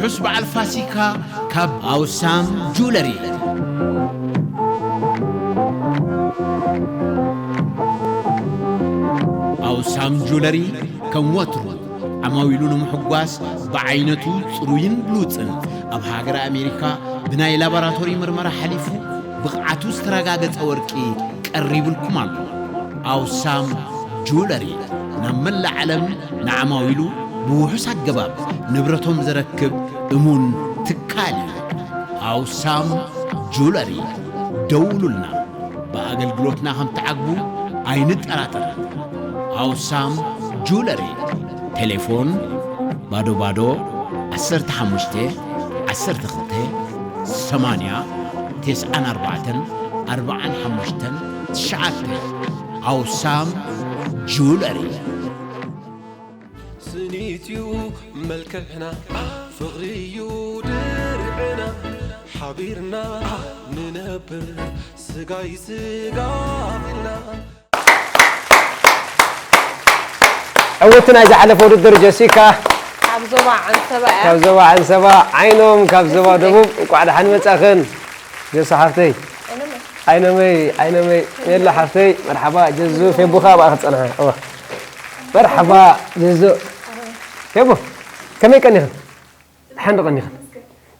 ርሑስ በዓል ፋሲካ ካብ ኣውሳም ጁለሪ። ኣውሳም ጁለሪ ከም ወትሩ ዓማዊሉ ንምሕጓስ ብዓይነቱ ጽሩይን ብሉጽን ኣብ ሃገረ ኣሜሪካ ብናይ ላቦራቶሪ ምርመራ ሓሊፉ ብቕዓቱ ዝተረጋገጸ ወርቂ ቀሪቡልኩም ኣሎ። ኣውሳም ጁለሪ ናብ መላእ ዓለም ንዓማዊሉ ብውሑስ ኣገባብ ንብረቶም ዘረክብ እሙን ትካል እዩ። ኣውሳም ጁለሪ። ደውሉልና። ብኣገልግሎትና ከም ትዓግቡ ኣይንጠራጠርን። ኣውሳም ጁለሪ። ቴሌፎን ባዶ ባዶ ዓሰርተ ሓሙሽተ ዓሰርተ ክልተ ሰማንያ ተስዓን ኣርባዕተን ኣርባዓን ሓሙሽተን ትሽዓተ። ኣውሳም ጁለሪ። ስኒትዩ መልክዕና፣ ፍቕሪዩ ድርዕና፣ ሓቢርና ንነብር ስጋይ ስጋ ኢልና። ዕውቲ ናይ ዝሓለፈ ውድድር ጀሲካ ካብ ዞባ ዓንሰባ እያ። ካብ ዞባ ዓንሰባ፣ ዓይኖም ካብ ዞባ ደቡብ፣ እንቋዕ ደሓን መጻኽን። ጀሶ ሓፍተይ። ዓይነመይ፣ ዓይነመይ፣ ሜላ ሓፍተይ፣ መርሓባ። ጀዙ፣ ፌቡ ከኣ ብኣኺ ትጸንሓ። እወ። መርሓባ ጀዙ። ፌቡ፣ ከመይ ቀኒኽን? ደሓን ዶ ቀኒኽን?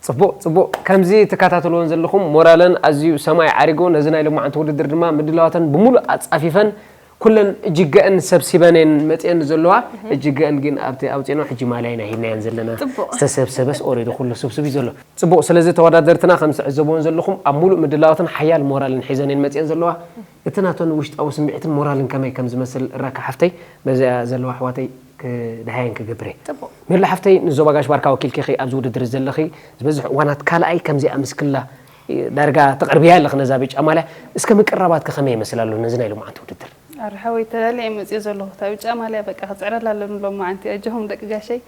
ጽቡቕ፣ ጽቡቕ። ከምዚ ትከታተልዎን ዘለኹም ሞራለን ኣዝዩ ሰማይ ዓሪጉ፣ ነዚ ናይ ሎማዓንቲ ውድድር ድማ ምድላዋተን ብምሉእ ኣጻፊፈን፣ ኩለን እጅገአን ሰብሲበን እየን መጺአን ዘለዋ። እጅገአን ግን ኣብቲ ኣውጺእና ሕጂ ማልያ ኢና ሂብናየን ዘለና። ጽቡቕ። ዝተሰብሰበስ ኦሬዲ ኩሉ ስብስብ እዩ ዘሎ። ጽቡቕ፣ ስለዚ ተወዳደርትና ከም ትዕዘብዎን ዘለኹም ኣብ ሙሉእ ምድላዋትን ሓያል ሞራልን ሒዘን እየን መጺአን ዘለዋ። እቲ ናተን ውሽጣዊ ስምዒትን ሞራልን ከመይ ከም ዝመስል እራካ ሓፍተይ፣ በዚኣ ዘለዋ ኣሕዋተይ ክድሃየን ክገብር እየ። ጽቡቕ። ሜላ ሓፍተይ፣ ንዞባ ጋሽ ባርካ ወኪልኪ ኢኺ ኣብዚ ውድድር ዘለኺ። ዝበዝሕ እዋናት ካልኣይ ከምዚኣ ምስ ክላ ዳርጋ ተቕርብያ ኣለኺ ነዛ ብጫ ማልያ። እስከ ምቅርራባትኪ ከመይ ይመስል ኣሎ ነዚ ናይ ሎማዓንቲ ውድድር? ኣረ ሓወይ፣ ተላልየ እየ መፅየ ዘለኹ። እታ ብጫ ማልያ በቃ ክፅዕረላ ኣለኒ ሎማዓንቲ። ኣጆኹም ደቂ ጋሸይ፣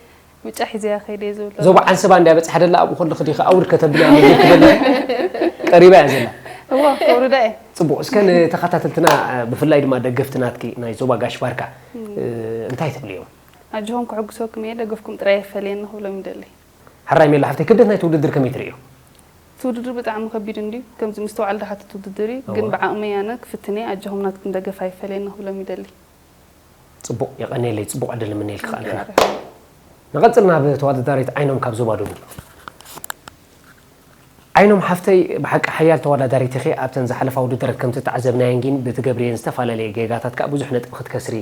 ብጫ ሒዘያ ከይደ እየ ዝብል ዘለኹ። ዞባ ዓንሰባ እንድያ በፅሓ ደላ፣ ኣብኡ ከለኺ ዲኺ ኣውርድ ከተብልያ መድብ ክበላ ቀሪባ እያ ዘላ። እዋ፣ ከውርዳ እየ። ፅቡቕ፣ እስከ ንተኸታተልትና፣ ብፍላይ ድማ ደገፍቲ ናትኪ ናይ ዞባ ጋሽ ባርካ፣ እ፣ እንታይ ትብልዮም? ኣጆኹም፣ ክሕጉሰኩም እየ፣ ደገፍኩም ጥራይ የፈለየኒ ክብሎም ይደሊ። ሕራይ ሜላ ሓፍተይ፣ ክብደት ናይቲ ውድድር ከመይ ትርእዮ? እቲ ውድድር ብጣዕሚ ከቢድ እንድዩ። ከምዚ ምስትውዓል ዝሓትት ውድድር እዩ። ግን እዋ። ብዓቕመይ ኣነ ክፍትን እየ። ኣጆኹም ናትኩም ደገፍ ኣይፈለየኒ ክብሎም ይደሊ። ጽቡቕ፣ የቐንየለይ። ጽቡቕ ዕድል ንምነየልኪ ከኣ ንሕና። ንቐጽል ናብ ተወዳዳሪት ዓይኖም ካብ ዞባ ደቡብ። ዓይኖም ሓፍተይ፣ ብሓቂ ሓያል ተወዳዳሪት ኢኺ። ኣብተን ዝሓለፋ ውድድራት ከምቲ ተዓዘብናየን ግን ብትገብርየን ዝተፈላለየ ጌጋታት ከኣ ብዙሕ ነጥቢ ክትከስሪ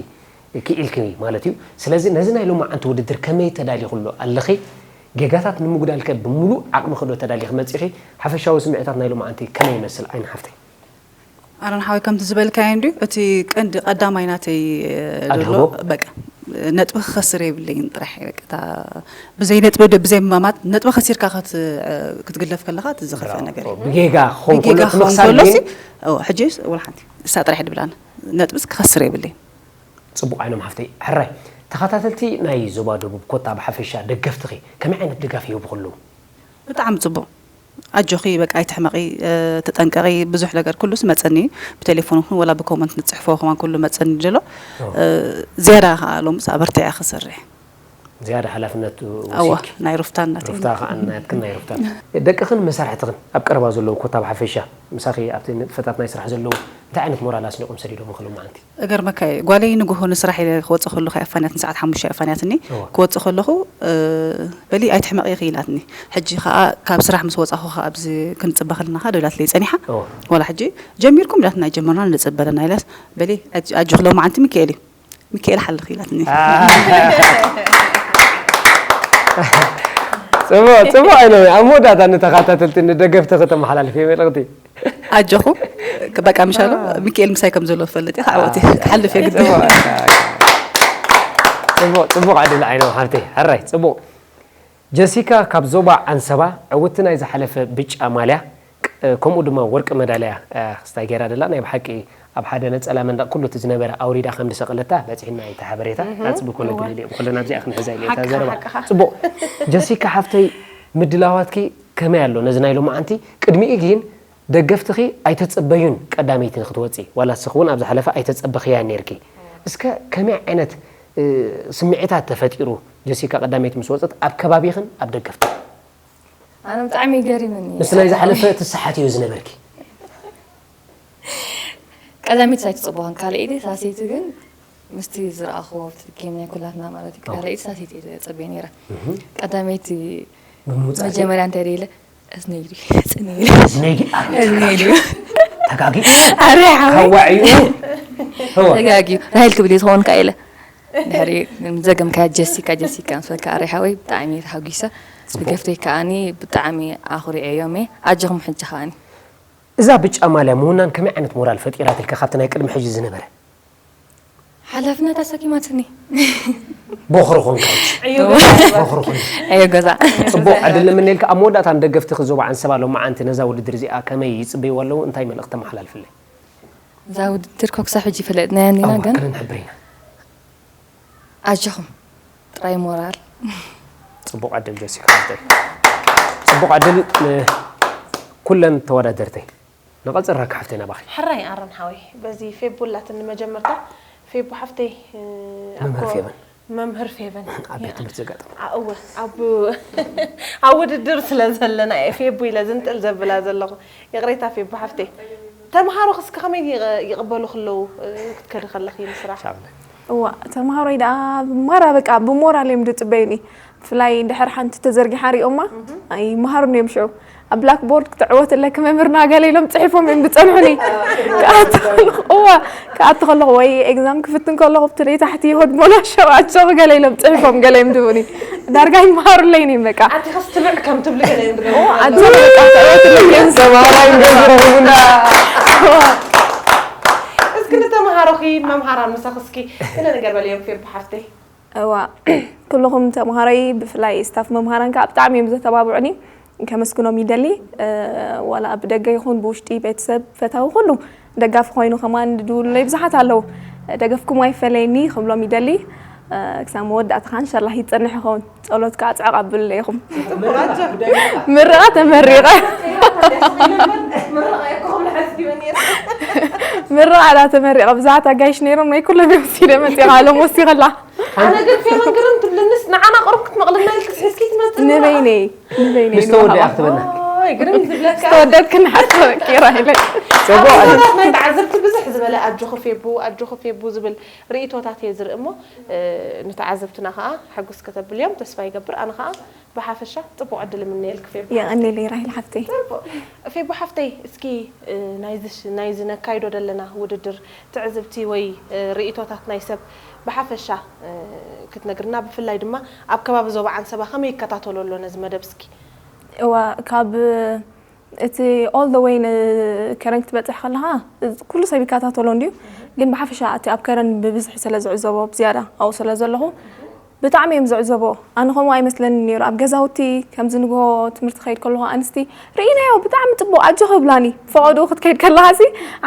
ክኢልኪ ማለት እዩ። ስለዚ ነዚ ናይ ሎማዓንቲ ውድድር ከመይ ተዳሊኽሉ ኣለኺ? ጌጋታት ንምጉዳል ከ ብምሉእ ዓቕምኺ ዶ ተዳሊኺ መጺኺ? ሓፈሻዊ ስምዒታት ናይ ሎማዓንቲ ከመይ ይመስል ዓይኒ ሓፍተይ? ኣረን ሓወይ፣ ከምቲ ዝበልካዮ እንድዩ፣ እቲ ቀንዲ ቀዳማይ ናተይ፣ እ፣ ዘሎ ኣድህቦ? በቃ ነጥቢ ክኸስር የብለይን ጥራሕ እየ። በቃ እታ ብዘይ ነጥቢ ዶ ብዘይ ምማማት፣ ነጥቢ ከሲርካ ክት-፣ እ፣ ክትግለፍ ከለኻ እቲ ዝኸፍአ ነገር እዩ። ብጌጋ ክኸውን ብጌጋ ከሎ እቲ ክኸውን ምኽሳር ከሎ ግን ሲ፣ ኦ፣ ሕጂ ወላ ሓንቲ እሳ ጥራሕ ድብል ኣነ ነጥብስ ክኸስር የብለይን። ጽቡቕ ዓይኖም ሓፍተይ። ሕራይ፣ ተኸታተልቲ ናይ ዞባ ደቡብ ኮታ ብሓፈሻ ደገፍትኺ ከመይ ዓይነት ድጋፍ ይህቡኺ ኣለዉ? ብጣዕሚ ጽቡቕ። ኣጆኺ፣ በቃ ኣይትሕመቒ፣ እ፣ ተጠንቀቒ። ብዙሕ ነገር ኩሉስ መጸኒ እዩ። ብቴሌፎን ይኹን ወላ ብኮመንት ንጽሕፎ ከማን ኩሉ መጸኒ እዩ ዘሎ። ኦ። እ፣ ዝያዳ ከኣ ሎምስ ኣበርቲዐ ክሰርሕ። ዝያዳ ሓላፍነት እዋ፣ ወሲድኪ። ናይ ሩፍታን ናተይ። ሩፍታ ከኣ ናትክን ናይ ሩፍታን። ደቅኽን መሳርሕትኽን ኣብ ቀረባ ዘለዉ ኮታ ብሓፈሻ ምሳኺ ኣብቲ ንጥፈታት ናይ ስራሕ ዘለዉ እንታይ ዓይነት ሞራል ኣስኒቖም ሰዲዶምኺ ሎማዓንቲ? እገርመካ እዩ። ጓለይ ንግሆ ንስራሕ ኢለ ክወጽእ ከለኹ እያ ኣፋንያትኒ፣ ሰዓት ሓሙሽተ እያ ኣፋንያትኒ። እዋ። ክወጽእ ከለኹ፣ እ፣ በሊ ኣይትሕመቒ ኢኺ ኢላትኒ። ሕጂ ኸኣ ካብ ስራሕ ምስ ወጻኹ ኸኣ ኣብዚ ክንጽበ ከለና ኸኣ ዶ ኢላትለይ ጸኒሓ። እዋ። ዋላ ሕጂ ጀሚርኩም ኢላትና፣ ኣይጀመርናን፣ ንጽበ ኣለና ኢላስ፣ በሊ ኣጅ-፣ ኣጆኺ ሎማዓንቲ ሚካኤል እዩ። ሚካኤል ሓልኺ ኢላትኒ። አ። ጽቡቕ፣ ጽቡቕ ኣይነ፣ ኣብ መወዳእታ ንተኸታተልቲ ንደገፍቲ ከተመሓላልፊ መልእኽቲ። ኣጆኹም፣ በቃ ምሻሎ፣ ኣዎ። ሚካኤል ምሳይ ከም ዘሎ ትፈልጥ ኢኻ፣ ዓወት እየ፣ ኣዎ። ክሓልፍ እየ ግዲ። ጽቡቕ፣ ጽቡቕ፣ ጽቡቕ ዕድል ዓይኖም ሓፍተይ። ሕራይ፣ ጽቡቕ። ጀሲካ ካብ ዞባ ዓንሰባ፣ ዕውቲ ናይ ዝሓለፈ ብጫ ማልያ፣ ቅ-፣ ከምኡ ድማ ወርቂ መዳልያ፣ እ፣ ክስታይ ገይራ ደላ። ናይ ብሓቂ ኣብ ሓደ ነጸላ መንደቕ ኩሉ እቲ ዝነበረ ኣውሪዳ ከም ዝሰቐለታ በጺሕና እዩ እቲ ሓበሬታ። እህ፣ ናጽቢ ኮነ እወ። ግን ኢለ፣ ብኹለን ኣብዚኣ ክንሕዛ ኢለ እታ ሓቅኻ፣ ዘረባ። ሓቅኻ። ጽቡቕ። ጀሲካ ሓፍተይ፣ ምድላዋትኪ ከመይ ኣሎ ነዚ ናይ ሎማዓንቲ? ቅድሚኡ ግን ደገፍትኺ ኣይተጸበዩን ቀዳመይቲ ንክትወጺ፣ ዋላ ንስኺ እውን ኣብ ዝሓለፈ ኣይተጸበኽያን ነይርኪ። እስከ ከመይ ዓይነት፣ እ፣ ስምዒታት ተፈጢሩ ጀሲካ ቀዳመይቲ ምስ ወጸት ኣብ ከባቢኽን ኣብ ደገፍትኽን? ኣነ ብጣዕሚ ገሪምኒ። ምስቲ ናይ ዝሓለፈ እቲ ሰሓት እዩ ዝነበርኪ። ቀዳመይቲ ሳይቲ ጽቡቕን ካልኣይቲ ሳሰይቲ ግን ምስቲ ዝረኣኽዎ ኣብቲ ጌም ናይ ኩላትና ማለት እዩ። ካልኣይቲ ሳሰይቲ እየ ዝጽበ ነይረ። ቀዳመይቲ ብምውጻእ መጀመርያ እንታይ ኢለ እዝነይ ድዩ? ጽንይ ኢለ ነይ ድዩ? እዝነይ ድዩ? ተጋጊ ኣረ ሓወይ ካዋዕዩ እወ ተጋጊዩ ራሄል ክብል እዩ ዝኸውን ከኣ ኢለ ድሕሪ ዘገምካ ጀሲካ ጀሲካ ምስ በልካ ኣረ ሓወይ ብጣዕሚ እየ ተሓጒሰ። ብገፍተይ ከኣኒ ብጣዕሚ ኣኹሪዐዮም እየ። ኣጆኹም ሕጂ ከኣኒ እዛ ብጫ ማልያ ምውናን ከመይ ዓይነት ሞራል ፈጢራትልካ ካብቲ ናይ ቅድሚ ሕጂ ዝነበረ? ሓላፍነት ኣሰኪማትኒ። ቦኽሪ ኾንካ ሕጂ። ቦኽሪ ኾንካ። ኣዮ ገዛ ጽቡቕ ዕድል ንምነየልካ። ኣብ መወዳእታ ንደገፍትኺ ዞባ ዓንሰባ ሎማዓንቲ ነዛ ውድድር እዚኣ ከመይ ይጽበይዋ ኣለዉ? እንታይ መልእኽቲ ተመሓላልፍለይ? እዛ ውድድር ኮ ክሳብ ሕጂ ይፈለጥናያ እንዲና እወ፣ ግን ክንሕብር ኢና። ኣጆኹም ጥራይ ሞራል። ጽቡቕ ዕድል ጀሲካ ሓፍተይ። ጽቡቕ ዕድል ንኩለን ተወዳደርተይ። ንቐጽል ራካ ሓፍተይ ናባኺ። ሕራይ ኣሮን ሓወይ በዚ ፌቡ ላትኒ መጀመርታ ፌቡ ሓፍተይ እ፣ ኣብ መምህር ኮ- ፌበን። መምህር ፌበን ኣብ ቤት ትምህርቲ ዘጋጠመ ኣ- እወ ኣብ ኣብ ውድድር ስለ ዘለና እየ ፌቡ ኢለ ዝንጥል ዘብላ ዘለኹ። ይቕሬታ ፌቡ ሓፍተይ። ተምሃሮ እስከ ከመይ ይቐ- ይቕበሉ ክለዉ እ፣ ክትከዲ ከለኺ ንስራሕ? ሻብለ እዋ ተምሃሮይ ደኣ ማራ በቃ ብሞራል እዮም ዝፅበዩኒ። ብፍላይ እንድሕር ሓንቲ ተዘርጊሓ ሪኦማ ኣይመሃሩን እዮም ሽዑ ኣብ ብላክ ቦርድ ክትዕወት ኣለኪ መምህርና ገለ ኢሎም ፅሒፎም እዮም ዝፀንሑኒ። ክኣቱ ከለኹ እዋ ክኣቱ ከለኹ ወይ ኤግዛም ክፍትን ከለኹ ብቲ ናይ ታሕቲ ሆድሞና ሸውዓቸኹ ገለ ኢሎም ፅሒፎም ገለ እዮም ዝህቡኒ። ዳርጋ ይመሃሩለይን እዮም በቃ። ኣቲ ከስትምዕ ከም ትብሊ ገለ እዮም ዝገብሩ። ኣጆ በቃ ክትዕወት ኣለኪ እዮም ዝብሉ። ተምሃራይ እንደዝረኽቡና እስኪ ንተምሃሮኺ መምሃራን ምሳኺ እስኪ ገለ ነገር በልዮም ፌቡ ሓፍተይ። እዋ ኩልኹም ተምሃሮይ ብፍላይ ስታፍ መምሃራን ከዓ ብጣዕሚ እዮም ዘተባብዑኒ። ከመስግኖም ይደሊ። እ፣ ዋላ ኣብ ደገ ይኹን ብውሽጢ ቤተሰብ ፈታዊ ኩሉ ደጋፊ ኮይኑ ከማን ዝድውሉለይ ብዙሓት ኣለዉ። ደገፍኩም ኣይፈለየኒ ክብሎም ይደሊ። እ፣ ክሳብ መወዳእታ ከዓ እንሻላህ ይፀንሕ ይኸውን። ጸሎት ከዓ ጽዕቕ ኣብሉለይ ኢኹም። ምርቓ ተመሪቐ። ምርቓ ዳ ተመሪቐ ብዙሓት ኣጋይሽ ነይሮም ናይ ኩሎም እዮም ወሲደ መፂኣ ሎም ወሲኸላ። ኣነ ግን ፌቨን ግርም ትብልንስ ንዓና ቅሩብ ክትመቕልና ኢልክስ ሒዝኪ ትመጽእ ንበይነይ ንበይነይ ምስ ተወደኣ ንበይነይ። ክትበና ኦይ ግርም ዝብለካ ዝተወደድክን ሓቶ ቂራ ኢለ ኣብ ዞባታት ናይ ተዓዘብቲ ብዙሕ ዝበለ ኣጆኹ ፌቡ ኣጆኹ ፌቡ ዝብል ርእይቶታት እየ ዝርኢ እሞ እ፣ ንተዓዘብትና ከዓ ሕጉስ ከተብልዮም ተስፋ ይገብር። ኣነ ከዓ ብሓፈሻ ፅቡቅ ዕድል እምነየልክ ፌቡ። የቐንየለይ ራሂል ሓፍተይ። ፌቡ ሓፍተይ እስኪ እ፣ ናይዚ ሽ- ናይዚ ነካይዶ ዘለና ውድድር ትዕዝብቲ ወይ እ፣ ርእይቶታት ናይ ሰብ ብሓፈሻ እ፣ ክትነግርና ብፍላይ ድማ ኣብ ከባቢ ዞባ ዓንሰባ ከመይ ይከታተሎ ኣሎ ነዚ መደብ እስኪ? እዋ ካብ እቲ all the way ንከረን ክትበፅሕ ከለኻ ኩሉ ሰብ ይከታተሎ እንድዩ። ግን ብሓፈሻ እቲ ኣብ ከረን ብብዝሒ ስለ ዝዕዘቦ ብዝያዳ ኣብኡ ስለ ዘለኹ ብጣዕሚ እዮም ዝዕዘቦ። ኣነ ከምኡ ኣይመስለኒ ነይሩ ኣብ ገዛውቲ ከምዚ ንግሆ ትምህርቲ ከይድ ከለኹ ኣንስቲ ርኢናዮ ብጣዕሚ ፅቡቅ ኣጆኺ ይብላኒ። ፈቐድኡ ክትከይድ ከለኻ ሲ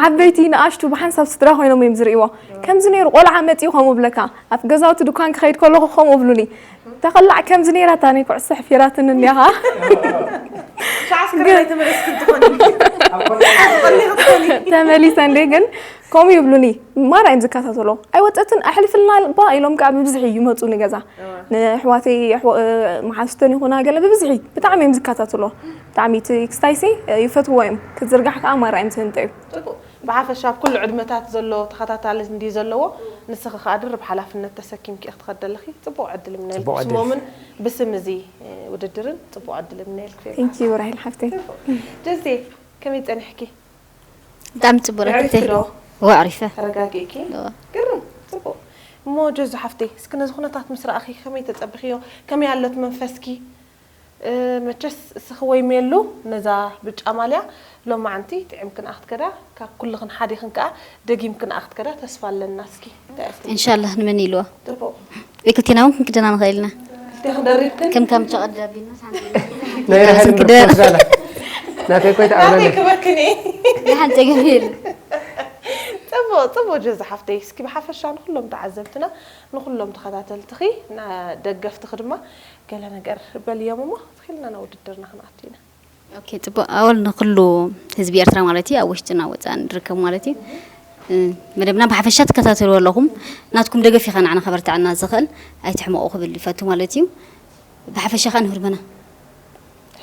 ዓበይቲ ንኣሽቱ ብሓንሳብ ስድራ ኮይኖም እዮም ዝርእይዎ። ከምዚ ነይሩ ቆልዓ መፂኡ ከምኡ ብለካ ኣብ ገዛውቲ ድኳን ክኸይድ ከለኹ ከምኡ ብሉኒ። ተኸላዕ ከምዚ ነይራ እታ ናይ ኩዕሶ ኣሕፊራትኒ እኒኣ ኸዓ። ሻዕ ኣስከሬን ኣይተመለስክን ትኾኒ። ተመሊሰ እንዴ ግን ከምኡ ይብሉኒ። ማራ እዮም ዝከታተሎ ኣይወፀትን ኣሕልፍልና ባ ኢሎም ከዓ ብብዝሒ ይመፁ ንገዛ። ንኣሕዋተይ ኣሕዋ- መሓዙተን ይኹና ገለ ብብዝሒ ብጣዕሚ እዮም ዝከታተሎ። ብጣዕሚ እቲ ክስታይሲ ይፈትዎ እዮም ክትዝርጋሕ ከዓ ማራ እዮም ዝህንጠዩ። ፅቡቅ ብሓፈሻ ኣብ ኩሉ ዕድመታት ዘሎ ተኸታታሊ እንድዩ ዘለዎ። ንስኺ ከዓ ድርብ ሓላፍነት ተሰኪምኪ ኢኺ ትኸዲ ዘለኺ። ፅቡቅ ዕድል እምነየልኪ ፅቡቅ ዕድል። ብስሞምን ብስም እዚ እ፣ ውድድርን ፅቡቅ ዕድል እምነየልኪ ፌባ። Thank you ራሂል ሓፍተይ። ጀዜ ከመይ ፀኒሕኪ? ብጣዕሚ ፅቡቅ ኣዕሪፍኪ ረክብተይ ዶ? ወ ኣዕሪፈ ተረጋጊእኪ? እዋ። ግርም ፅቡቅ። እሞ ጀዙ ሓፍተይ እስኪ ነዚ ኩነታት ምስ ረኣኺ ከመይ ተፀብኽዮ? ከመይ ኣሎት መንፈስኪ? እ፣ መቸስ እስኺ ወይ ሜሉ ነዛ ብጫ ማልያ ሎማዓንቲ ጥዒምክን ኣክትከዳ ካብ ኩልኽን ሓዲኽን ከዓ ደጊምክን ኣክትከዳ ተስፋ ኣለና እስኪ እንታይ ኣስትብሂልክን? እንሻላህ ንመን ኢልዋ ፅቡቅ ወይ ክልቴና እውን ክንክደና ንኽእል ኢና ክልቴኽን ደሪብክን ከም ከም ጨቐዳቢልና ናይ ራሄል ክንክደን። ምርኮስ ጋላ ናተይ ኮይት ናተይ ኣብለለ ክበክን እየ ንሓን ፀገም የለ ፅቡቅ ፅቡቅ ጀዙ ሓፍተይ እስኪ ብሓፈሻ ንኩሎም ተዓዘብትና ንኩሎም ተኸታተልትኺ ደገፍትኺ ድማ ገለ ነገር በልዮም እሞ ትኺልና ናብ ውድድርና ክንኣቱ ኢና ኦኬ ፅቡቅ ኣወል ንኩሉ ህዝቢ ኤርትራ ማለት እዩ ኣብ ውሽጥና ወፃእን ንርከብ ማለት እዩ እ፣ መደብና ብሓፈሻ ትከታተልዎ ኣለኹም ናትኩም ደገፍ ኢኻ ንዓና ከበርትዐና ዝኽእል ኣይትሕመቑ ክብል ይፈቱ ማለት እዩ ብሓፈሻ ከዓ ንህርበና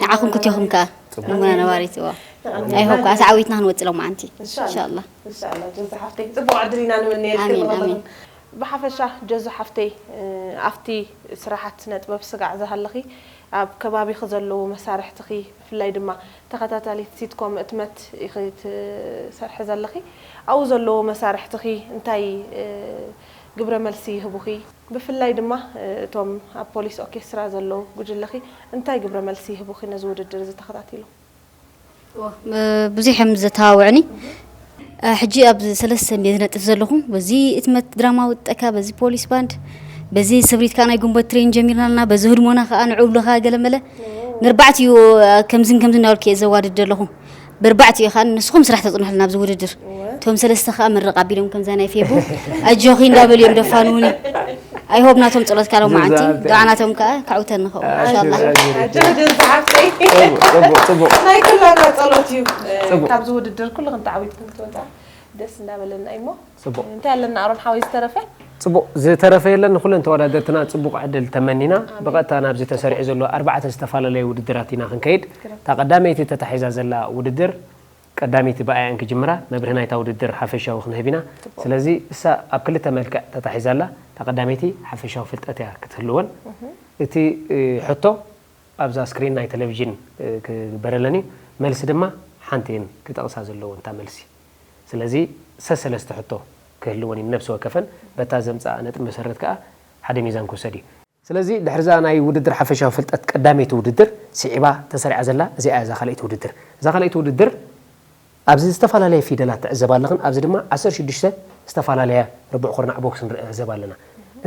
ንዓኹም ክትይኹም ከኣ ንሙና ነባሪት እዋ ኣይሆብ ከኣ ተዓዊትና ክንወጽእ ሎማዓንቲ። ኢንሻኣላ። ኢንሻኣላ። ጀዛ ሓፍተይ፣ ጽቡቕ ዕድል ኢና ንምነየልኪ ኣሜን፣ ንኸለኹም። ኣሜን። ብሓፈሻ ጀዙ ሓፍተይ፣ ኣብቲ ስራሓት ስነ ጥበብ ስጋዕ ዝሃለኺ፣ ኣብ ከባቢኺ ዘለዉ መሳርሕትኺ፣ ብፍላይ ድማ ተኸታታሊት ሲትኮም እትመት ኢኺ ትሰርሒ ዘለኺ፣ ኣብኡ ዘለዉ መሳርሕትኺ እንታይ ግብረ መልሲ ይህቡኺ? ብፍላይ ድማ እቶም ኣብ ፖሊስ ኦርኬስትራ ዘለዉ ጉጅለኺ እንታይ ግብረ መልሲ ይህቡኺ ነዚ ውድድር እዚ ተኸታቲሎም? ብዙሕ እዮም ዘተባብዑኒ። ሕጂ ኣብ ሰለስተ እንደ ዝነጥፍ ዘለኹ፣ በዚ እትመት ድራማ ውጠካ፣ በዚ ፖሊስ ባንድ፣ በዚ ስብሪት ከዓ ናይ ጉንበት ትሬን ጀሚርና ኣለና፣ በዚ ህድሞና ከዓ ንዕብሉ ከዓ ገለመለ። ንርባዕት እዩ ከምዝን ከምዝን እናበልኩ እየ ዘዋድድ ዘለኹ። ብርባዕት እዩ ከዓ ንስኹም ስራሕ ተፅንሑልና ኣብዚ ውድድር። እቶም ሰለስተ ከዓ ምርቕ ኣቢሎም ከምዛ ናይ ፌቡ ኣጆኺ እንዳበሉ እዮም ደፋንውኒ። ኣይሆብ ናቶም ጸሎት ካሎም መዓንቲ ዱዓ ናቶም ከኣ ከዕውተኒ ኸው ኢንሻኣላህ። ጀርጀር ዝሓፍተይ ጽቡቅ ጽቡቅ ናይ ኩላና ጸሎት እዩ። ጽቡቅ። ካብዚ ውድድር ኩልኽን ተዓዊትክን ክትወፃ ደስ እንዳበለና እዩ እሞ ጽቡቅ። እንታይ ኣለና ኣሮን ሓወይ ዝተረፈ? ጽቡቅ ዝተረፈ የለን። ንኩለን ተወዳደርትና ጽቡቅ ዕድል ተመኒና። ብቐጥታ ናብዚ ተሰሪዑ ዘሎ ኣርባዕተ ዝተፈላለዩ ውድድራት ኢና ክንከይድ። እታ ቀዳመይቲ ተታሒዛ ዘላ ውድድር ቀዳመይቲ ብኣያን ክጅምራ መብርሂ ናይታ ውድድር ሓፈሻዊ ክንህብ ኢና። ስለዚ እሳ ኣብ ክልተ መልክዕ ተታሒዛ ኣላ። እታ ቀዳመይቲ ሓፈሻዊ ፍልጠት እያ ክትህልወን። እቲ ሕቶ ኣብዛ ስክሪን ናይ ቴሌቪዥን ክግበረለን እዩ። መልሲ ድማ ሓንቲ እየን ክጠቕሳ ዘለወን እታ መልሲ። ስለዚ ሰሰለስተ ሕቶ ክህልወን እዩ ነብሲ ወከፈን። በታ ዘምጽኣ ነጥቢ መሰረት ከኣ ሓደ ሚዛን ክውሰድ እዩ። ስለዚ ድሕርዛ ናይ ውድድር ሓፈሻዊ ፍልጠት ቀዳመይቲ ውድድር ስዒባ ተሰሪዓ ዘላ እዚኣ እያ። እዛ ካልኣይቲ ውድድር እዛ ካልኣይቲ ውድድር ኣብዚ ዝተፈላለየ ፊደላት ትዕዘባ ኣለኽን። ኣብዚ ድማ ዓሰርተ ሽዱሽተ ዝተፈላለያ ርቡዕ ኩርናዕ ቦክስ ንዕዘብ ኣለና።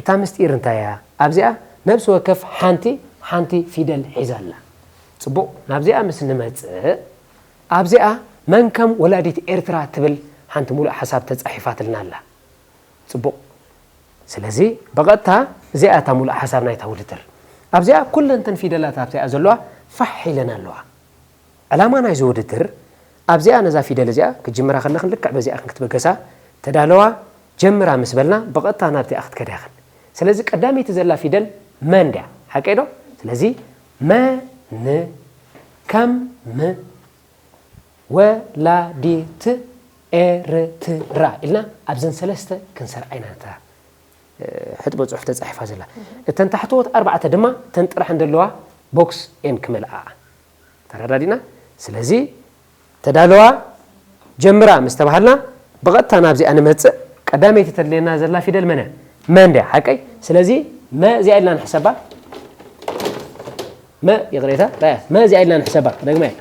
እታ ምስጢር እንታይ እያ? ኣብዚኣ ነብሲ ወከፍ ሓንቲ ሓንቲ ፊደል ሒዛ ኣላ። ጽቡቕ፣ ናብዚኣ ምስ ንመጽእ ኣብዚኣ መን ከም ወላዲት ኤርትራ ትብል ሓንቲ ሙሉእ ሓሳብ ተጻሒፋትልና ኣላ። ጽቡቕ። ስለዚ ብቐጥታ እዚኣ እታ ሙሉእ ሓሳብ ናይታ ውድድር። ኣብዚኣ ኩለንተን ፊደላት ኣብዚኣ ዘለዋ ፋሕ ኢለን ኣለዋ። ዕላማ ናይዚ ውድድር ኣብዚኣ ነዛ ፊደል እዚኣ ክትጅምራ ከለኽን ልክዕ በዚኣ ክንክትበገሳ ተዳለዋ ጀምራ ምስ በልና ብቐጥታ ናብዚኣ ክትከዳ ኢኽን። ስለዚ ቀዳመይቲ ዘላ ፊደል መ እንድያ። ሓቀይ ዶ? ስለዚ መን ከም ም ወላዲት ኤርትራ ኢልና ኣብዘን ሰለስተ ክንሰርዓ ኢና ነታ ሕጥቦ ጽሑፍ ተጻሒፋ ዘላ። እተን ታሕተዎት ኣርባዕተ ድማ እተን ጥራሕ እንደለዋ ቦክስ ኤን ክመልኣ። ተረዳዲና? ስለዚ ተዳለዋ ጀምራ ምስ ተባሃልና ብቐጥታ ናብዚኣ ንመጽእ። ቀዳመይቲ ተድልየና ዘላ ፊደል መነ? መ እንድያ፣ ሓቀይ? ስለዚ መ እዚኣ ኢልና ንሕሰባ። መ ይቕሬታ፣ ራያ፣ መ እዚኣ ኢልና ንሕሰባ፣ ክደግማ እየ።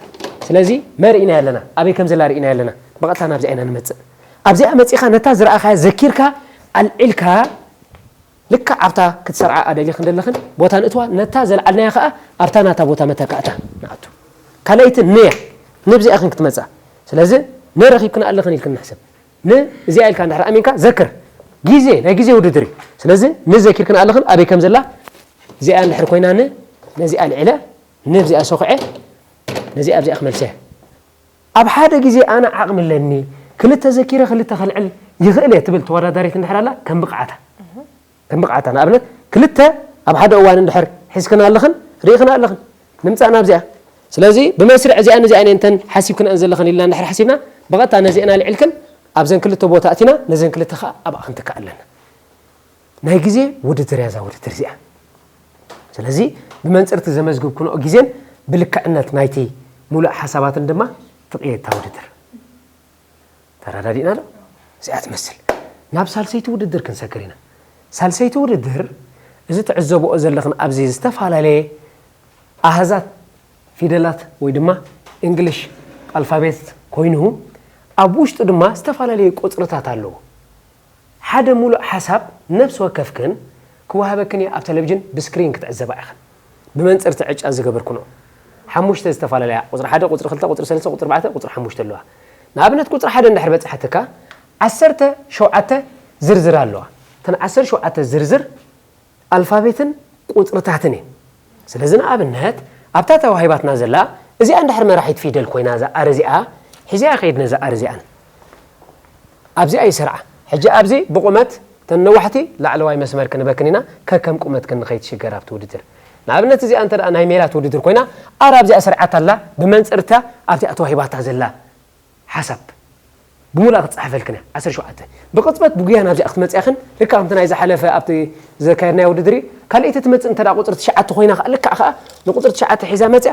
ስለዚ መ ርኢና ኣለና፣ ኣበይ ከም ዘላ ርኢና ኣለና። ብቐጥታ ናብዚኣ ኢና ንመጽእ። ኣብዚኣ መጺኻ ነታ ዝረኣኻያ ዘኪርካ ኣልዒልካ ልክዕ ኣብታ ክትሰርዓ ኣደሊኽን ደለኽን ቦታ ንእትዋ፣ ነታ ዘልዓልናያ ኸኣ ኣብታ ናታ ቦታ መተካእታ ንኣቱ። ካልኣይቲ ንያ ንብዚኣ ክን ክትመጻ። ስለዚ ንረኺብክን ኣለኽን ኢልክን ንሕሰብ። ን እዚኣ ኢልካ እንድሕር ኣሚንካ ዘክር። ግዜ ናይ ግዜ ውድድር እዩ። ስለዚ ንዘኪርክን ኣለኽን ኣበይ ከም ዘላ እዚኣ እንድሕር ኮይና ን ነዚኣ ልዕለ ንብዚኣ ሰኹዐ ነዚኣ ኣብዚኣ ክመልሰ እየ። ኣብ ሓደ ግዜ ኣነ ዓቕሚ ኣለኒ፣ ክልተ ዘኪረ ክልተ ከልዕል ይኽእል እየ ትብል ተወዳዳሪት እንድሕር ኣላ ከም ብቕዓታ ከም ብቕዓታ ንኣብነት ክልተ ኣብ ሓደ እዋን እንድሕር ሒዝክን ኣለኽን ርኢኽን ኣለኽን ንምጻእ ናብዚኣ። ስለዚ ብመስርዕ እዚኣን እዚኣን እየን እተን ሓሲብክንኣን ዘለኽን ኢልና እንድሕር ሓሲብና ብቐጥታ ነዚአን ኣልዒልክን ኣብዘን ክልተ ቦታ ኣቲና ነዘን ክልተ ኸኣ ኣብኣ ክንትካእ ኣለና። ናይ ግዜ ውድድር እያ እዛ ውድድር እዚኣ። ስለዚ ብመንጽር እቲ ዘመዝግብክንኦ ግዜን ብልክዕነት ናይቲ ሙሉእ ሓሳባትን ድማ ትቕየድ እታ ውድድር። ተረዳዲእና ዶ? እዚኣ ትመስል። ናብ ሳልሰይቲ ውድድር ክንሰግር ኢና። ሳልሰይቲ ውድድር እዚ ትዕዘብኦ ዘለኽን ኣብዚ ዝተፈላለየ ኣሃዛት ፊደላት ወይ ድማ እንግሊሽ ኣልፋቤት ኮይኑ ኣብ ውሽጡ ድማ ዝተፈላለየ ቁጽርታት ኣለዎ። ሓደ ሙሉእ ሓሳብ ነብሲ ወከፍክን ክወሃበክን እየ ኣብ ቴሌቪዥን ብስክሪን ክትዕዘባ ኢኽን። ብመንጽር እቲ ዕጫ ዝገበርክንኦ ሓሙሽተ ዝተፈላለያ ቁጽሪ ሓደ ቁጽሪ ክልተ ቁጽሪ ሰለስተ ቁጽሪ ኣርባዕተ ቁጽሪ ሓሙሽተ ኣለዋ። ንኣብነት ቁጽሪ ሓደ እንድሕር በጽሓትካ ዓሰርተ ሸውዓተ ዝርዝር ኣለዋ። እተን ዓሰርተ ሸውዓተ ዝርዝር ኣልፋቤትን ቁጽርታትን እየን። ስለዚ ንኣብነት ኣብታ ተዋሂባትና ዘላ እዚኣ እንድሕር መራሒት ፊደል ኮይና እዛ ኣር እዚኣ ሒዘያ ከይድ ነዛ ኣር እዚኣን ኣብዚኣ ይሰርዓ። ሕጂ ኣብዚ ብቑመት እተን ነዋሕቲ ላዕለዋይ መስመር ክንበክን ኢና ከከም ቁመትክን ንኸይትሽገር ኣብቲ ውድድር። ንኣብነት እዚኣ እንተ ደኣ ናይ ሜላት ውድድር ኮይና ኣር ኣብዚኣ ሰርዓት ኣላ ብመንፅርታ ኣብቲኣ ተዋሂባታ ዘላ ሓሳብ ብምሉኣ ክትፅሓፈልክን እያ። ዓሰርተ ሸውዓተ ብቕፅበት ብጉያ ናብዚኣ ክትመፅእኽን ልክዕ ከምቲ ናይ ዝሓለፈ ኣብቲ ዘካየድናዮ ውድድር እዩ። ካልኣይቲ ትመፅእ እንተ ደኣ ቁፅሪ ትሽዓተ ኮይና ከዓ ልክዕ ከዓ ንቁፅሪ ትሽዓተ ሒዛ መፅያ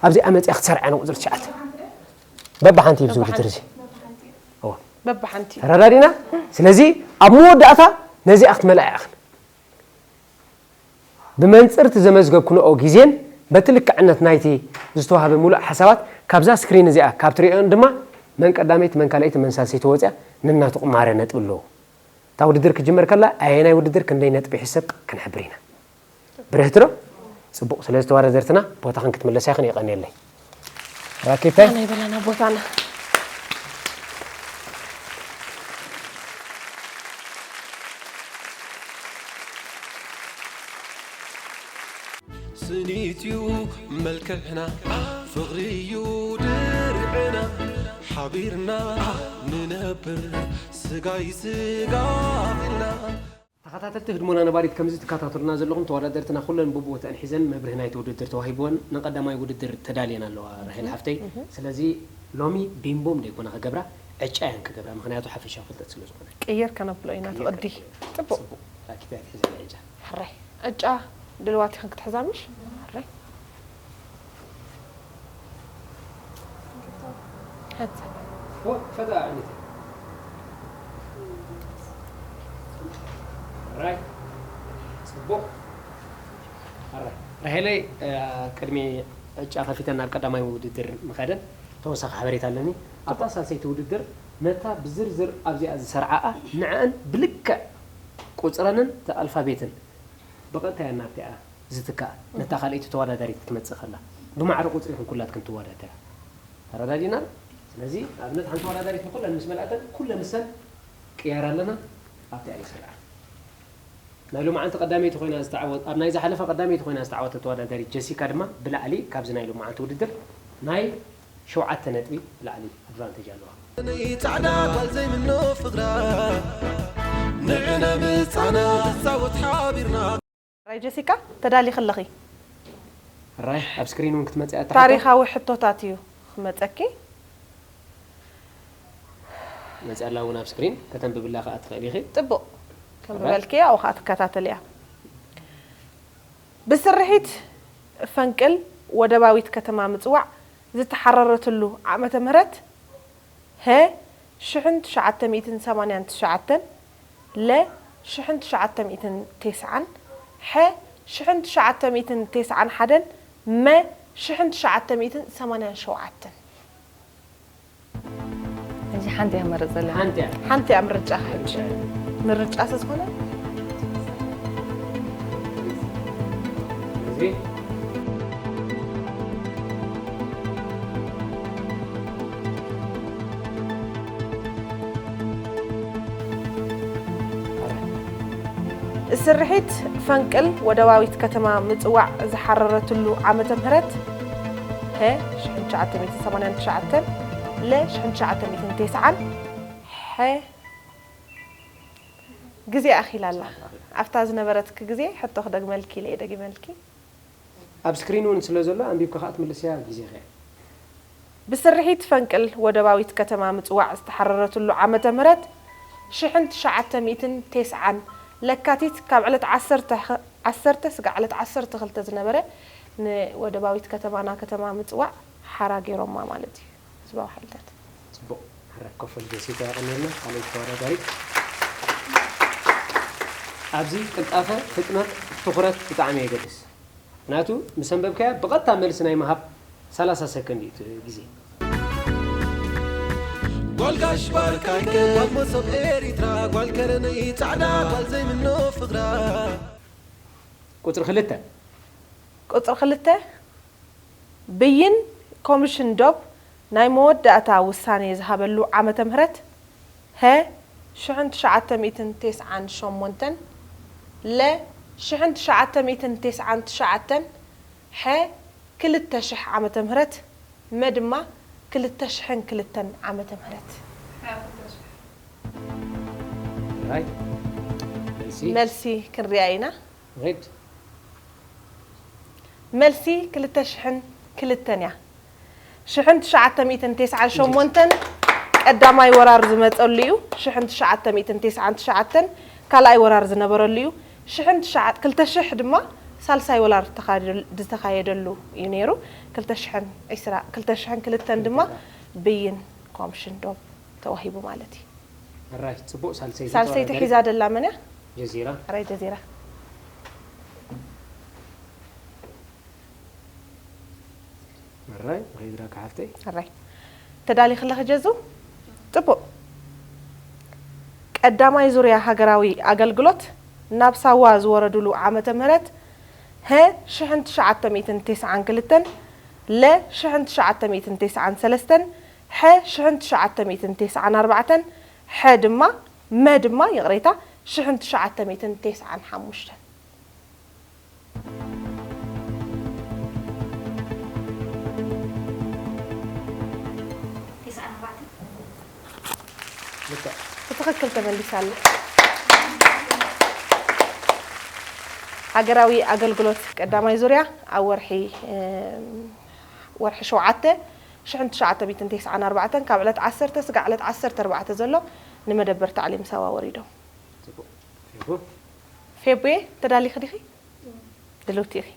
ኣብዚኣ መፅያ ክትሰርዓ ንቁፅሪ ትሽዓተ በብሓንቲ እዩ ኣብዚ ውድድር እዚ። እወ። በብሓንቲ ተረዳዲና። ስለዚ ኣብ መወዳእታ ነዚኣ ክትመልኣ ኢኽን። ብመንፅር እቲ ዘመዝገብክንኦ ግዜን በቲ ልክዕነት ናይቲ ዝተዋህበ ሙሉእ ሓሳባት ካብዛ ስክሪን እዚኣ ካብ ትርእዮን ድማ መን ቀዳመይቲ መን ካልኣይቲ መን ሳልሰይቲ ወፅያ ነናቱ ቅማረ ነጥቢ ኣለዎ። እታ ውድድር ክጅመር ከላ ኣየናይ ውድድር ክንደይ ነጥቢ ይሕሰብ ክንሕብር ኢና። ብርህቲ ዶ? ፅቡቕ። ስለዚ ተወዳደርትና ቦታኽን ክትምለሳ ኢኽን። የቐንየለይ። ራኬብታይ። ናይ በላና ቦታና ስኒት እዩ መልክዕና ፍቕሪ እዩ ድርዕና ሓቢርና ንነብር ስጋይ ስጋ ኢልና ተኸታተልቲ ህድሞና ነባሪት ከምዚ ትከታተሉና ዘለኹም ተወዳደርትና ኩለን ቡቡወተአን ሒዘን መብርሂ ናይቲ ውድድር ተዋሂብወን ንቐዳማይ ውድድር ተዳልየን ኣለዋ ራሄል ሓፍተይ። ስለዚ ሎሚ ቢምቦም ደይኮና ክገብራ ዕጫ እየን ክገብራ ምኽንያቱ ሓፈሻዊ ፍልጠት ስለ ዝኾነ። ቅይር ከነብሎ ኢና እቲ ቅዲ። ጽቡቕ። ጽቡቕ ራኪታ ክትሕዘ ዕጫ። ሕራይ። ዕጫ ድልዋት ኢኽን ክትሕዛ ምሽ? ሕራይ። ራሄለይ ቅድሚ ዕጫ ከፊተን ናብ ቀዳማይ ውድድር ምኸደን ተወሳኺ ሓበሬታ ኣለኒ። ኣብታ ሳልሰይቲ ውድድር ነታ ብዝርዝር ኣብዚኣ ዝሰርዓኣ ንዐኣን ብልክዕ ቁፅረንን እቲ ኣልፋቤትን ብቐጥታ እያ ናብቲኣ ዝትካእ ነታ ካልኣይቲ ተወዳዳሪት ክትመጽእ ከላ ብማዕረ ቁጽሪ ኢኹም ኩላትክን ትወዳደራ። ተረዳዲና? ስለዚ ንኣብነት ሓንቲ ተወዳዳሪት ንኩለን ምስ መልኣተን ኩለን ንሰን ቅያር ኣለና ኣብቲ ኣይስርዓ። ናይ ሎማዓንቲ ቀዳመይቲ ኮይና ዝተዓወት ኣብ ናይ ዝሓለፈ ቀዳመይቲ ኮይና ዝተዓወተት ተወዳዳሪት ጀሲካ ድማ ብላዕሊ ካብዚ ናይ ሎማዓንቲ ውድድር ናይ ሸውዓተ ነጥቢ ብላዕሊ ኣድቫንቴጅ ኣለዋ። ነይ ጻዕዳ ጓል ዘይምኖ ፍቕራ ንዕነ ምጻና ትጻወት ሓቢርና ራይ ጀሲካ ተዳሊኺ ኣለኺ። ራይ ኣብ ስክሪን እውን ክትመጽያ እታ ታሪኻዊ ሕቶታት እዩ ክመጸኪ። መጽያ ኣላ እውን ኣብ ስክሪን ከተንብብላ ከኣ ትኽእል ኢኺ። ጽቡቕ ከንብበልኪ ኣብኡ ከኣ ትከታተልያ። ብስርሒት ፈንቅል ወደባዊት ከተማ ምጽዋዕ ዝተሓረረትሉ ዓመተ ምህረት ሀ ሽሕን ትሽዓተ ሚእትን ሰማንያን ትሽዓተን፣ ለ ሽሕን ትሽዓተ ሚእትን ቴስዓን፣ ሐ ሽሕን ትሽዓተ ሚእትን ቴስዓን ሓደን፣ መ ሽሕን ትሽዓተ ሚእትን ሰማንያን ሸውዓተን። እዚ ሓንቲ እያ መረፅ ዘለና። ሓንቲ እያ። ሓንቲ እያ ምርጫ። ምርጫ ስዝኾነ ስርሒት ፈንቅል ወደባዊት ከተማ ምጽዋዕ ዝሓረረትሉ ዓመተ ምህረት ሀ ሽሕን ትሽዓተ ሚእትን ሰማንያን ትሽዓተን ለ ሽሕን ትሽዓተ ሚእትን ቴስዓን ሐ ግዜ ኣኺላ ኣላ። ኣብታ ዝነበረትኪ ግዜ ሕቶ ክደግመልኪ ኢለ እየ ደጊመልኪ። ኣብ ስክሪን እውን ስለ ዘሎ ኣንቢብካ ከኣ ትምልስያ ግዜኺ እያ። ብስርሒት ፈንቅል ወደባዊት ከተማ ምጽዋዕ ዝተሓረረትሉ ዓመተ ምህረት ሽሕን ትሽዓተ ሚእትን ቴስዓን ለካቲት ካብ ዕለት ዓሰርተ ዓሰርተ ስጋዕ ዕለት ዓሰርተ ክልተ ዝነበረ ንወደባዊት ከተማና ከተማ ምጽዋዕ ሓራ ገይሮማ ማለት እዩ ህዝባዊ ሓይልታት። ጽቡቕ። ሕራይ ኮፍ በል ጀሲካ የቐንየልና። ካልኣይቲ ተወዳዳሪት ኣብዚ ቅልጣፈ፣ ፍጥነት፣ ትኹረት ብጣዕሚ የገድስ። ምኽንያቱ ምስ ኣንበብካያ ብቐጥታ መልሲ ናይ ምሃብ ሰላሳ ሰከንድ እዩ እቲ ግዜ። ጓል ጋሽ ባርካይከ ጓል መሶብ ኤሪትራ ጓል ከረነይ ጻዕዳ ጓል ዘይምኖ ፍቕራ ቁጽሪ ክልተ። ቁጽሪ ክልተ። ብይን ኮሚሽን ዶብ ናይ መወዳእታ ውሳኔ ዝሃበሉ ዓመተ ምህረት ሀ ሽሕን ትሽዓተ ሚእትን ቴስዓን ሸሞንተን፣ ለ ሽሕን ትሽዓተ ሚእትን ቴስዓን ትሽዓተን፣ ሐ ክልተ ሽሕ ዓመተ ምህረት፣ መ ድማ ክልተ ሽሕን ክልተን ዓመተ ምህረት። ራይት። መልሲ። መልሲ ክንሪኣ ኢና። ሬድ። መልሲ ክልተ ሽሕን ክልተን እያ። ሽሕን ትሽዓተ ሚእትን ተስዓን ሸሞንተን ቀዳማይ ወራር ዝመጸሉ እዩ። ሽሕን ትሽዓተ ሚእትን ተስዓን ትሽዓተን ካልኣይ ወራር ዝነበረሉ እዩ። ሽሕን ትሽዓት-፣ ክልተ ሽሕ ድማ ሳልሳይ ወራር ዝተኻየደል-፣ ዝተኻየደሉ እዩ ነይሩ። ክልተ ሽሕን ዕስራ፣ ክልተ ሽሕን ክልተን ድማ ብይን ኮምሽን ዶብ ተዋሂቡ ማለት እዩ። ሕራይ ጽቡቕ። ሳልሰይቲ ሳልሰይቲ ተወዳዳሪት ሒዛ ደላ መን እያ? ጀዚራ። ሕራይ ጀዚራ። ሕራይ ንኸይድራካ ሓፍተይ። ሕራይ ተዳሊኺ ኣለኺ ጀዙ? ጽቡቕ። ቀዳማይ ዙርያ ሃገራዊ ኣገልግሎት ናብ ሳዋ ዝወረዱሉ ዓመተ ምህረት፣ ሀ ሽሕን ትሽዓተ ሚእትን ተስዓን ክልተን፣ ለ ሽሕን ትሽዓተ ሚእትን ተስዓን ሰለስተን፣ ሐ ሽሕን ትሽዓተ ሚእትን ተስዓን ኣርባዕተን፣ ሐ ድማ፣ መ ድማ፣ ይቕሬታ፣ ሽሕን ትሽዓተ ሚእትን ተስዓን ሓሙሽተን። ልክዕ። ብትኽክል ተመሊሳ ኣላ። ሃገራዊ ኣገልግሎት ቀዳማይ ዙርያ ኣብ ወርሒ፣ እም፣ ወርሒ ሸውዓተ ሽሕን ትሽዓተ ሚእትን ተስዓን ኣርባዕተን ካብ ዕለት ዓሰርተ ስጋዕ ዕለት ዓሰርተ ኣርባዕተ ዘሎ ንመደበር ታዕሊም ሳዋ ወሪዶም። ጽቡቕ። ፌቡ። ፌቡዬ፣ ተዳሊኺ ዲኺ? ድልውቲ ኢኺ።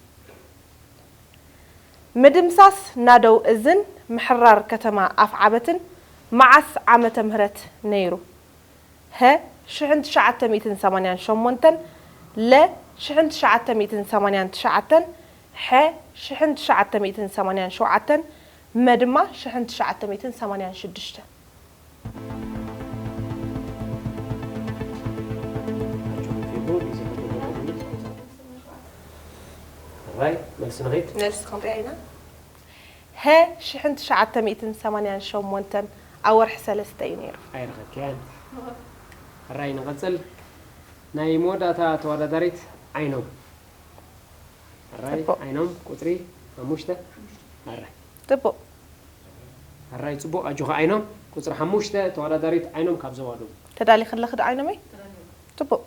ምድምሳስ ናደው እዝን ምሕራር ከተማ ኣፍዓበትን መዓስ ዓመተ ምህረት ነይሩ? ሀ ሽሕን ትሽዓተ ሚእትን ሰማንያን ሸሞንተን፣ ለ ሽሕን ትሽዓተ ሚእትን ሰማንያን ትሽዓተን፣ ሐ ሽሕን ትሽዓተ ሚእትን ሰማንያን ሸውዓተን፣ መ ድማ ሽሕን ትሽዓተ ሚእትን ሰማንያን ሽዱሽተን። ኣጆኹም ፌቡ፣ ግዜ ከይተጠቀምሉ። ሕራይ መልሲ ንኺድ። መልሲ ክንሪኣ ኢና። ሀ ሽሕን ትሽዓተ ሚእትን ሰማንያን ሸሞንተን ኣብ ወርሒ ሰለስተ እዩ ነይሩ። ኣይረኸብክያን። ሕራይ ንቐጽል። ናይ መወዳእታ ተወዳዳሪት ዓይኖም። ሕራይ ጽቡቕ። ዓይኖም ቁጽሪ ሓሙሽተ። ሕራይ። ጽቡቕ። ሕራይ ጽቡቕ። ኣጆኺ ዓይኖም። ቁጽሪ ሓሙሽተ ተወዳዳሪት ዓይኖም ካብ ዞባ ደቡብ። ተዳሊኺ ኣለኺ ዶ ዓይኖመይ? ጽቡቕ።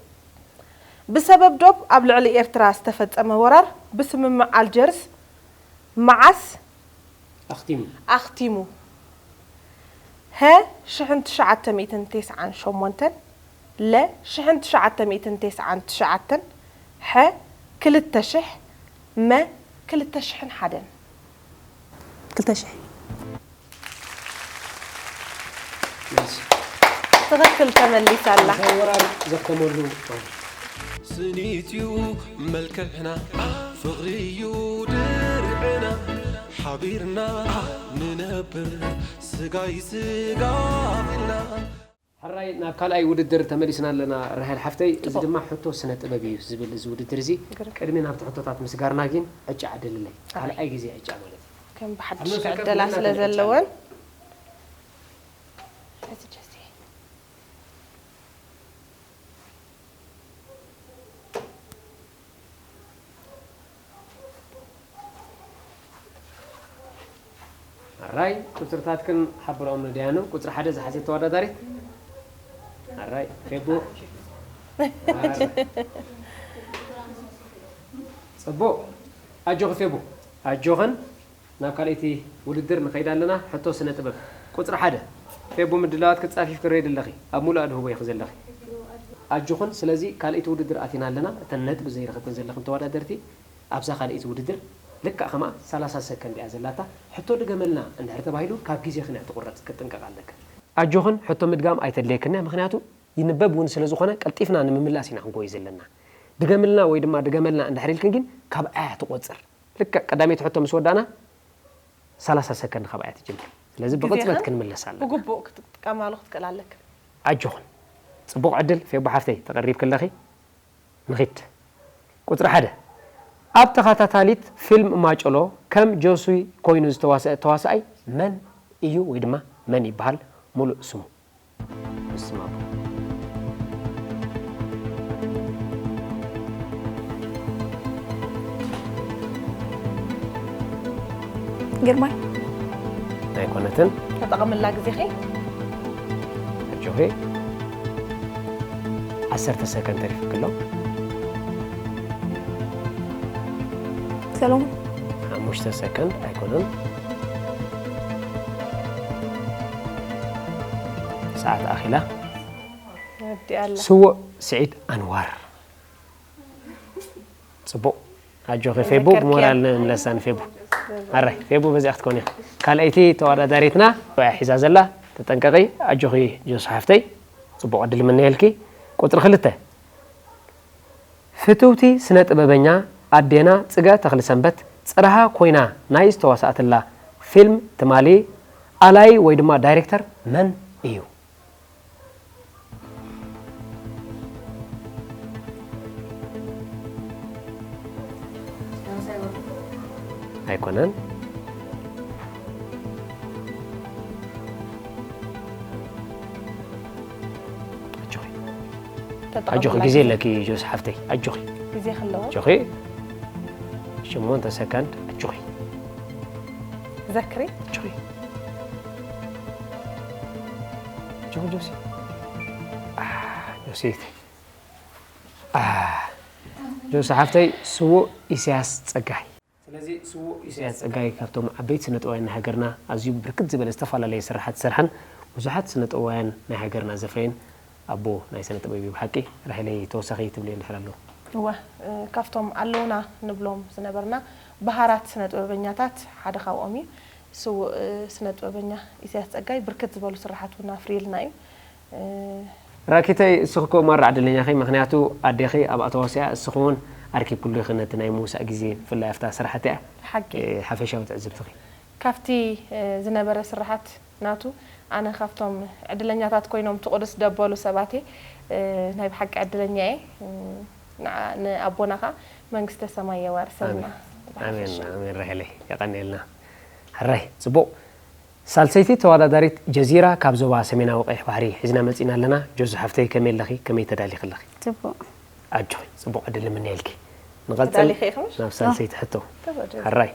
ብሰበብ ዶብ ኣብ ልዕሊ ኤርትራ ዝተፈጸመ ወራር ብስምምዕ ኣልጀርስ መዓስ ኣኽቲሙ። ኣኽቲሙ? ሀ ሽሕን ትሽዓተ ሚእትን ተስዓን ሸሞንተን፣ ለ ሽሕን ትሽዓተ ሚእትን ተስዓን ትሽዓተን፣ ሐ ክልተ ሽሕ፣ መ ክልተ ሽሕን ሓደን። ክልተ ሽሕ። መልሲ። ትኽክል ተመሊሳ ኣላ። እንታይ ወራር ዘኽተመሉ ማለት እዩ? ስኒትዩ መልክዕና ፍቕሪዩ ድርዕና ሓቢርና ንነብር ስጋይ ስጋ ኢልና ሕራይ ናብ ካልኣይ ውድድር ተመሊስና ኣለና ራሄል ሓፍተይ። እዚ ጽቡቕ። ድማ ሕቶ ስነ ጥበብ እዩ ዝብል እዚ ውድድር እዚ። ግርም። ቅድሚ ናብቲ ሕቶታት ምስጋርና ግን ዕጫ ዕድልለይ። ካልኣይ ግዜ ዕጫ ማለት እዩ። ከም ብሓድሽ ኣብ ነፍሲ ወከፍ ክዕደላ ክልተ ስለ ክልተ ዘለወን። ሕዚ ጀስቲ። ሕራይ ቁጽርታትክን ሓብሮም ነዳያኑ። ቁጽሪ ሓደ ዝሓዘት ተወዳዳሪት። ሕራይ ፌቡ። ጽቡቕ። ኣጆኺ ፌቡ። ኣጆኽን። ናብ ካልኣይቲ ውድድር ንኸይድ ኣለና። ሕቶ ስነ ጥበብ። ቁጽሪ ሓደ። ፌቡ ምድላዋት ክጻፊፍ ክረይ ደለኺ። ኣብ ሙሉእ ኣድህቦ ኢኺ ዘለኺ። ኣጆኽን። ስለዚ ካልኣይቲ ውድድር ኣቲና ኣለና። እተን ነጥቢ ዘይረኸብክን ዘለኽን ተወዳደርቲ ኣብዛ ካልኣይቲ ውድድር ልክዕ ከማኣ ሰላሳ ሰከንድ እያ ዘላታ። ሕቶ ድገመልና እንድሕር ተባሂሉ ካብ ግዜኽን እያ ትቑረጽ። ክትጥንቀቕ ኣለክን። ኣጆኽን። ሕቶ ምድጋም ኣይተድልየክን እያ። ምኽንያቱ ይንበብ እውን ስለ ዝኾነ ቀልጢፍና ንምምላስ ኢና ክንጎይ ዘለና። ድገምልና ወይ ድማ ድገመልና እንድሕር ኢልክን ግን ካብኣ እያ ትቖጽር። ልክዕ ቀዳመይቲ ሕቶ ምስ ወዳእና ሰላሳ ሰከንድ ካብኣ እያ ትጅምር። ስለዚ ብቕጽበት ግዜኽን ክንምለስ ኣለና። ብግቡእ ክትጥቀማሉ ክትክእል ኣለክን። ኣጆኽን። ጽቡቕ ዕድል ፌቡ ሓፍተይ ተቐሪብኪ ኣለኺ። ንኺድ። ቁጽሪ ሓደ። ኣብ ተኸታታሊት ፊልም ማጨሎ ከም ጆሲ ኮይኑ ዝተዋስአ ተዋሳኣይ መን እዩ ወይ ድማ መን ይበሃል ሙሉእ ስሙ? እስማቡ። ግርማይ። ኣይኮነትን። ተጠቐምላ ግዜኺ። ኣጆኺ። ዓሰርተ ሰከንድ ተሪፉኪ ኣሎ። ሰሎሞን። ሓሙሽተ ሰከንድ ኣይኮነን። ሰዓት ኣኺላ። ወዲኣላ። ስዉእ ስዒድ ኣንዋር። ጽቡቕ። ኣጆኺ ፌቡ፣ ዘከርክያ። ብሞራል ንምለሳ ንፌቡ። ኣራይ ፌቡ፣ በዚኣ ክትኮን እያ። ካልኣይቲ ተወዳዳሪትና ሒዛ ዘላ። ተጠንቀቒ። ኣጆኺ ጆስ ሓፍተይ፣ ጽቡቕ ዕድል ምነየልኪ። ቁጽሪ ክልተ። ፍትውቲ ስነ ጥበበኛ ኣዴና ጽገ ተኽልሰንበት ጽርሃ ኮይና ናይ ዝተዋስኣትላ ፊልም ትማሊ ኣላይ ወይ ድማ ዳይሬክተር መን እዩ? ኣይኮነን። ኣጆኺ። ኣጆኺ፣ ግዜ ኣለኪ ጆስ ሓፍተይ፣ ኣጆኺ። ግዜ ከለዎ። ኣጆኺ። ሸሞንተ ሰከንድ፣ ኣጆኺ። ዘክሪ። ኣጆኺ። ኣጆኺ ጆሲ። ኣህ፣ ጆሲ። ኣህ፣ ጆሲ ሓፍተይ፣ ስዉእ ኢሳያስ ጸጋይ። ስለዚ ስዉእ ኢሳያስ ጸጋይ ካብቶም ዓበይቲ ስነ ጥበባውያን ናይ ሃገርና፣ ኣዝዩ ብርክት ዝበለ ዝተፈላለየ ስራሓት ዝሰርሐን ብዙሓት ስነ ጥበባውያን ናይ ሃገርና ዘፍረየን ኣቦ ናይ ስነ ጥበብ እዩ ብሓቂ። ራሄለይ፣ ተወሳኺ ትብልዮ እንድሕር ኣሎ? እወ፣ እ፣ ካብቶም ኣለውና ንብሎም ዝነበርና በሃራት ስነ ጥበበኛታት ሓደ ካብኦም እዩ። ስዉእ፣ እ፣ ስነ ጥበበኛ ኢሳያስ ጸጋይ ብርክት ዝበሉ ስራሓት እውን ኣፍርየልና እዩ። እ፣ ራኪተይ፣ እስኺ እኮ ማራ ዕድለኛ ኢኺ፣ ምኽንያቱ ኣዴኺ ኣብኣ ተዋሲኣ፣ እስኺ እውን ኣርኪብክሉ ኢኺ ነቲ ናይ ምውሳእ ግዜ፣ ብፍላይ ኣብታ ስራሕቲ እያ። ሓቂ። እ፣ ሓፈሻዊ ትዕዝብትኺ። ካብቲ፣ እ፣ ዝነበረ ስራሓት ናቱ፣ ኣነ ካብቶም ዕድለኛታት ኮይኖም ትቑድስ ደበሉ ሰባት እየ። እ፣ ናይ ብሓቂ ዕድለኛ እየ። እ፣ ንዓ-፣ ንኣቦና ኸዓ መንግስተ ሰማይ የዋርሰልና። ኣሜን። ኣሜን፣ ኣሜን። ራሄለይ፣ የቐንየልና። ሕራይ፣ ጽቡቕ። ሳልሰይቲ ተወዳዳሪት ጀዚራ ካብ ዞባ ሰሜናዊ ቀይሕ ባሕሪ ሒዝና መጺና ኣለና። ጆዚ ሓፍተይ፣ ከመይ ኣለኺ? ከመይ ተዳሊኺ ኣለኺ? ጽቡቕ። ኣጆኺ፣ ጽቡቕ ዕድል ንምነየልኪ። ንቐጽል ተዳሊኺ ኢኺ ምሽ? ናብ ሳልሰይቲ ሕቶ። ተወደደ። ሕራይ።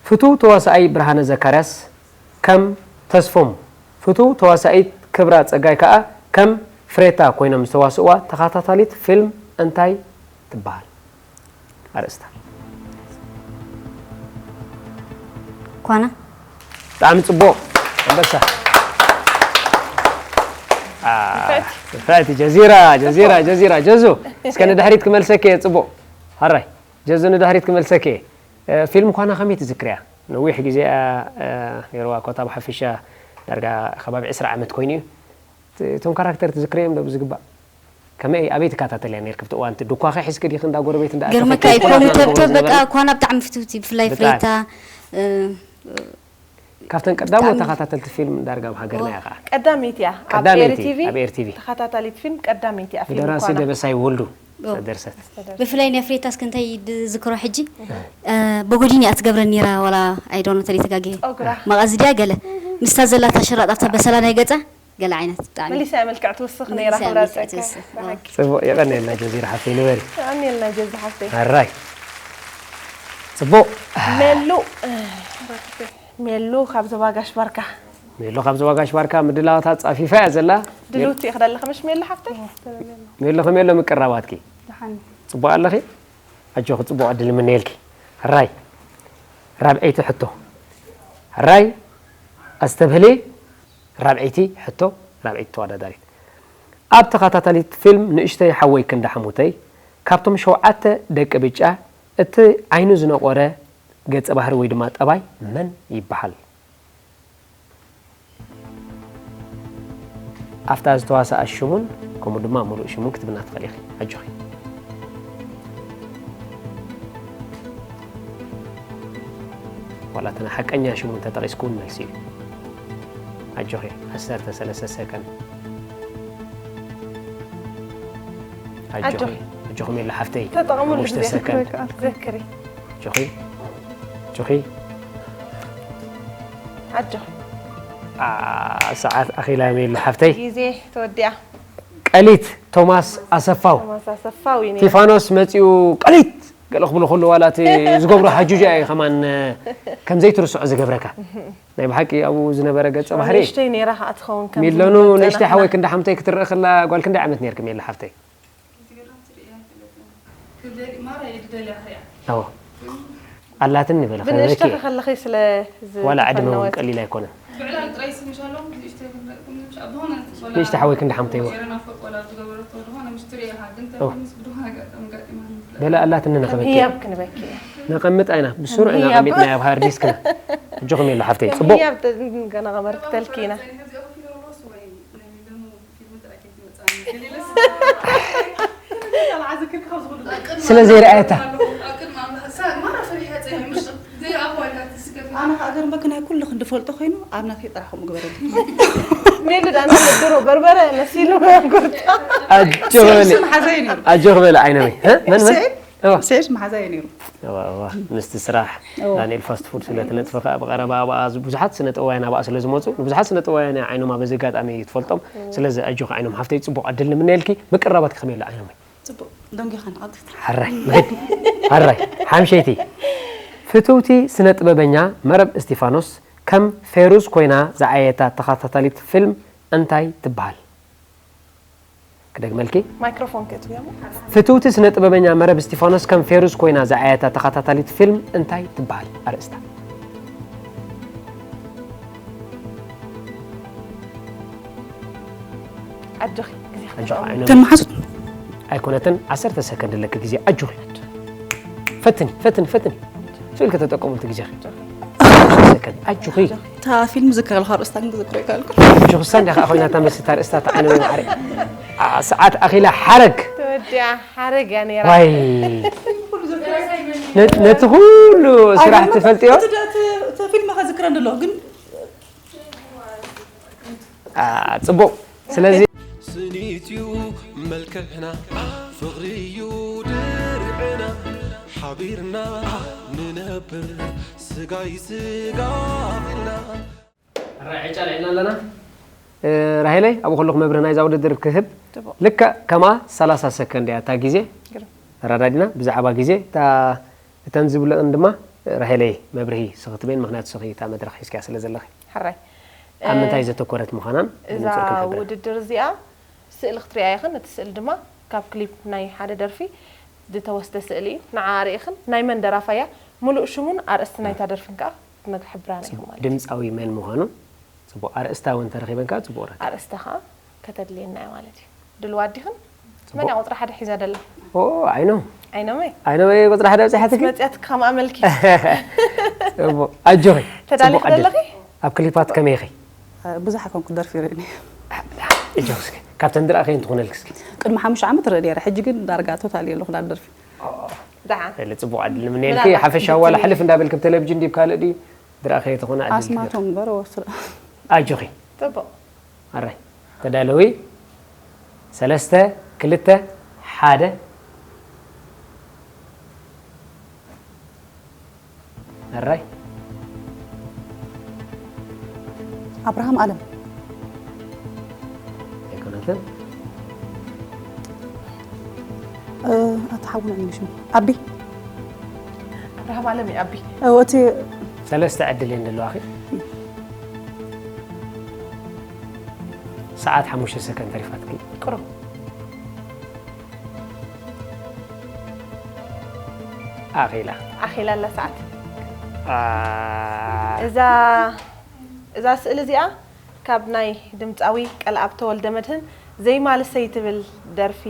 ፍቱው ተዋሳኣይ ብርሃነ ዘካርያስ ከም ተስፎም፣ ፍቱው ተዋሳኢት ክብራ ጸጋይ ከኣ ከም ፍሬታ ኮይኖም ዝተዋስእዋ ተኸታታሊት ፊልም እንታይ ትበሃል? ኣርእስታ። ኳና። ብጣዕሚ ጽቡቕ። ኣንበሳ። አ፣ ንፍዕቲ ጀዚራ፣ ጀዚራ፣ ጀዚራ፣ ጀዙ። እስከ ንድሕሪት ክመልሰኪ እየ፣ ጽቡቕ። ሕራይ፣ ጀዙ ንድሕሪት ክመልሰኪ እየ። እ፣ ፊልም ኳና ከመይ ትዝክርያ? ነዊሕ ግዜ እያ፣ እ፣ ነይርዋ፣ ኮታ ብሓፈሻ ዳርጋ ከባቢ ዕስራ ዓመት ኮይኑ እዩ። ት-፣ እቶም ካራክተር ትዝክርዮም ዶ ብዝግባእ? ከመይ፣ ኣበይ ትከታተልያ ነይርኪ ኣብቲ እዋን? እቲ ድኳኺ ሒዝኪ ዲኺ እንዳ ጎረቤት እንዳ ኣተኺ? ገርመካ እዩ፣ ኮምተብተብ በቃ። ኳና ብጣዕሚ ፍትውቲ፣ ብፍላይ ብጣዕሚ። ፍሬታ፣ እ፣ ካብተን ቀዳሞት ብጣዕሚ። ተኸታተልቲ ፊልም ዳርጋ ኣብ ሃገርና እያ ከዓ። ቀዳመይቲ እያ። ኣብ ቀዳመይቲ ኤሪ ቲቪ ኣብ ኤሪ ቲቪ። ተኸታታሊት ፊልም ቀዳመይቲ እያ። ፊልም ብደራሲ ኳና። ደበሳይ ወልዱ ኦ። ዝተደርሰት። ብፍላይ ናይ ፍሬታ እስከ እንታይ ዝክሮ ሕጂ? እ፣ በጎዲን እያ ትገብረን ነይራ፣ ዋላ ኣይዶኖ ተለይ ተጋግየ። ኦግራ። መቐዚ ድያ ገለ? ምስታ ዘላታ ሽራጥ ኣብታ በሰላ ናይ ገጻ ገለ ዓይነት ብጣዕሚ። መሊሳ እያ መልክዕ ትውስኽ ነይራ፣ መሊሳ እያ ክብራ መልክዕ ጸጋ። ትውስኽ። ብሓቂ። ጽቡቕ፣ የቐንየልና ጀዚራ ሓፍተይ፣ ንበሪ። የቐንየልና ጀዚ ሓፍተይ። ሕራይ። ጽቡቕ። ሜሉ፣ እ፣ ሜሉ ካብ ዞባ ጋሽ ባርካ። ሜሎ ካብ ዞባ ጋሽ ባርካ ምድላዋታ ጻፊፋ እያ ዘላ። ድልውቲ ኢኺ ዘለኺ ምሽ ሜሉ ሓፍተይ? ሜሎ ከመይ ኣሎ ምቅራባትኪ? ደሓን። ጽቡቕ ኣለኺ? ኣጆኺ፣ ጽቡቕ ዕድል ይምነየልኪ። ሕራይ። ራብዐይቲ ሕቶ። ሕራይ፣ ኣስተብህሊ። ራብዐይቲ ሕቶ፣ ራብዐይቲ ተወዳዳሪት። ኣብ ተኸታታሊት ፊልም ንእሽተይ ሓወይ ክንዲ ሓሙተይ፣ ካብቶም ሸውዓተ ደቂ ብጫ እቲ ዓይኑ ዝነቖረ ገጸ ባህሪ ወይ ድማ ጠባይ መን ይበሃል? ኣብታ ዝተዋስኣ ሽሙን ከምኡ ድማ ሙሉእ ሽሙን ክትብልና ትኽእሊ ኢኺ። ኣጆኺ። ዋላ እቲ ናይ ሓቀኛ ሽሙ እንተጠቒስኩ እውን መልሲ እዩ። ኣጆኺ፣ ዓሰርተ ሰለስተ ሰከንድ። ኣጆኺ፣ ኣጆኺ። ኣጆኺ ሜላ ሓፍተይ። ተጠቐሙሉ ሓሙሽተ ግዜ። ሰከንድ። ዘክሪ። ኣጆኺ፣ ኣጆኺ። ኣጆኺ። ኣ፣ ሰዓት ኣኺላ ሜላ ሓፍተይ። ግዜ ተወዲኣ። ቀሊት ቶማስ ኣሰፋው። ቶማስ ኣሰፋው እዩ ነይሩ። ቲፋኖስ መጺኡ ቀሊት ገለ ክብሉ ከለዉ ዋላ እቲ ዝገብሮ ሃጁጃ እዩ ከማን ከም ዘይትርስዖ ዝገብረካ። ናይ ብሓቂ ኣብኡ ዝነበረ ገጸ ባህሪ። ንእሽተይ ነይራ ከዓ ትኸውን ከም ሚለኑ ዝምመጸና ንእሽተይ ኸና። ሓወይ ክንዲ ሓምተይ ክትርኢ ከላ ጓል ክንደይ ዓመት ነይርኪ ሜላ ሓፍተይ? ኣዎ። ኣላትኒ በለ ብንእሽተኺ ክህበኪ። ከለኺ ስለ ዋላ ዕድመ እውን ዝፈነወት። ቀሊል ኣይኮነን። ብዕላል ጥራይ ስም ይሻሎም ንእሽተይ ክንደቅም ዝብሽ ኣቦ ሆነ ንእሽተ ሓወይ ክንዲ ሓምተይዎ። ጀረና ፈቆላ ዝገበረቶ ዝኾነ ምሽትሪ ኢኻ ግን ኦ። ምስ ብድሆነ ኣጋጣሚ ጋጢማ ንፍለ በለ ኣላትኒ ከም ንኽበኪ። ህያብ ክንበኪ ኢና። ነቐምጥ ኣይና ብስሩዕ ኢና ህያብ። ቀሚጥና ኣብ ሃርድ ዲስክና። እጆኹም የሎ ሓፍተይ። ከም ጽቡቕ። ህያብ ተ- ገና ከመርክተልኪ ኢና። ስለ ዘይረኣየታ። ኣነ ከዓ ገርመክ ናይ ኩሉ ክንዲ ፈልጦ ኮይኑ ኣብ ናተይ ጥራሕ ከምኡ ግበረኒ። ሜሉ ዳና ድሮ በርበረ መሲሉ ጉርጣ። ኣጆኺ በሊ። ስም ሓዛይ ነይሩ። ኣጆኺ በሊ ዓይነመይ። እ? መን መን? ስዒድ? እዋ። ስዒድ መሓዛይ ነይሩ። እዋ፣ እዋ። ምስቲ ስራሕ እዋ። ዳንኤል ፋስት ፉድ ስለ ተነጥፈ ከዓ ብቐረባ ኣብኣ ብዙሓት ስነ ጥበባውያን ኣብኣ ስለ ዝመፁ ንብዙሓት ስነ ጥበባውያን ዓይኖማ በዚ ኣጋጣሚ ትፈልጦም። ስለዚ ኣጆኺ ዓይኖም ሓፍተይ ፅቡቕ ዕድል ንምነየልኪ። ምቅርራባት ከመይ ኣሎ ዓይኖመይ? ፅቡቕ ደንጊኻ ንቐጥታ። ሓራይ መሄድ ሓራይ ሓምሸይቲ ፍትውቲ ስነ ጥበበኛ መረብ እስቲፋኖስ ከም ፌሩዝ ኮይና ዝዓየታ ተኸታታሊት ፊልም እንታይ ትበሃል? ክደግመልኪ። ማይክሮፎን ክትብዮ ፍትውቲ ስነ ጥበበኛ መረብ እስቲፋኖስ ከም ፌሩዝ ኮይና ዝዓየታ ተኸታታሊት ፊልም እንታይ ትበሃል? ኣርእስታ። ኣጆኺ ግዜ ኣጆኺ ዓይኖ እተን መሓዙት ኣይኮነትን። ዓሰርተ ሰከንድ ኣለኪ ግዜ። ኣጆኺ ፈትኒ ፈትኒ ፈትኒ። ስእሊ ከተጠቀሙ እቲ ግዜ። ዓሰርተ ሰከንድ ኣጆኺ። እታ ፊልም ዝከረልካ ርእስታ ግን ክዝክሮ ይከልኩ። ጆክሳን ዳኻ ኮይና እታ መስታ ርእስታ ተዓነወ ማዕረ። አ፣ ሰዓት ኣኺላ ሓረግ። ተወዲኣ ሓረግ እያ ነይራ። ዋይ። ነ- ነቲ ኩሉ ስራሕ ትፈልጥዮ? ፊልም ከዝክረ እንደሎ ግን አ፣ ጽቡቕ። ስለዚ ስኒትዩ መልክዕና ፍቕርዩ ድርዕና ሓቢርና ንነብር ስጋይ ስጋ ኢልና ራዒ ጫልዕና ኣለና። እ፣ ራሄለይ ኣብኡ ከለኹ መብርህ ናይዛ ውድድር ክህብ ጽቡቕ። ልክዕ ከማ ሰላሳ ሰከንድ እያ እታ ግዜ። ግርም። ተረዳዲና ብዛዕባ ግዜ እታ እተን ዝብለእን ድማ ራሄለይ መብርሂ ስኺ ትበይን ምኽንያቱ ስኺ እታ መድረኽ ሒዝክያ ስለ ዘለኺ። ሕራይ። ኣብ ምንታይ እ፣ ዘተኮረት ምዃናን እዛ ብንጹር ክንሕብር። ውድድር እዚኣ ስእሊ ክትሪኣ ኢኽን። እቲ ስእሊ ድማ ካብ ክሊፕ ናይ ሓደ ደርፊ ዝተወስደ ስእሊ እዩ። ንዓ ርኢኽን ናይ መን ደራፋይ እያ ምሉእ ሽሙን ኣርእስቲ ናይታ ደርፊን ከዓ ክትነግ- ሕብራና ኢኹም ማለት እዩ። ድምፃዊ መን ምዃኑ ጽቡቕ ኣርእስታ እውን ተረኺበን ከዓ ጽቡቕ ረክ ኣርእስታ ከዓ ከተድልየና እያ ማለት እዩ። ድልዋ ዲኽን? መን እያ ቁፅሪ ሓደ ሒዛ ደላ? ኦ ኣይኖ ኣይኖመይ? ኣይኖ ቁፅሪ ሓደ ኣብፅሓትኪ መፅያት ካብ ኣመልኪ ጽቡቕ ኣጆኺ ተዳሊኺ ጽቡቕ ዕድል። ዘለኺ? ኣብ ክሊፓት ከመይ ኢኺ? ብዙሕ ኮንኩ ደርፊ ርእኒ። እጆ እስኪ ካብተን ድረኣኸ እንትኾነልክ እስኪ ቅድሚ ሓሙሽተ ዓመት ርእኒ ነረ። ሕጂ ግን ዳርጋ ቶታል የለኹ ናብ ደርፊ። ደሓን እል ጽቡቕ ዕድል ንምንየልኪ ምናልባት ሓፈሻዊ ዋላ ክትትል- ሕልፍ እንዳበልክ ብቴሌቪዥን ዲብ ካልእ ድዩ ድረኣኸ ትኾነ ዕድል ኣስማቶም እምበር ወስረ ኣጆኺ ፅቡቕ ኣራይ ተዳለዊ ሰለስተ ክልተ ሓደ ኣራይ ኣብርሃም ኣለም ኣይኮነትን እ፣ ኣታ ሓውና እዩ ሽሙ ኣቢ ኣብርሃም ኣለም እዩ ኣቢ እ፣ እቲ ሰለስተ ዕድል እየን ዘለዋኺ ሰዓት ሓሙሽተ ሰከንድ ተሪፋትኪ ቅሩብ ኣኺላ ኣኺላ ኣላ ሰዓት ኣ፣ እዛ እዛ ስእሊ እዚኣ ካብ ናይ ድምፃዊ ቀልኣብ ተወልደ መድህን ዘይማልሰይ ትብል ደርፊ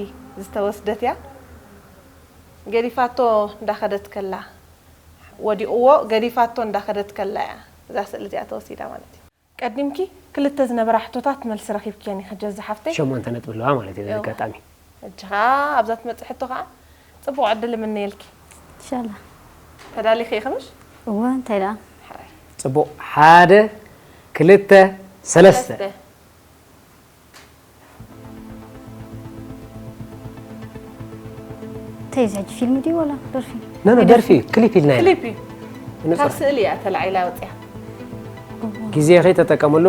ዝተወስደት እያ። ገዲፋቶ እንዳኸደት ከላ ወዲቕዎ ገዲፋቶ እንዳኸደት ከላ እያ እዛ ስእሊ እዚኣ ተወሲዳ ማለት እዩ። ቀዲምኪ ክልተ ዝነበራ ሕቶታት መልሲ ረኺብክየን ኢኺ ጀዚ ሓፍተይ። ሸሞንተ ነጥቢ ኣለዋ ማለት እዩ እዋ። ኣጋጣሚ ሕጂ ኸዓ ኣብዛ ትመፅእ ሕቶ ኸዓ ፅቡቕ ዕድል እምነየልኪ። ኢንሻላ ተዳሊኺ ኢኺ ምሽ? እወ እንታይ ደኣ ሕራይ ጽቡቕ ሓደ ክልተ ሰለስተ ሰለስተ እንታይ እዚ ሕጂ ፊልም ድዩ ወላ ደርፊ ነ ነ ደርፊ ክሊፕ ኢልና ኢና ክሊፕ እዩ ንጹር ካብ ስእሊ እያ ተላዒላ ወፅያ ግዜ ከይተጠቀምሉ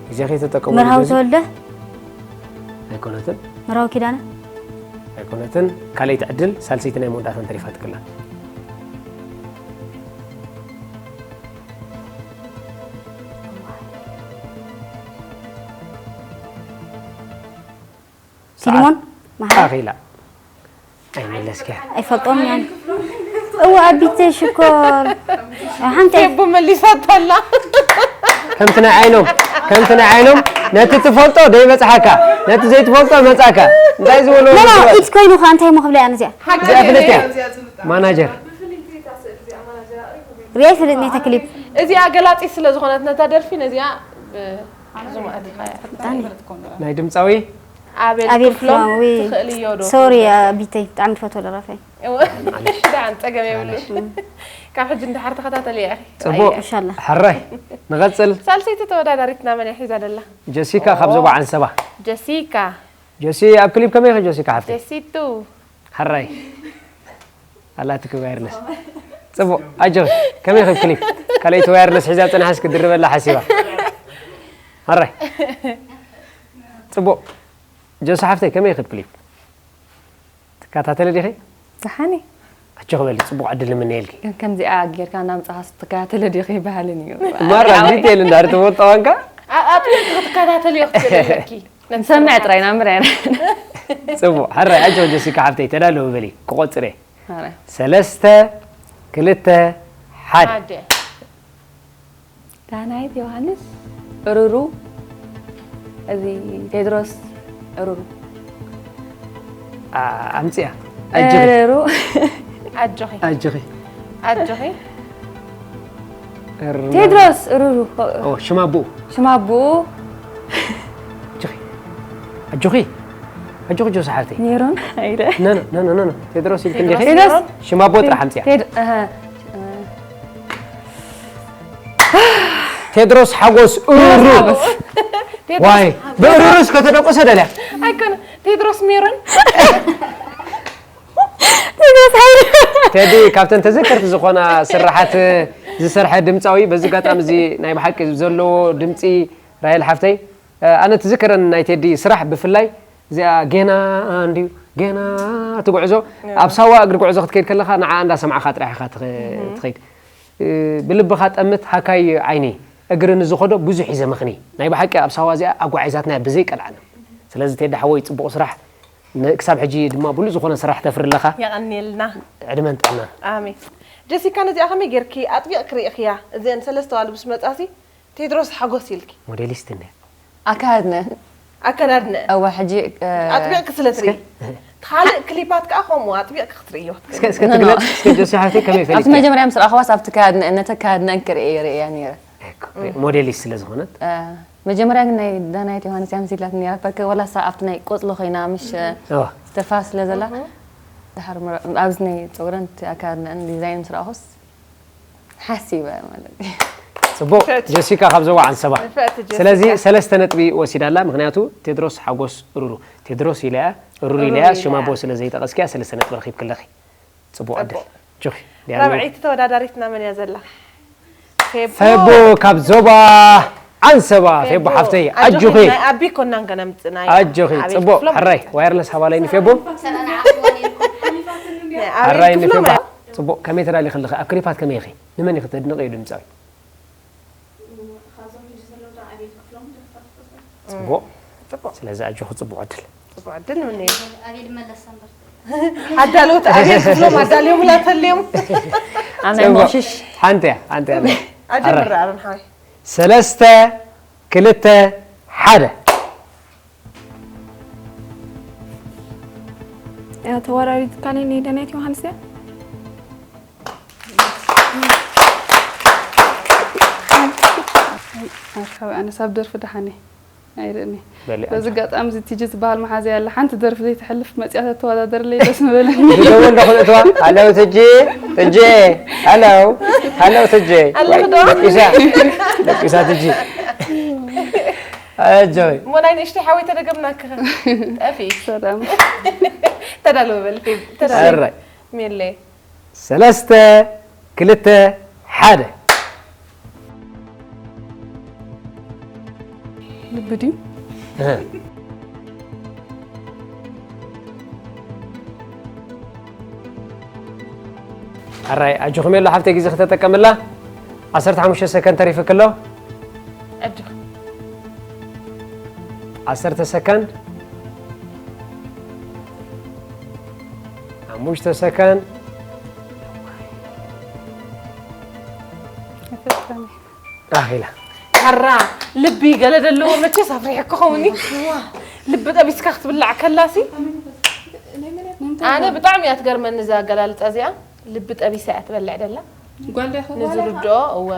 ግዜ ከይተጠቀምሉ መርሃዊ በዚ ተወልደ ኣይኮነትን መርሃዊ ኪዳነ ኣይኮነትን ካልኣይቲ ዕድል ሳልሰይቲ ናይ መወዳእታ እንተሪፋትክላ ፊልሞን መሓሪ ኣኺላ ኣይመለስክያ ኣይፈልጦም ያን እወ ኣቢተይ ሽኮር ሓንቲ ፌቡ መሊሳታላ ከምቲ ናይ ዓይኖም ከምቲ ናይ ዓይኖም ነቲ ትፈልጦ ደይበፅሓካ ነቲ ዘይትፈልጦ መፃካ እንታይ ዝበሎ ኖ ኢት ኮይኑ ኸ እንታይ ሞ ክብለያ ነዚኣ እዚኣ ፍልጥያ ማናጀር ሪኣ ይፈልጥ ነታ ክሊፕ እዚኣ ገላፂ ስለ ዝኾነት ነታ ደርፊ ነዚኣ ብዙ ማዕድኻ ናይ ድምፃዊ ኣቤል ኣቤል ክፍሎም ክፍሎም ዊ ትኽእልዮ ዶ ሶሪ ኣቢተይ ብጣዕሚ ትፈትዎ ደራፋይ ዳን ፀገም የብሉ ካብ ሕጂ እንድሓር ተኸታተል እያ ፅቡቅ ኢንሻላ ሕራይ ንቐፅል ሳልሰይቲ ተወዳዳሪትና መን እያ ሒዛ ደላ ጀሲካ ካብ ዞባ ዓንሰባ ጀሲካ ጀሲ ኣብ ክሊፕ ከመይ ኢኺ ጀሲካ ሓፍቲ ጀሲቱ ሕራይ ኣላትኪ ዋየርለስ ፅቡቅ ኣጆኺ ከመይ ኢኺ ክሊፕ ካልኣይቲ ዋየርለስ ሒዛ ፅናሓስ ክድርበላ ሓሲባ ሕራይ ፅቡቅ ጀሲ ሓፍተይ ከመይ ኢኺ ክሊፕ ትከታተሊ ዲኺ ደሓኒ ኣጆኺ በሊ ፅቡቅ ዕድል ንምነየልኪ ግን ከምዚኣ ጌርካ እናምፃኻስ ትከታተለ ዲኺ ይበሃልን እዩ ማራ ዲቴል እንዳር ትፈልጦ ዋንካ ኣጥቢቅ ክትከታተልዮ ክትክእለኪ ንሰምዕ ጥራይ ናምር ፅቡቅ ሕራይ ኣጆኺ ጀሲካ ሓፍተይ ተዳለዊ በሊ ክቆፅር እየ ሰለስተ ክልተ ሓደ ሓደ ዳናይት ዮሃንስ እሩሩ እዚ ቴድሮስ እሩሩ ኣምፅያ ኣጆኺ እሩሩ ኣጆኺ ኣጆኺ እር- ቴድሮስ እሩሩ ኦ፣ ሽም ኣቦኡ ሽም ኣቦኡ ኣጆኺ ኣጆኺ ኣጆኺ ጆሲ ሓፍተይ ሜሮን ኣይደ ነነ ነነ ነነ ቴድሮስ ኢልክ እንዲኺ ቴድሮስ ሽም ኣቦ ጥራሕ ኣምፅያ ቴድ- እህ፣ ቴድሮስ ሓጎስ እሩሩ ዋይ ብእሩሩስ ከተደቁሰ ደልያ ኣይኮነ ቴድሮስ ሜሮን ቴዲ ካብተን ተዘከርቲ ዝኾና ስራሓት ዝሰርሐ ድምፃዊ በዚ ኣጋጣሚ እዚ ናይ ብሓቂ ዘለዎ ድምፂ ራሄል ሓፍተይ ኣነ ትዝከረን ናይ ቴዲ ስራሕ ብፍላይ እዚኣ ጌና እንድዩ ጌና እቲ ጉዕዞ ኣብ ሳዋ እግሪ ጉዕዞ ክትከይድ ከለኻ ንዓ እንዳሰማዕኻ ጥራሕ ኢኻ ትኸ- ትኸይድ ብልብኻ ጠምት ሃካይ ዓይኒ እግሪ ንዝኸዶ ብዙሕ እዩ ዘመኽኒ ናይ ብሓቂ ኣብ ሳዋ እዚኣ ኣጓዒዛትና ብዘይ ቀልዓና ስለዚ ቴዲ ሓወይ ፅቡቕ ስራሕ ን- ክሳብ ሕጂ ድማ ብሉፅ ዝኾነ ስራሕ ተፍሪ ኣለኻ የቐንየልና ዕድመን ጥዕናን ኣሜን ጀሲካ ነዚኣ ከመይ ጌርኪ ኣጥቢቕኪ ርኢኽያ እዚአን ሰለስተ ዋሉ ምስ መጻሲ ቴድሮስ ሓጎስ ኢልኪ ሞዴሊስት እንደ ኣካድነ ኣከዳድነ እወ ሕጂ እ፣ ኣጥቢቕኪ ስለ ትርኢ ካልእ ክሊፓት ከዓ ከምኡ ኣጥቢቕኪ ክትርእዮ እስከ እስከ ትግለጽ እስከ ጀሲ ሓፍተይ ከመይ ኣብቲ ፈሊጥኪ መጀመርያ ምስ ረኣኽዋስ ኣብቲ ካድነ እነተ ካድነ እንክርኢ ርእያ ነይረ ሞዴሊስት ስለ ዝኾነት እ፣ መጀመርያ ግን ናይ ዳናይት ዮሃንስ እያ መሲላትኒ ነይራ በከ ወላ ሳ ኣብቲ ናይ ቆፅሎ ኮይና ምሽ እ፣ እዋ ተፋ ስለ ዘላ ድሓር ምረ- ኣብዚ ናይ ፀጉረን እቲ ኣካድነን ዲዛይን ምስ ረኣኹስ ሓሲበ ማለት እዩ ፅቡቅ ጀሲካ ካብ ዞባ ዓንሰባ ንፍዕቲ ጀሲካ። ስለዚ ሰለስተ ነጥቢ ወሲዳ ኣላ ምክንያቱ ቴድሮስ ሓጎስ ሩሩ ቴድሮስ ኢለያ ሩሩ ኢለያ ኢለያ። ሽማቦ ስለ ዘይጠቀስኪያ ሰለስተ ነጥቢ ረኪብክለኺ ፅቡቅ ዕድል ጆኺ ዲያና ራብዐይቲ ተወዳዳሪትና መን እያ ዘላ ፈቦ ካብ ዞባ ዓንሰባ ፌቦ ሓፍተይ ኣጆኺ ኣቢ ኮናን ከነምፅና ኣጆኺ ፅቡቅ ሕራይ ዋየርለስ ሃባለይኒ ፌቦ ሕራይ ንፌባ ፅቡቅ ከመይ ተዳሊኺ ኣለኺ ኣብ ክሊፓት ከመይ ኢኺ ንመን ኢኺ ተድንቂ እዩ ድምፃዊ ፅቡቅ ስለዚ ኣጆኺ ፅቡቅ ዕድል ኣዳለውቲ ኣቤል ክፍሎም ኣዳልዮምላ ተልዮም ኣነ ሞሽሽ ሓንቲ እያ ሓንቲ እያ ኣጀምር ኣሮን ሓወይ ሰለስተ ክልተ ሓደ ተወዳዲት ካሊን ዳናይት ዮሃንስ እያ ኣርካቢ ኣነስ ኣብ ደርፊ ደሓነ ኣይርእኒ በዚ ኣጋጣሚ እዚ ቲጂ ዝበሃል መሓዘ ያለ ሓንቲ ደርፊ ዘይትሕልፍ መፅያ ተተወዳደርለይ ደስ ምበለኒ ደወል ዶ ክልእትዋ ኣለው ትጂ ትጂ ኣለው ኣለው ትጂ ደቂሳ ደቂሳ ትጂ ኣጆይ ሞናይ ንእሽተይ ሓወይ ተደገምና ክኸ ጠፊ ሰላም ተዳለወ በልፊ ተዳለወ ሰራይ ሜለ ሰለስተ ክልተ ሓደ ልቢ ድዩ ኣራይ ኣጆኹም የሎ ሓፍተይ ግዜ ከተጠቀምላ ዓሰርተ ሓሙሽተ ሰከንድ ተሪፍክ ኣሎ ኣጆኹም ዓሰርተ ሰከንድ ሓሙሽተ ሰከንድ ራሄላ። ካራ ልቢ ገለ ዘለዎ መቸስ ኣፍሪሐ ክኸውን እዩ። ልቢ ጠቢስካ ክትብላዕ ከላሲ ኣነ ብጣዕሚ እያ ትገርመኒ እዛ ኣገላልፃ እዚኣ። ልቢ ጠቢሳ እያ ትበልዕ ደላ። ጓል ዶ ይኸውን? ንዝርድኦ እወ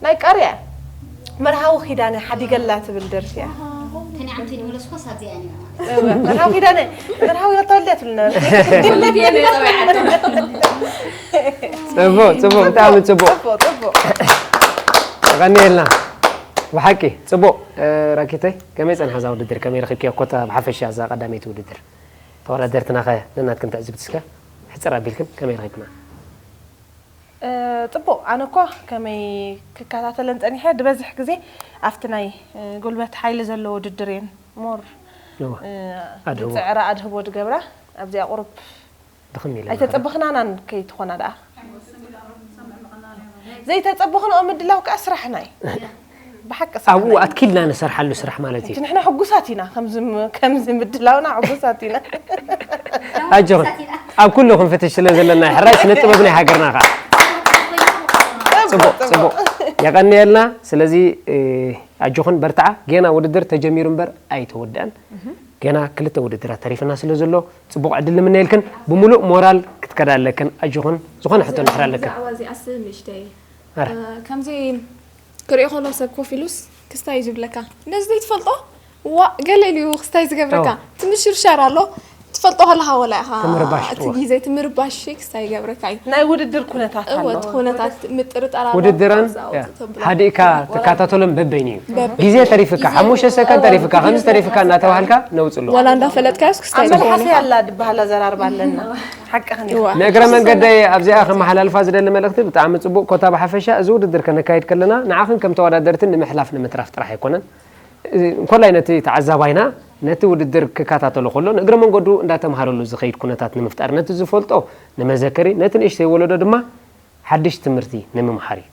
ናይ ቃርያ መርሃዊ ኪዳነ ሓዲገላ ትብል ደርፊ እያ። ተኒዓም ተይመለስኳስ ኣብዚኣ እያ ማለት እወ፣ መርሃዊ ኪዳነ መርሃዊ ተወልደ ትብል ነበረ። ጽቡቕ ጽቡቕ፣ ብጣዕሚ ጽቡቕ። ጽቡቕ ጽቡቕ። የቐንየልና። ብሓቂ ጽቡቕ። እ፣ ራኪተይ፣ ከመይ ጸንሓ እዛ ውድድር? ከመይ ረኺብክያ ኮታ ብሓፈሻ እዛ ቀዳመይቲ ውድድር? ተወዳደርትና ኸ ነናትክን ትዕዝብቲ እስከ ሕጽር ኣቢልክን ከመይ ረኺብክና? እ፣ ጽቡቕ። ኣነ እኳ ከመይ ክከታተለን ጸኒሐ፣ ዝበዝሕ ግዜ ኣብቲ ናይ፣ እ፣ ጉልበት ሓይሊ ዘለዎ ውድድር እየን ሞር፣ እወ፣ እ፣ ኣድህቦ። ዝጽዕራ ኣድህቦ ዝገብራ። ኣብዚኣ ቁሩብ ድኽም ኢለ። ኣይተጸበኽናናን ከይትኾና ደኣ። ዘይተጸበኽንኦ ምድላው ከኣ ስራሕና እዩ። ብሓቂ ኣብኡ ስራሕና እዩ። ኣትኪልና ንሰርሓሉ ስራሕ ማለት እዩ። እቲ ንሕና ሕጉሳት ኢና፣ ከምዚ ም-፣ ከምዚ ምድላውና ሕጉሳት ኢና። ኣጆኹን ኣብ ኩሉ ክንፍትሽ ስለ ዘለና ሕራይ ስነ ጥበብ ናይ ሃገርና ኸዓ። ጽቡቕ ጽቡቕ። የቐንየልና። ስለዚ፣ እ፣ ኣጆኹን በርትዓ። ጌና ውድድር ተጀሚሩ እምበር ኣይተወድአን። ጌና ክልተ ውድድራት ተሪፍና ስለ ዘሎ ጽቡቕ ዕድል ንምነየልክን። ብምሉእ ሞራል ክትከዳ ኣለክን። ኣጆኹን ዝኾነ ሕቶ እንድሕር ኣለክን። ብዛዕባ እዚኣስ ንእሽተይ ኣረ። እ፣ ከምዚ ክሪኦ ከሎ ሰብ ኮፍ ኢሉስ ክስታይ እዩ ዝብለካ። ነዚ ዘይትፈልጦ ዋ ገለ ኢሉ እዩ ክስታይ ዝገብረካ። ኣዎ። ትምሽርሻር ኣሎ ትፈልጦ ከለኻ ወላ ኢኻ ትምርባሽ እቲ ጥዋ። ግዜ ትምርባሽ ክስታይ ይገብረካ እዩ። ናይ ውድድር ኩነታት ኣሎ። እወ እቲ ኩነታት ምጥርጣር ኣሎ። ውድድረን ካብዛ እያ። ውፅእ ተብሎ። ሃዲእካ ትከታተሎም በበይኑ እዩ። በብ- ግዜ ተሪፍካ ሓሙሽተ ሰከንድ ተሪፍካ ከምዚ ተሪፍካ እናተባህልካ ነውፅሎ። ዋላ እንዳፈለጥካዮስ ክስታይ ኣብ ዝኾነ መልሓስ ያላ ድበሃላ ዘራርባ ኣለና። ሓቂ ከን እዋ። ንእግረ መንገደይ ኣብዚኣ ከመሓላልፋ ዝደሊ መልእኽቲ ብጣዕሚ ፅቡቕ ኮታ ብሓፈሻ እዚ ውድድር ከነካይድ ከለና ንዓኽን ከም ተወዳደርትን ንምሕላፍ ንምትራፍ ጥራሕ ኣይኮነን። እንኮላይ ነቲ ተዓዛባይና ነቲ ውድድር ክከታተሎ ከሎ ንእግረ መንገዱ እንዳተምሃረሉ ዝኸይድ ኩነታት ንምፍጣር ነቲ ዝፈልጦ ንመዘከሪ ነቲ ንእሽተይ ወለዶ ድማ ሓድሽ ትምህርቲ ንምምሃር እዩ።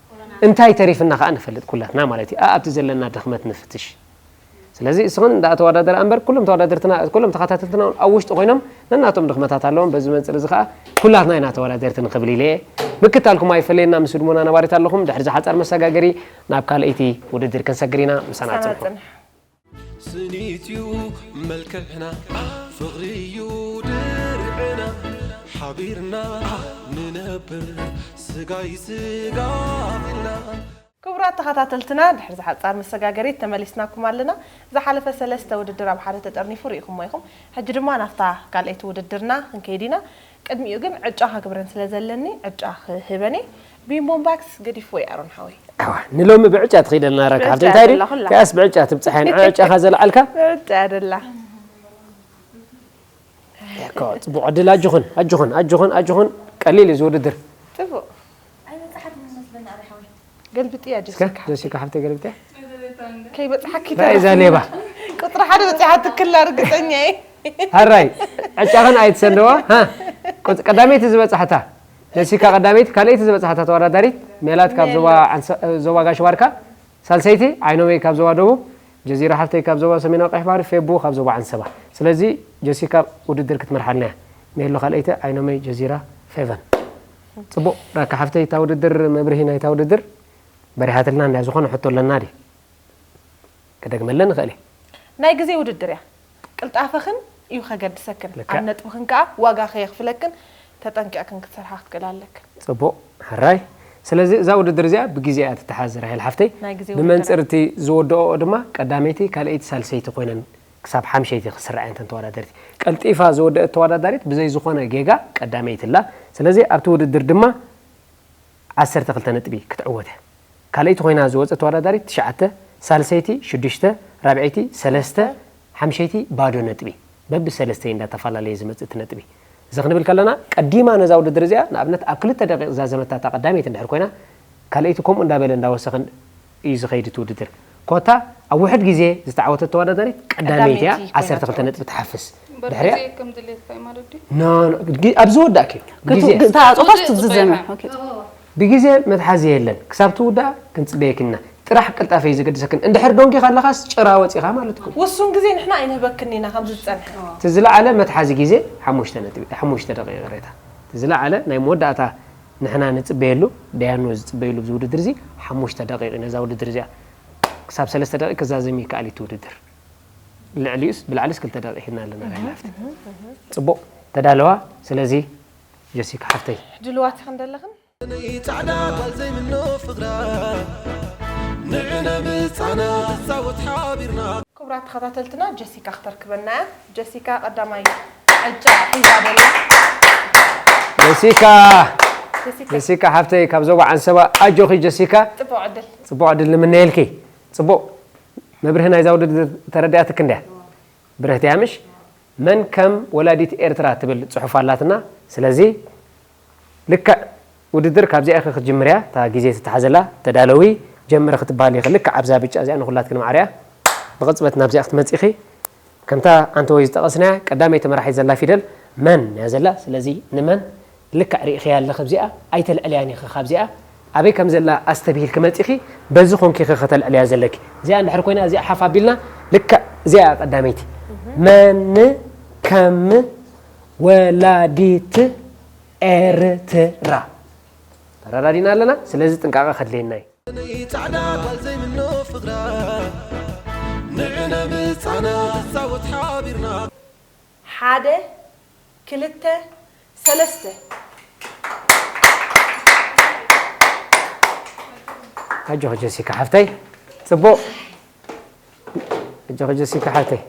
እንታይ ተሪፍና ከዓ ንፈልጥ ኩላትና ማለት እዩ። ኣብቲ ዘለና ድኽመት ንፍትሽ። ስለዚ እስኽን እንዳ ተወዳደራ እምበር ኩሎም ተወዳደርትና ኩሎም ተኸታተልትና ኣብ ውሽጢ ኮይኖም ነናቶም ድኽመታት ኣለዎም። በዚ መንፅር እዚ ከዓ ኩላትና ኢና ተወዳደርቲ ንኽብል ኢለ እየ። ምክታልኩም ኣይፈለየና። ምስ ህድሞና ነባሪት ኣለኹም። ድሕሪ ዝሓፃር መሰጋገሪ ናብ ካልኣይቲ ውድድር ክንሰግር ኢና። ምሳና ፅንሑ። ሰናፅን ስኒትዩ መልክዕና ፍቕርዩ ድርዕና ሓቢርና ንነብር ስጋይ ስጋ ኢልና ክቡራት ተኸታተልትና ድሕሪ ዝሓፃር መሰጋገሪት ተመሊስናኩም ኣለና። ዝሓለፈ ሰለስተ ውድድር ኣብ ሓደ ተጠርኒፉ ርኢኹሞ ኢኹም። ሕጂ ድማ ናብታ ካልኣይቲ ውድድርና ክንከይድ ኢና። ቅድሚኡ ግን ዕጫ ከግብረን ስለ ዘለኒ ዕጫ ክህበን እየ። ቢምቦምባክስ ገዲፍዎ እዩ ኣሮን ሓወይ። ኣዋ ንሎሚ ብዕጫ ትኸይደልና ራካ ብዕጫ ሓፍቲ እንታይ ድዩ ደላ ኩላ። ከያስ ብዕጫ ትብፅሐን ዕጫኻ ዘለዓልካ ብዕጫ ደላ እኮ ፅቡቕ ዕድል ኣጆኹን ኣጆኹን ኣጆኹን ኣጆኹን ቀሊል እዩ ዝውድድር ጽቡቕ ኣይበጻሓትን መስለኒ ኣረ ሓወይ ገልብጥያ እስከ ጀሲካ ጀሲካ ሓፍተይ ገልብጥያ ከይበጽሓኪ ታይ እዛ ሌባ ቁጽሪ ሓደ በጺሓ ትክላ ርግጸኛ እየ ሃራይ ዕጫኽን ኣይትሰንደዋ ሃ ቁጽ- ቀዳመይቲ ዝበጻሕታ ጀሲካ ቀዳመይቲ ካልኣይቲ ዝበጻሕታ ተወዳዳሪት ሜላት ካብ ዞባ ዓንሰ- ዞባ ጋሽ ባርካ ሳልሰይቲ ዓይኖመይ ካብ ዞባ ደቡብ ጀዚራ ሓፍተይ ካብ ዞባ ሰሜናዊ ቀይሕ ባሕሪ ፌቡ ካብ ዞባ ዓንሰባ ስለዚ ጀሲካ ውድድር ክትመርሓልና እያ ሜሎ ካልኣይቲ ዓይኖመይ ጀዚራ ፌቨን ጽቡቕ ራካ ሓፍተይ እታ ውድድር መብርሂ ናይታ ውድድር በሪሃትልና እንድያ ዝኾነ ሕቶ ኣለና ድዩ ክደግመለን ንኽእል እየ ናይ ግዜ ውድድር እያ ቅልጣፈኽን እዩ ከገድሰክን ልክዕ። ኣብ ነጥብኽን ከኣ ዋጋ ከየኽፍለክን ተጠንቂቕክን ክትሰርሓ ክትክእል ኣለክን ጽቡቕ ሕራይ ስለዚ እዛ ውድድር እዚኣ ብግዜ እያ ትተሓዝ ራሄል ሓፍተይ ናይ ግዜ ብመንፅር እቲ ዝወደኦ ድማ ቀዳመይቲ ካልኣይቲ ሳልሰይቲ ኮይነን ክሳብ ሓምሸይቲ ክስርዓ እየን ተወዳደርቲ ቀልጢፋ ዝወደአት ተወዳዳሪት ብዘይ ዝኾነ ጌጋ ቀዳመይቲ ኣላ ስለዚ ኣብቲ ውድድር ድማ ዓሰርተ ክልተ ነጥቢ ክትዕወት እያ ካልኣይቲ ኮይና ዝወፀት ተወዳዳሪት ትሽዓተ ሳልሰይቲ ሽዱሽተ ራብዐይቲ ሰለስተ ሓምሸይቲ ባዶ ነጥቢ በብሰለስተ እንዳተፈላለየ ዝመፅእ እቲ ነጥቢ እዚ ክንብል ከለና ቀዲማ ነዛ ውድድር እዚኣ ንኣብነት ኣብ ክልተ ደቂቕ ዛዘመታ እታ ቀዳመይቲ እንድሕር ኮይና ካልኣይቲ ከምኡ እንዳበለ እንዳወሰኸ እዩ ዝኸይድ እቲ ውድድር ኮታ ኣብ ውሕድ ግዜ ዝተዓወተት ተወዳዳሪት ቀዳመይቲ እያ ቀዳመይቲ ኮይና 12 ነጥቢ ትሓፍስ እምበር ድሕሪያ ግዜ ከም ድሌትካ እዩ ማለት ድዩ? ኖ ኖ፣ ግ- ኣብ ዝወዳእክዮ ግዜ እታ ፆታስ ትዝዘመ ኦኬ። ብግዜ መትሓዚ የለን ክሳብ ትውዳእ ክንፅበየክን ኢና ጥራሕ ቅልጣፈ እዩ ዘገድሰክን እንድሕር ዶንኪ ከለኻስ ጭራ ወፂኻ ማለት እኮ ውሱን ግዜ ንሕና ኣይንህበክን ኢና ከምዚ ዝጸንሐ እቲ ዝለዓለ መትሓዚ ግዜ ሓሙሽተ ነጥቢ ሓሙሽተ ደቂቕ ይቕሬታ እቲ ዝለዓለ ናይ መወዳእታ ንሕና ንጽበየሉ፣ ደያኑ ዝጽበየሉ ኣብዚ ውድድር እዚ ሓሙሽተ ደቂቕ እዩ። ነዛ ውድድር እዚኣ ክሳብ ሰለስተ ደቂቕ ክዛዘም ይከኣል እዩ እቲ ውድድር። ልዕሊኡስ፣ ብላዕሊስ ክልተ ደቂቕ ሒዝና ኣለና፣ ራይና ሃፍቲ። ጽቡቕ፣ ተዳለዋ። ስለዚ ጀሲካ ሓፍተይ። ድልዋት ኢኽን ደለኽን? ጻዕዳ ጓል ዘይምኖ ፍቕራ፣ ንዕነ ምጻና ክጻወት ሓቢርና። ክቡራት ተኸታተልትና፣ ጀሲካ ክተርክበና እያ። ጀሲካ ቀዳማይ ዕጫ ሒዛ ደላ። ጀሲካ፣ ጀሲካ። ጀሲካ ሓፍተይ ካብ ዞባ ዓንሰባ፣ ኣጆኺ ጀሲካ። ጽቡቕ ዕድል። ጽቡቕ ዕድል ንምነየልኪ። ጽቡቕ መብርሂ ናይዛ ውድድር ተረዲኣትክ እንድያ። ብርህቲ እያ ምሽ? መን ከም ወላዲት ኤርትራ ትብል ጽሑፍ ኣላትና። ስለዚ ልክዕ ውድድር ካብዚኣ ኢኺ ክትጅምርያ፣ እታ ግዜ ትተሓዘላ። ተዳለዊ፣ ጀምሪ ክትበሃል ኢኺ። ልክዕ ኣብዛ ብጫ እዚኣ ንኹላትክን ማዕሪያ ብቕጽበት ናብዚኣ ክትመጺ ኢኺ። ከምታ ኣንተ ወይ ዝጠቐስናያ ቀዳመይቲ መራሒት ዘላ ፊደል መን እያ ዘላ። ስለዚ ንመን ልክዕ ርኢኽያ ኣለኺ ኣብዚኣ፣ ኣይተልዕልያን ኢኺ ካብዚኣ። ኣበይ ከም ዘላ ኣስተብሂልኪ መጺኺ፣ በዚ ኾንኪ ኢኺ ከተልዕልያ ዘለኪ። እዚኣ እንድሕር ኮይና፣ እዚኣ ሓፍ ኣቢልና፣ ልክዕ እዚኣ ቀዳመይቲ። መን ከም ወላዲት ኤርትራ። ተረዳዲና ኣለና። ስለዚ ጥንቃቐ ከድልየና እዩ። ጻዕዳ ጓል ዘይምኖ ፍቕራ፣ ንዕነ ምጻና ክጻወት ሓቢርና። ሓደ፣ ክልተ፣ ሰለስተ። ኣጆኺ ጀሲካ ሓፍተይ። ጽቡቕ። ኣጆኺ ጀሲካ ሓፍተይ።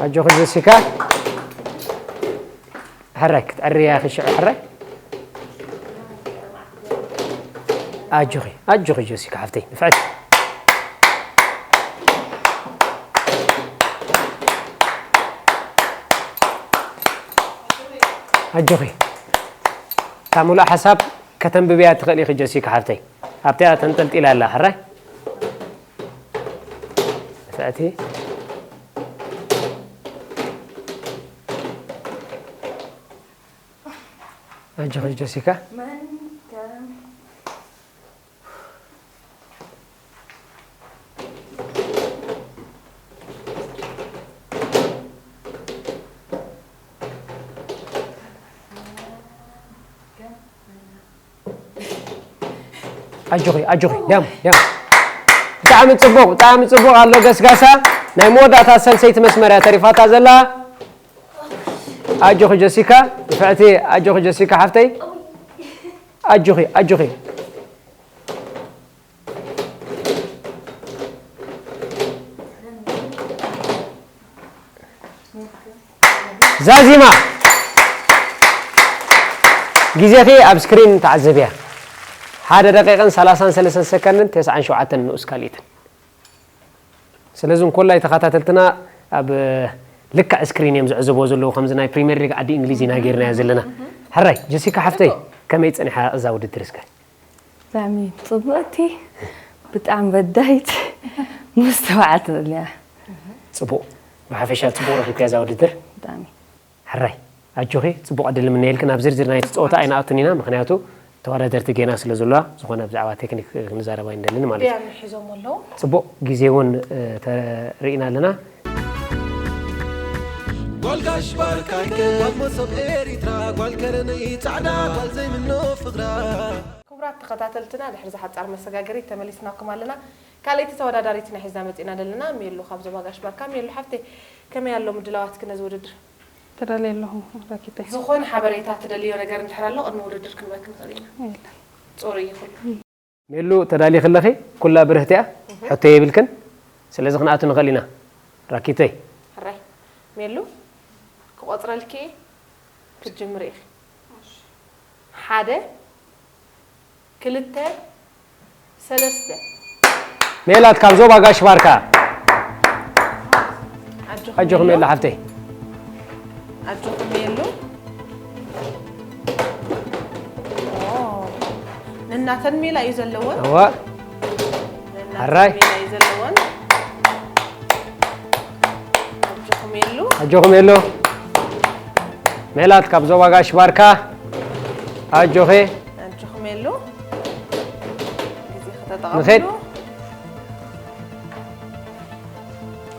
ኣጆኺ ጀሲካ። ሕራይ ክትዕርያ ኢኺ ሽዑ ሕራይ። ኣጆኺ፣ ኣጆኺ ጀሲካ ሓፍተይ፣ ንፍዕቲ። ኣጆኺ። እታ ሙሉእ ሓሳብ ከተንብብያ ትኽእሊ ኢኺ ጀሲካ ሓፍተይ። ኣብቲኣ ተንጠልጢላ ኣላ፣ ሕራይ። ንፍዕቲ። ኣጆኺ ጀሲካ። መን ከም ኣጆኺ፣ ኣጆኺ፣ ድያም፣ ድያም። ብጣዕሚ ጽቡቕ፣ ብጣዕሚ ጽቡቕ ኣሎ ገስጋሳ። ናይ መወዳእታ ሰልሰይቲ መስመር እያ ተሪፋታ ዘላ። ኣጆኺ ጀሲካ፣ ንፍዕቲ፣ ኣጆኺ ጀሲካ ሓፍተይ። ኣጆኺ፣ ኣጆኺ። ዛዚማ፣ ግዜኺ ኣብ ስክሪን ተዓዘብያ። ሓደ ደቂቕን ሰላሳን ሰለስተን ሰከንድን ተስዓን ሸውዓተን ንኡስ ካልኢትን። ስለዚ እንኮላይ ተኸታተልትና ኣብ ልክዕ ስክሪን እዮም ዝዕዘብዎ ዘለዉ፣ ከምዚ ናይ ፕሪምየር ሊግ ዓዲ እንግሊዝ ኢና ጌርናዮ ዘለና። ሕራይ፣ ጀሲካ ሓፍተይ፣ ከመይ ጸኒሓ እዛ ውድድር እስከ? ብጣዕሚ ጽብቕቲ፣ ብጣዕሚ በዳሂት፣ ምስትውዓልቲ ዘለያ። ጽቡቕ፣ ብሓፈሻ ጽቡቕ ረኺብካያ እዛ ውድድር። ብጣዕሚ። ሕራይ፣ ኣጆኺ፣ ጽቡቕ ዕድል ንምነየልክን። ኣብ ዝርዝር ናይቲ ጸወታ ኣይንኣቱን ኢና፣ ምኽንያቱ ተወዳደርቲ ጌና ስለ ዘለዋ፣ ዝኾነ ብዛዕባ ቴክኒክ ክንዛረብ ኣይንደልን ማለት እዩ። ድያም ሒዞም ኣለዉ። ጽቡቕ ግዜ እውን፣ እ፣ ተሪእና ኣለና። ጓል ጋሽ ባርካይከ፣ ጓል መሶብ ኤሪትራ፣ ጓል ከረነይ ጻዕዳ፣ ጓል ዘይምኖ ፍቕራ። ክቡራት ተኸታተልትና፣ ድሕሪ ዝሓጻር መሰጋገሪት ተመሊስናኩም ኣለና። ካልኣይቲ ተወዳዳሪት ኢና ሒዝና መጺእና ዘለና፣ ሜሉ ካብ ዞባ ጋሽ ባርካ። ሜሉ ሓፍተይ፣ ከመይ ኣሎ ምድላዋትኪ ነዚ ውድድር? ተዳልየ ኣለኹ ራኪተይ። ዝኾነ ሓበሬታ ትደልዮ ነገር እንድሕር ኣሎ ቅድሚ ውድድር ክንበክ ንኽእል ኢና። የለን። ጽሩይ እዩ ኩሉ። ሜሉ፣ ተዳሊኺ ኣለኺ? ኩላ ብርህቲ እያ፣ እህ። ሕቶ የብልክን። ስለዚ ክንኣቱ ንኽእል ኢና። ራኪተይ። ሕራይ። ሜሉ፣ ክቆጽረልኪ እየ። ክትጅምሪ ኢኺ። ሓደ፣ ክልተ፣ ሰለስተ። ሜላት ካብ ዞባ ጋሽ ባርካ። ኣጆኹም ኣጆኹም ሜሉ። ሜላ ሓፍተይ። ኣጆኹም ሜሉ። ኦ፣ ነናተን ሜላ እዩ ዘለወን። እወ። ነናተን ኣራይ። ሜላ እዩ ዘለወን። ኣጆኹም ሜሉ። ኣጆኹም ሜሉ። ሜላት ካብ ዞባ ጋሽ ባርካ። ኣጆኺ። ኣጆኹም ሜሉ። ግዜ ንኸድ። ከተጠቐምሉ።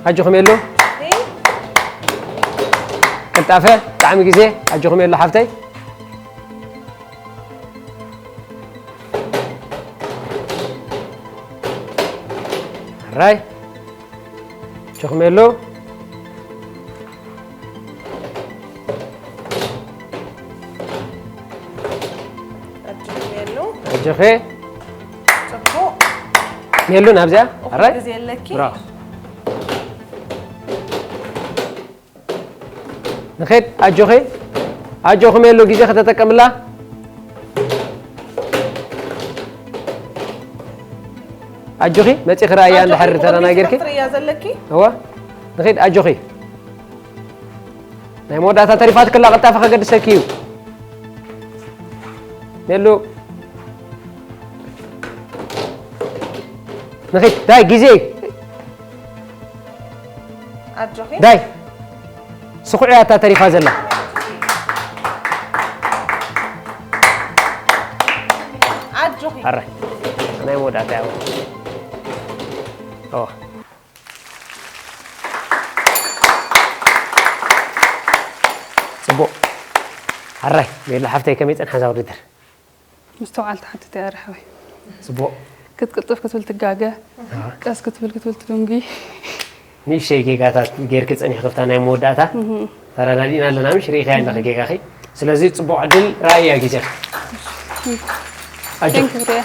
ኣጆኹም ሜሉ። እሺ። ቅልጣፈ፣ ብጣዕሚ ግዜ ኣጆኹም የሎ ሓፍተይ። ሕራይ። ኣጆኹም የሎ። ኣጆኹም የሎ። ኣጆኺ። ጽቡቕ። የሉ ናብዚኣ። እኹል ሕራይ። ግዜ ኣለኪ። ብራቮ። ንኸድ ኣጆኺ። ኣጆኹም የሎ ግዜ ከተጠቀምላ። ኣጆኺ መጺኺ ርኣያ ኣጆኺ እንድሕር ተደናጊርኪ። ክትፍትሪ እያ ዘለኪ። እወ። ንኸድ ኣጆኺ። ናይ መወዳእታ ተሪፋትክላ ቅልጣፈ ከገድሰኪ እዩ። ሜሉ። ንኸድ ዳይ ግዜ። ኣጆኺ። ዳይ። ስኹዕ እያ እታ ተሪፋ ዘላ። ኣጆኺ። ኣረ። ናይ መወዳእታ ያው። ኦ። ጽቡቕ። ኣራይ፣ ሜሉ ሓፍተይ ከመይ ጸንሓ እዛ ውድድር? ምስትውዓል ትሓትት እያ፣ ርሓወይ። ጽቡቕ። ክትቅልጥፍ ክትብል ትጋገ፣ ኣሃ። ቀስ ክትብል ክትብል ትድንጉ። ንእሽተይ ጌጋታት ጌርኪ ጸኒሕኪ፣ ኣብታ ናይ መወዳእታ እህ። ተረዳዲእና ኣለና፣ ምሽ ርኢኺ ኣለኺ ጌጋኺ። ስለዚ ጽቡቕ ዕድል፣ ርኣያ ግዜኺ። ኣጆ። Thank you፣ ርያ።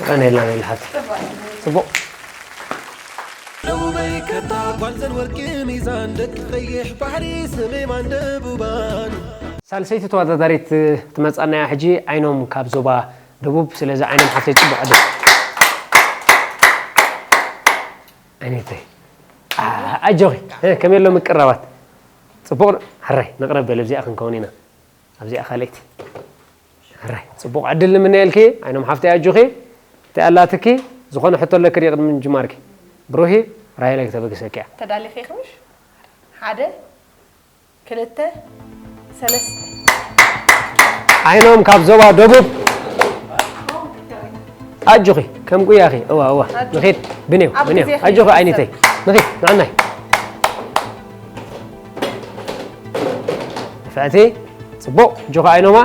ቀን የላ፣ ሜሉ ሓፍቲ። ጽቡቕ። ደቡበይ ከታ ጓል ዘን ወርቂ ሚዛን፣ ደቂ ቀይሕ ባሕሪ ሰሜማን ደቡባን። ሳልሰይቲ ተወዳዳሪት ትመጻና እያ ሕጂ፣ ዓይኖም ካብ ዞባ ደቡብ። ስለዚ ዓይኖም ሓፍተይ ጽቡቕ ዕድል። ዓይነተይ። ኣ-፣ ኣጆኺ። እ፣ ከመይ ኣሎ ምቅራባት? ጽቡቕ። ሕራይ፣ ንቕረብ በል፣ ኣብዚኣ ክንከውን ኢና። ኣብዚኣ ካልኣይቲ። ሕራይ፣ ጽቡቕ ዕድል ንምነየልኪ፣ ዓይኖም ሓፍተይ ኣጆኺ። እንታይ ኣላትኪ? ዝኾነ ሕቶ ኣለኪ ድዩ ቅድሚ ምጅማርኪ? ብሩሂ፣ ራሄለ ክተበግሰኪ እያ። ተዳሊኺ ኢኺ ምሽ? ሓደ፣ ክልተ፣ ሰለስተ። ዓይኖም ካብ ዞባ ደቡብ። ኣጆኺ፣ ከም ጉያኺ። እዋ፣ እዋ። ኣጆ። ንኺድ፣ ብኔው፣ ኣብ ብኔው። ግዜኺ ኣጆኺ ይፍሰስ። ዓይኒተይ። ንኺድ፣ ንዕናይ። ንፍዕቲ፣ ጽቡቕ። ኣጆኺ ዓይኖማ።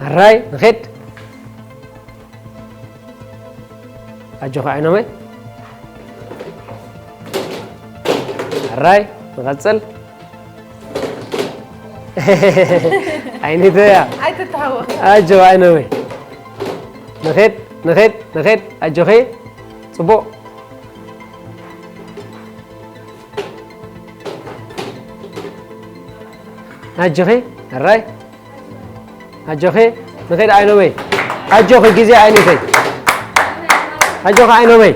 ኣራይ፣ ንኺድ። ኣጆኺ ዓይኖመይ። ኣራይ፣ ንቐጽል። ዓይኒተያ። ኣይትተሃወኺ። ኣጆ ዓይኖመይ። ንኺድ፣ ንኺድ፣ ንኺድ። ኣጆኺ። ጽቡቕ። ኣጆኺ። ኣራይ። ኣጆኺ፣ ንኺድ ዓይኖመይ። ኣጆኺ፣ ግዜ ዓይነተይ። ኣጆኺ ዓይኖመይ።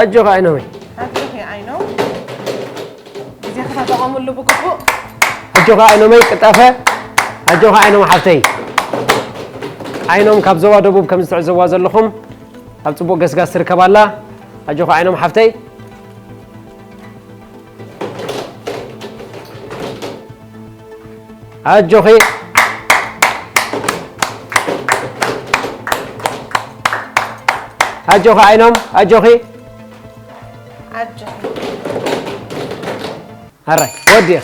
ኣጆኺ ዓይኖመይ። ኣጆኺ ዓይኖም። ግዜኺ ተጠቐምሉ ብግቡእ። ኣጆኺ ዓይኖመይ ቅልጣፈ። ኣጆኺ ዓይኖም ሓፍተይ። ዓይኖም ካብ ዞባ ደቡብ ከም ዝትዕዘብዋ ዘለኹም ኣብ ጽቡቕ ገስጋስ ትርከብ ኣላ። ኣጆኺ ዓይኖም ሓፍተይ። ኣጆኺ። ኣጆኺ ዓይኖም፣ ኣጆኺ። ኣጆኺ። ኣራይ፣ ወዲኤ።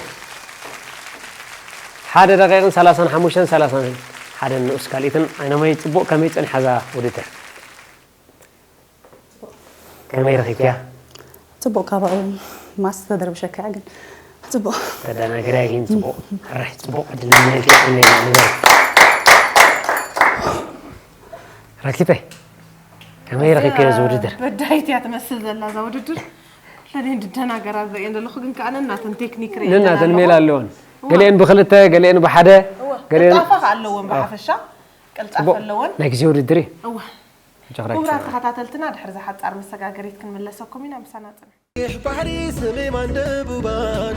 ሓደ ደቂቕን ሰላሳን ሓሙሽተን፣ ሰላሳን ሓደን ንኡስ ካልኢትን። ዓይኖመይ፣ ጽቡቕ ከመይ ጸኒሓ እዛ ውድድር? ከመይ ረኺብክያ? ጽቡቕ፣ ካባኡ ማስ ተደርብሸካ እያ፣ ግን ጽቡቕ። ተደናግርያ ግን ጽቡቕ። ሕራይ፣ ጽቡቕ ዕድል ንመልክዕ ከመይ ንበር። ረኪበ፣ ከመይ ረኺብክዮ እዚ ውድድር? በዳይት እያ ትመስል ዘላ እዛ ውድድር። ኩለን እየን ዝደናገራ ዝርእየን ዘለኹ፣ ግን ከኣ ነናተን ቴክኒክ ርእየን ነናተን ኣለኹ። ሜላ ኣለወን። እዋ። ገሊአን ብኽልተ፣ ገሊአን ብሓደ፣ እዋ። ገሊአን ቅልጣፈ ከኣ ኣለወን፣ እዋ። ብሓፈሻ ቅልጣፈ ጽቡቕ። ኣለወን። ናይ ግዜ ውድድር እዩ። እዋ። ጨኽራችሁ። ክቡራት ተኸታተልትና፣ ድሕሪ እዛ ሓጻር መሰጋገሪት ክንምለሰኩም ኢና፣ ምሳና ጽንሑ። ይሕ ባሕሪ ሰሜማን ደቡባን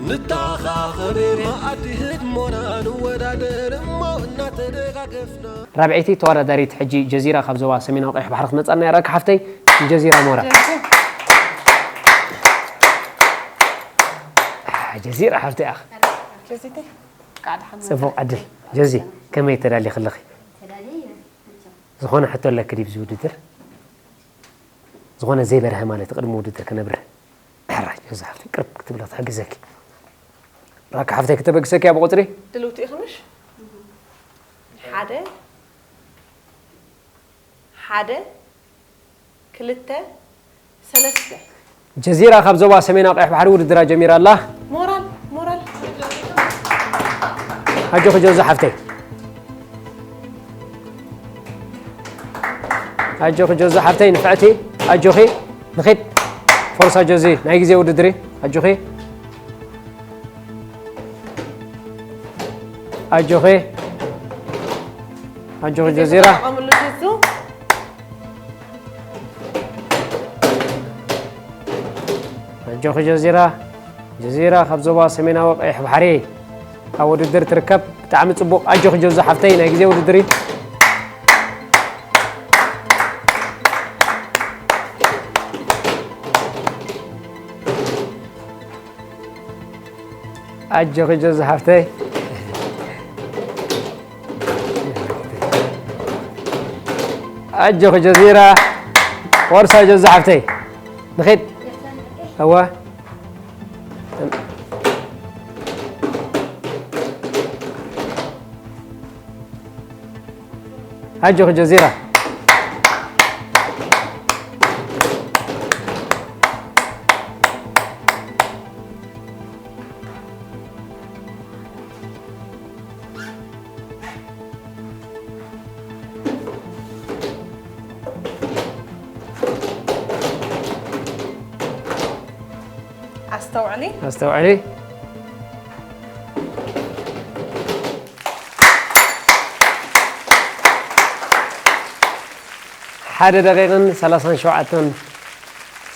ንተኻኸብ፣ መኣዲ ህድሞና ንወዳደር እሞ እናተደጋገፍና። ራብዐይቲ ተወዳዳሪት ሕጂ ጀዚራ ካብ ዞባ ሰሜናዊ ቀይሕ ባሕሪ ክትመጻና እያ። ራኪ ሓፍተይ፣ ጀዚራ ሞራ። ጀዚራ። ጀዚራ ሓፍተይ ኣኽ። ጀዚተይ፣ ቃል ሓመድ። ጽቡቕ ዕድል። ጀዚ፣ ከመይ ተዳሊኺ ኣለኺ? ተዳልየ እየ። ዝኾነ ሕቶ ኣለኪ ድዩ ብዚ ውድድር? ዝኾነ ዘይበርሀ ማለት ቅድሚ ውድድር ክነብርህ። ሕራይ፣ ጀዙ ሓፍተይ፣ ቅርብ ክትብላ ትሕግዘኪ። ራካ ሓፍተይ፣ ክተበግሰኪ እያ ብቑጽሪ። ድልውቲ ኢኽምሽ? ሓደ፣ ሓደ፣ ክልተ፣ ሰለስተ። ጀዚራ ካብ ዞባ ሰሜናዊ ቀይሕ ባሕሪ ውድድራ ጀሚራ ኣላ። ሞራል፣ ሞራል። ኣጆኺ ጀዙ ሓፍተይ። ኣጆኺ ጀዙ ሓፍተይ ንፍዕቲ። ኣጆኺ ንኺድ። ፎርሳ ጀዚ ናይ ግዜ ውድድሪ። ኣጆኺ። ኣጆኺ። ኣጆኺ ጀዚራ። ተጠቐምሉ ጀዙ። ኣጆኺ ጀዚራ። ጀዚራ ካብ ዞባ ሰሜናዊ ቀይሕ ባሕሪ ኣብ ውድድር ትርከብ። ብጣዕሚ ጽቡቕ። ኣጆኺ ጀዙ ሓፍተይ፣ ናይ ግዜ ውድድር እዩ። ኣጆኺ ጀዙ ሓፍተይ። ኣጆኺ ጀዚራ። ወርሳ ጀዙ ሓፍተይ። ንኺድ። እወ። ኣጆኺ ጀዚራ። ኣስተውዕሊ። ኣስተውዕሊ። ሓደ ደቂቕን ሰላሳን ሸውዓተን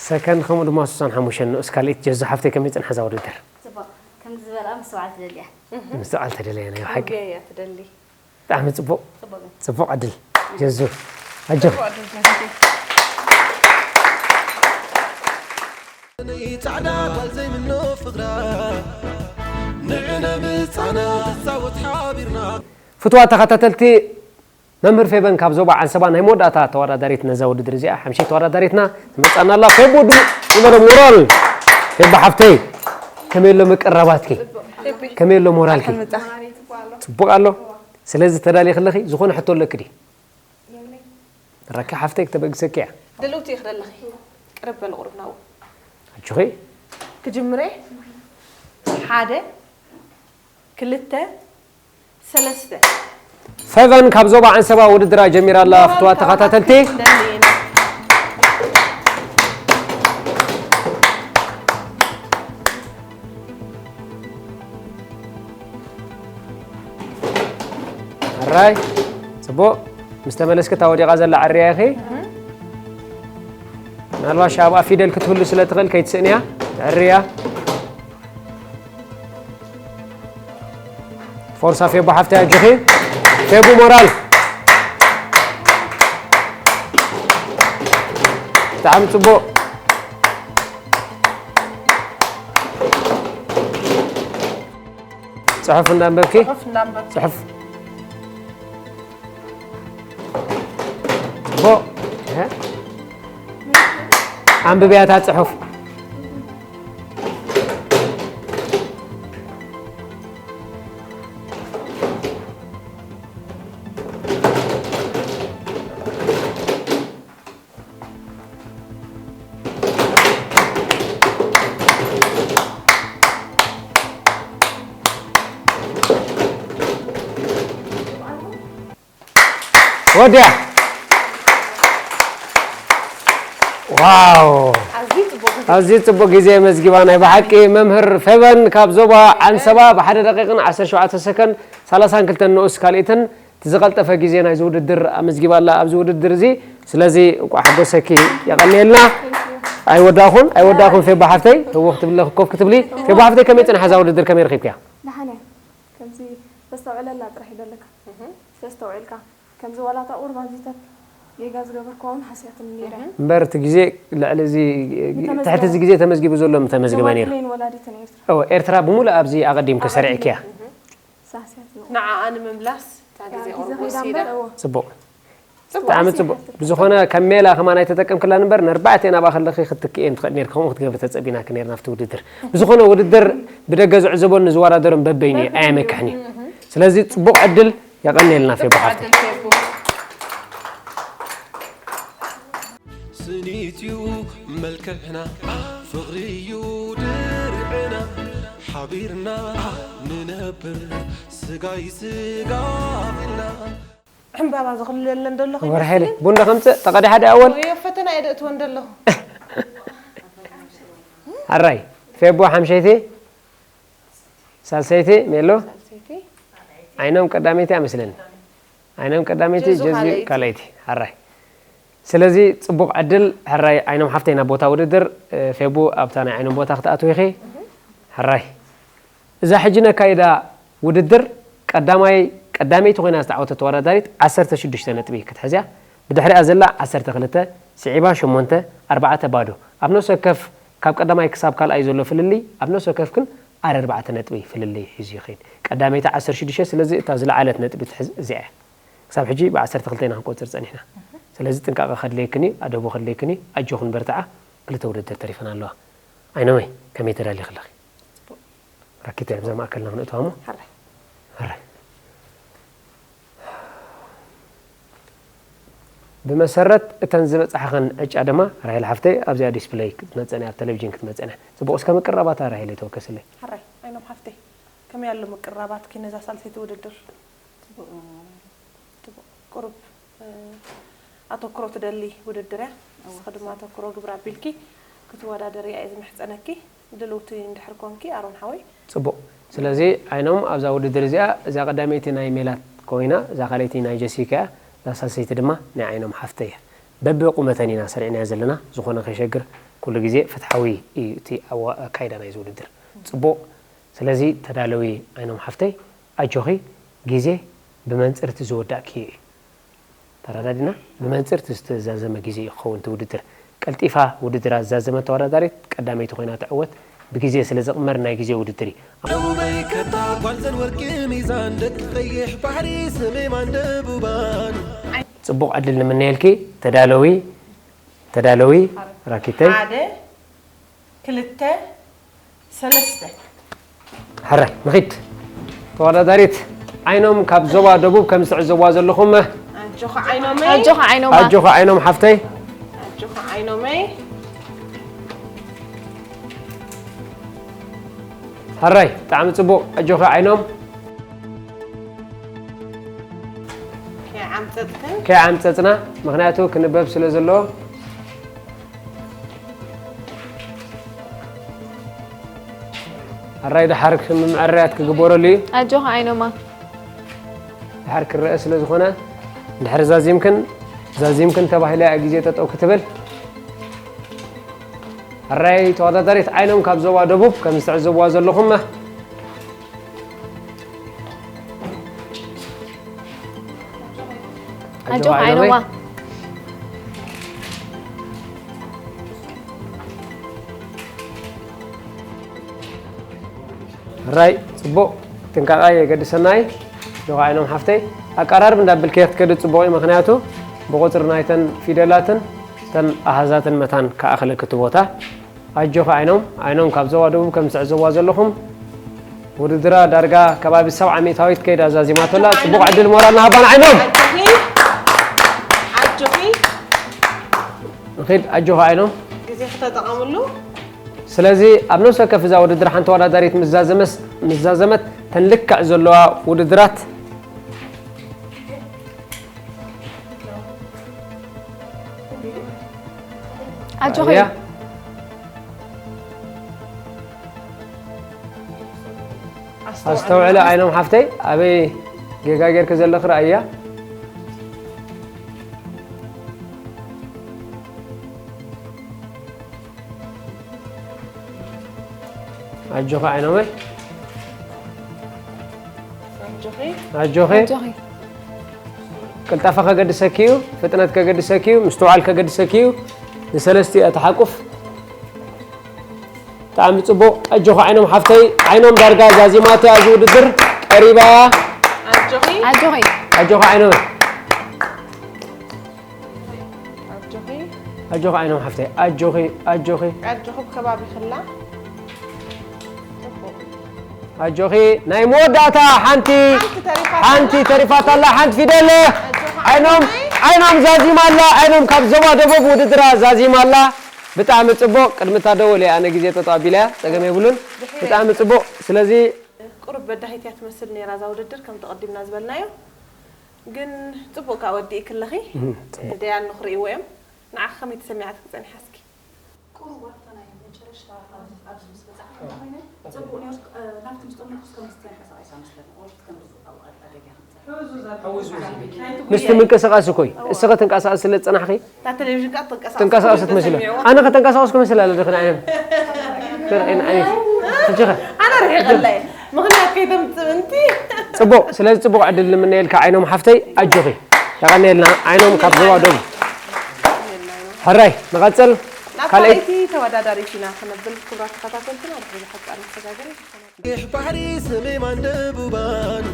ሰከንድ፣ ከምኡ ድማ ስሳን ሓሙሽተን ንኡስ ካልኢት። ጀዙ ሓፍተይ፣ ከመይ ጽንሓ እዛ ውድድር? ጽቡቕ። ከምዚ ዝበልኣ ምስትውዓል ትደሊ እያ። ምስትውዓል ተደለየ ናይ ብሓቂ። ክብየ እያ ትደሊ። ብጣዕሚ ጽቡቕ። ጽቡቕ ግን። ጽቡቕ ዕድል ጀዙ። ኣጆኺ። ጽቡቕ ዕድል ጀዙ። ጻዕዳ ጓል ዘይምኖ ፍቕራ ንዕነ ምጻና ትጻወት ሓቢርና። ፍትዋት ተኸታተልቲ፣ መምህር ፌበን ካብ ዞባ ዓንሰባ ናይ መወዳእታ ተወዳዳሪት ነዛ ውድድር እዚኣ፣ ሓምሸይቲ ተወዳዳሪትና ትመጻና ኣላ። ፌቡ ድ-፣ ንበረ ሞራል። ፌቡ ሓፍተይ፣ ከመይ ኣሎ ምቅራባትኪ? ከመይ ኣሎ ሞራልኪ? ጽቡቕ ኣሎ። ስለዚ ተዳሊኺ ኣለኺ፣ ዝኾነ ሕቶ ኣለኪ ድዩ? የብለይ። ረኪ ሓፍተይ ክተበግሰኪ እያ። ድልውቲ ኢኺ ደለኺ? ቅርብ በሊ ቁሩብ ናብኡ። ኣጆኺ። ክጅምር እየ። ሓደ፣ ክልተ፣ ሰለስተ። ፌቨን ካብ ዞባ ዓንሰባ ውድድራ ጀሚራ ኣላ። ፍትዋት ተኸታተልቲ። ደሊ ኢና። ሕራይ ጽቡቕ። ምስ ተመለስኪ እታ ወዲቓ ዘላ ዕርያ ኢኺ። ምናልባት ኣብኣ ፊደል ክትህሉ ስለ ትኽእል ከይትስእንያ። ዕርያ። ፎርሳ ፌቡ ሓፍተይ ኣጆኺ። ፌቡ ሞራል። ብጣዕሚ ጽቡቕ። ጽሑፍ እንዳንበብኪ? ጽሑፍ እንዳንበብኪ። ጽሑፍ። ጽቡቕ። እህ። ኣንብብያ እታ ጽሑፍ። ወድያ። ዋው። ኣዝዩ ጽቡቕ ግዜ። ኣዝዩ ጽቡቕ ግዜ መዝጊባ። ናይ ብሓቂ መምህር ፌቨን ካብ ዞባ ዓንሰባ ብሓደ ደቂቕን ዓሰርተ ሸውዓተ ሰከንድ ሰላሳን ክልተን ንኡስ ካልኢትን እቲ ዝቐልጠፈ ግዜ ናይዚ ውድድር ኣመዝጊባ ኣላ ኣብዚ ውድድር እዚ። ስለዚ እንቋዕ ሓጎሰኪ፣ የቐንየልና። ኣይወዳእኹን፣ ኣይወዳእኹን ፌባ ሓፍተይ። ህዎ ክትብሊ ኣለኺ፣ ኮፍ ክትብሊ። ፌባ ሓፍተይ፣ ከመይ ጽንሓ እዛ ውድድር፣ ከመይ ረኺብክያ? ደሓን እየ። ከምዚ ተስተውዕለላ ጥራሕ እዩ ዘለካ። እህ። ተስተውዕልካ። ከምዚ ዋላ እታ ቁሩብ ኣብዚታት ጌጋ ዝገበርክዋ እውን ሃስያትኒ ነይረ። እህ። እምበር እቲ ግዜ ልዕሊ እዚ፣ ንተመዝገበ። ትሕቲ እዚ ግዜ ተመዝጊቡ ዘሎ ምተመዝገበ ነይሩ። ፕሌን ወላዲት ንኤርትራ። እወ፣ ኤርትራ ብምሉእ ኣብዚ ኣቐዲምኪ ኣቐዲሙ። ሰሪዕክያ። እህ። ሳህስያት ነው። ንዓኣ ንምምላስ እታ ግዜ ያ፣ ግዜ ቁሩብ ከይዳ ወሲዳ። እምበር፣ እወ። ጽቡቕ። ብጣዕሚ ጽቡቕ። ብዝኾነ ከም ሜላ ከማን ኣይተጠቀምክላን እምበር፣ ንኣርባዕተ ናብኣ ከለኺ ክትትክእየን ትኽእል ኔርኪ፣ ከምኡ ክትገብሪ ተጸቢናኪ ኔርና ኣብቲ ውድድር። ብዝኾነ ውድድር ብደገ ዝዕዘቦን ንዝወዳደሮን በበይኑ እዩ፣ ኣየመክሕን እዩ። ስለዚ ጽቡቕ ዕድል፣ የቐንየልና ፌቡ ሓፍተይ። ስኒትዩ መልክዕና ፍቕሪዩ ድርዕና ሓቢርና ንነብር ስጋይ ስጋ ኢልና ዕምባባ ዝኽልለለን ዘሎ ወርሓይለ ቡንዶ ከምጽእ ተቐዲሓ ደ ኣወል ወዮ ፈተና እየ ደእትወን ዘለኹ ኣራይ ፌቦ ሓምሸይቲ ሳልሰይቲ ሜሎ ሰይቲ ዓይኖም ቀዳመይቲ ኣመስለኒ ዓይኖም ቀዳመይቲ ጀዙ ጀዚ ካልኣይቲ። ካልኣይቲ ሓራይ ስለዚ ጽቡቕ ዕድል ሕራይ ዓይኖም ሓፍተይ ናብ ቦታ ውድድር እ፣ ፌቡ ኣብታ ናይ ዓይኖም ቦታ ክትኣትዊ ኢኺ ሕራይ እዛ ሕጂ ነካይዳ ውድድር ቀዳማይ ቀዳመይቲ ኮይና ዝተዓወተት ተወዳዳሪት ዓሰርተ ሽዱሽተ ነጥቢ ክትሕዝያ ብድሕሪኣ ዘላ ዓሰርተ ክልተ ስዒባ ሸሞንተ ኣርባዕተ ባዶ ኣብ ነፍሲ ወከፍ ካብ ቀዳማይ ክሳብ ካልኣይ ዘሎ ፍልልይ ኣብ ነፍሲ ወከፍ ግን ኣረ ኣርባዕተ ነጥቢ ፍልልይ ሒዙ ይኸይድ ቀዳመይቲ ዓሰርተ ሽዱሽተ ስለዚ እታ ዝለዓለት ነጥቢ ትሕዝ እዚኣ እያ ክሳብ ሕጂ ብ ዓሰርተ ክልተ ኢና ክንቆፅር ፀኒሕና ስለዚ ጥንቃቐ ከድለየክን እዩ ኣደቡ ከድለየክን እዩ ኣጆኽን በርትዓ ክልተ ውድድር ተሪፈን ኣለዋ ዓይነመይ ከመይ ተዳሊኺ ኣለኺ ራኬት እያ ብዛ ማእከልና ክንእትዋ እሞ ሓራይ ሕራይ ብመሰረት እተን ዝበፃሕኸን ዕጫ ድማ ራሄል ሓፍተይ ኣብዚኣ ዲስፕለይ ክትመፀን እያ ኣብ ቴሌቪዥን ክትመፀን እያ ፅቡቕ እስከ ምቅራባታ ራሄል የተወከስለይ ሓራይ ኣይኖም ሓፍተይ ከመይ ኣሎ ምቅራባትኪ ነዛ ሳልሰይቲ ውድድር ጽቡቕ ቁሩብ ኣተኩሮ ትደሊ ውድድር እያ ንስኺ ድማ ኣተኩሮ ግብሪ ኣቢልኪ ክትወዳደሪ እየ ዝምሕፀነኪ ድልውቲ እንድሕር ኮንኪ ኣሮን ሓወይ ፅቡቕ ስለዚ ዓይኖም ኣብዛ ውድድር እዚኣ እዛ ቀዳመይቲ ናይ ሜላት ኮይና እዛ ካልኣይቲ ናይ ጀሲካ እያ እዛ ሳልሰይቲ ድማ ናይ ዓይኖም ሓፍተይ እያ በቢ ቁመተን ኢና ሰሪዕናዮ ዘለና ዝኾነ ከይሸግር ኩሉ ግዜ ፍትሓዊ እዩ እቲ ኣዋ- ኣካይዳ ናይዚ ውድድር ፅቡቕ ስለዚ ተዳለዊ ዓይኖም ሓፍተይ ኣጆኺ ግዜ ብመንፅር እቲ ዝወዳእክዮ እዩ ተረዳዲና ብመንፅር እቲ ዝተዛዘመ ግዜ እዩ ክኸውን እቲ ውድድር ቀልጢፋ ውድድራ ዝዛዘመት ተወዳዳሪት ቀዳመይቲ ኮይና ትዕወት ብግዜ ስለ ዝቕመር ናይ ግዜ ውድድር እዩ ደቡበይ ከታ ጓልዘን ወርቂ ሚዛን ደቂ ቀይሕ ባሕሪ ሰሜማን ደቡባን ፅቡቕ ዕድል ንምነየልኪ ተዳለዊ ተዳለዊ ራኪተይ ሓደ ክልተ ሰለስተ ሕራይ ንኺድ ተወዳዳሪት ዓይኖም ካብ ዞባ ደቡብ ከም ዝትዕዘብዋ ዘለኹም ኣጆኻ ዓይኖመይ ኣጆኻ ዓይኖማ ኣጆኻ ዓይኖም ሓፍተይ ኣጆኻ ዓይኖመይ ሕራይ ብጣዕሚ ፅቡቕ ኣጆኻ ዓይኖም ከይዓምፀፅክን ከይዓምፀፅና ምኽንያቱ ክንበብ ስለ ዘለዎ ሕራይ ድሓር ምምዕርያት ክግበረሉ እዩ ኣጆኻ ዓይኖማ ድሓር ክረአ ስለ ዝኾነ ድሕሪ ዛዚምክን ዛዚምክን ተባሂላ እያ ግዜ ጠጠው ክትብል ሕራይ ተወዳዳሪት ዓይኖም ካብ ዞባ ደቡብ ከም ዝተዕዘብዋ ዘለኹም ኣጆኻ ዓይኖማ ሕራይ ፅቡቕ ጥንቃቐ የገድሰና እዩ ጆኻ ዓይኖም ሓፍተይ ኣቀራርብ እንዳብልከ ክትከዲ ፅቡቕ እዩ ምክንያቱ ብቁፅሪ ናይተን ፊደላትን ተን ኣሃዛትን መታን ከኣኽለክ እቲ ቦታ ኣጆኻ ዓይኖም ዓይኖም ካብ ዞባ ደቡብ ከም ዝዕዘብዋ ዘለኹም ውድድራ ዳርጋ ከባቢ ሰብዓ ሚእታዊት ከይዳ ዛዚማቶ ኣላ ፅቡቕ ዕድል ሞራል ንሃባን ዓይኖም ኣጆኺ ኣጆኺ ንኺድ ኣጆኻ ዓይኖም ግዜ ክተጠቐምሉ ስለዚ ኣብ ነፍሲ ወከፍ እዛ ውድድር ሓንቲ ተወዳዳሪት ምስ ዛዘመስ- ምስ ዛዘመት ተን ልክዕ ዘለዋ ውድድራት ኣጆኺ እያ ኣስተውዕለ ዓይኖም ሓፍተይ ኣበይ ጌጋ ጌርክ ዘለኽ ረኣያ ኣጆኻ ዓይኖመይ ኣጆኺ ኣጆኺ ኣጆኺ ቅልጣፈ ከገድሰኪ እዩ ፍጥነት ከገድሰኪ እዩ ምስትውዓል ከገድሰኪ እዩ ንሰለስቲኡ ተሓቁፍ ብጣዕሚ ፅቡቕ ኣጆኻ ዓይኖም ሓፍተይ ዓይኖም ዳርጋ ዛዚማት እያ እዚ ውድድር ቀሪባ እያ ኣጆኺ ኣጆኺ ኣጆኻ ዓይኖም ኣጆኺ ዓይኖም ሓፍተይ፣ ኣጆኺ፣ ኣጆኺ። ኣጆኹም ከባቢ ክላ። ኣጆኺ። ናይ መወዳእታ ሓንቲ ሓንቲ ተሪፋት ሓንቲ ኣላ። ተሪፋት ኣላ፣ ሓንቲ ፊደል። ኣጆኻ ዓይኖም ዓይኖም። ዓይኖም ዛዚማ ኣላ፣ ዓይኖም ካብ ዞባ ደቡብ ውድድራ ዛዚማ ኣላ። ብጣዕሚ ጽቡቕ። ቅድሚ እታ ደወል እየ ኣነ ግዜ ጠጠው ኣቢለያ፣ ጸገም የብሉን። ድሕሪ ብጣዕሚ ጽቡቕ። ስለዚ ቁሩብ በዳሂት እያ ትመስል ነይራ እዛ ውድድር፣ ከምቲ ቀዲምና ዝበልናዮ። ግን ጽቡቕ ከኣ ወዲእኪ ኣለኺ። እህ፣ ጽቡቕ። ደያኑ ክርእይዎ እዮም። ንዓኺ ከመይ ተሰሚዓትኪ ጸኒሓ እስኪ? ቁሩብ ዋልታ ናይ መጨረሽታ ኣብዚ ኣብዚ ምስ በጻሕኩ እንተኾይነ፣ ጽቡቕ ነይሩ። እ፣ ናብቲ ምስ ጠመትኩ እስከ ምስ ተንቀሳቒሳ መስለኒ። ኦርት ከም ኣብ ኣደጋ ከምጽእ። ምስቲ ምንቅስቓስ እኮ እዩ። እስኸ ትንቀሳቐስ ስለ ዝጸናሕኺ እታ ቴሌቪዥን ከኣ ትንቀሳቐስ ትንቀሳቐስ ትመስል። ኣነ ከተንቀሳቐስኩ መስል ኣለ ድኽን ዓይነት። ድኽን ዓይነት። ሕጂ ኸ? ኣነ ርሒቐላ እየ። ምኽንያት ከይተምጽእ ምንቲ። ጽቡቕ። ስለዚ ጽቡቕ ዕድል ንምነየልካ ዓይኖም ሓፍተይ፣ ኣጆኺ። የቐንየልና። ዓይኖም ካብ ዞባ ደቡብ። ሕራይ፣ ንቐጽል። ናብ ካልኣይቲ ካልኣይቲ ተወዳዳሪት ኢና ክነብል፣ ክቡራት ተኸታተልትና፣ ድሕሪ ዝሓጻር መሰጋገሪ። ቀይሕ ባሕሪ ሰሜማን ደቡባን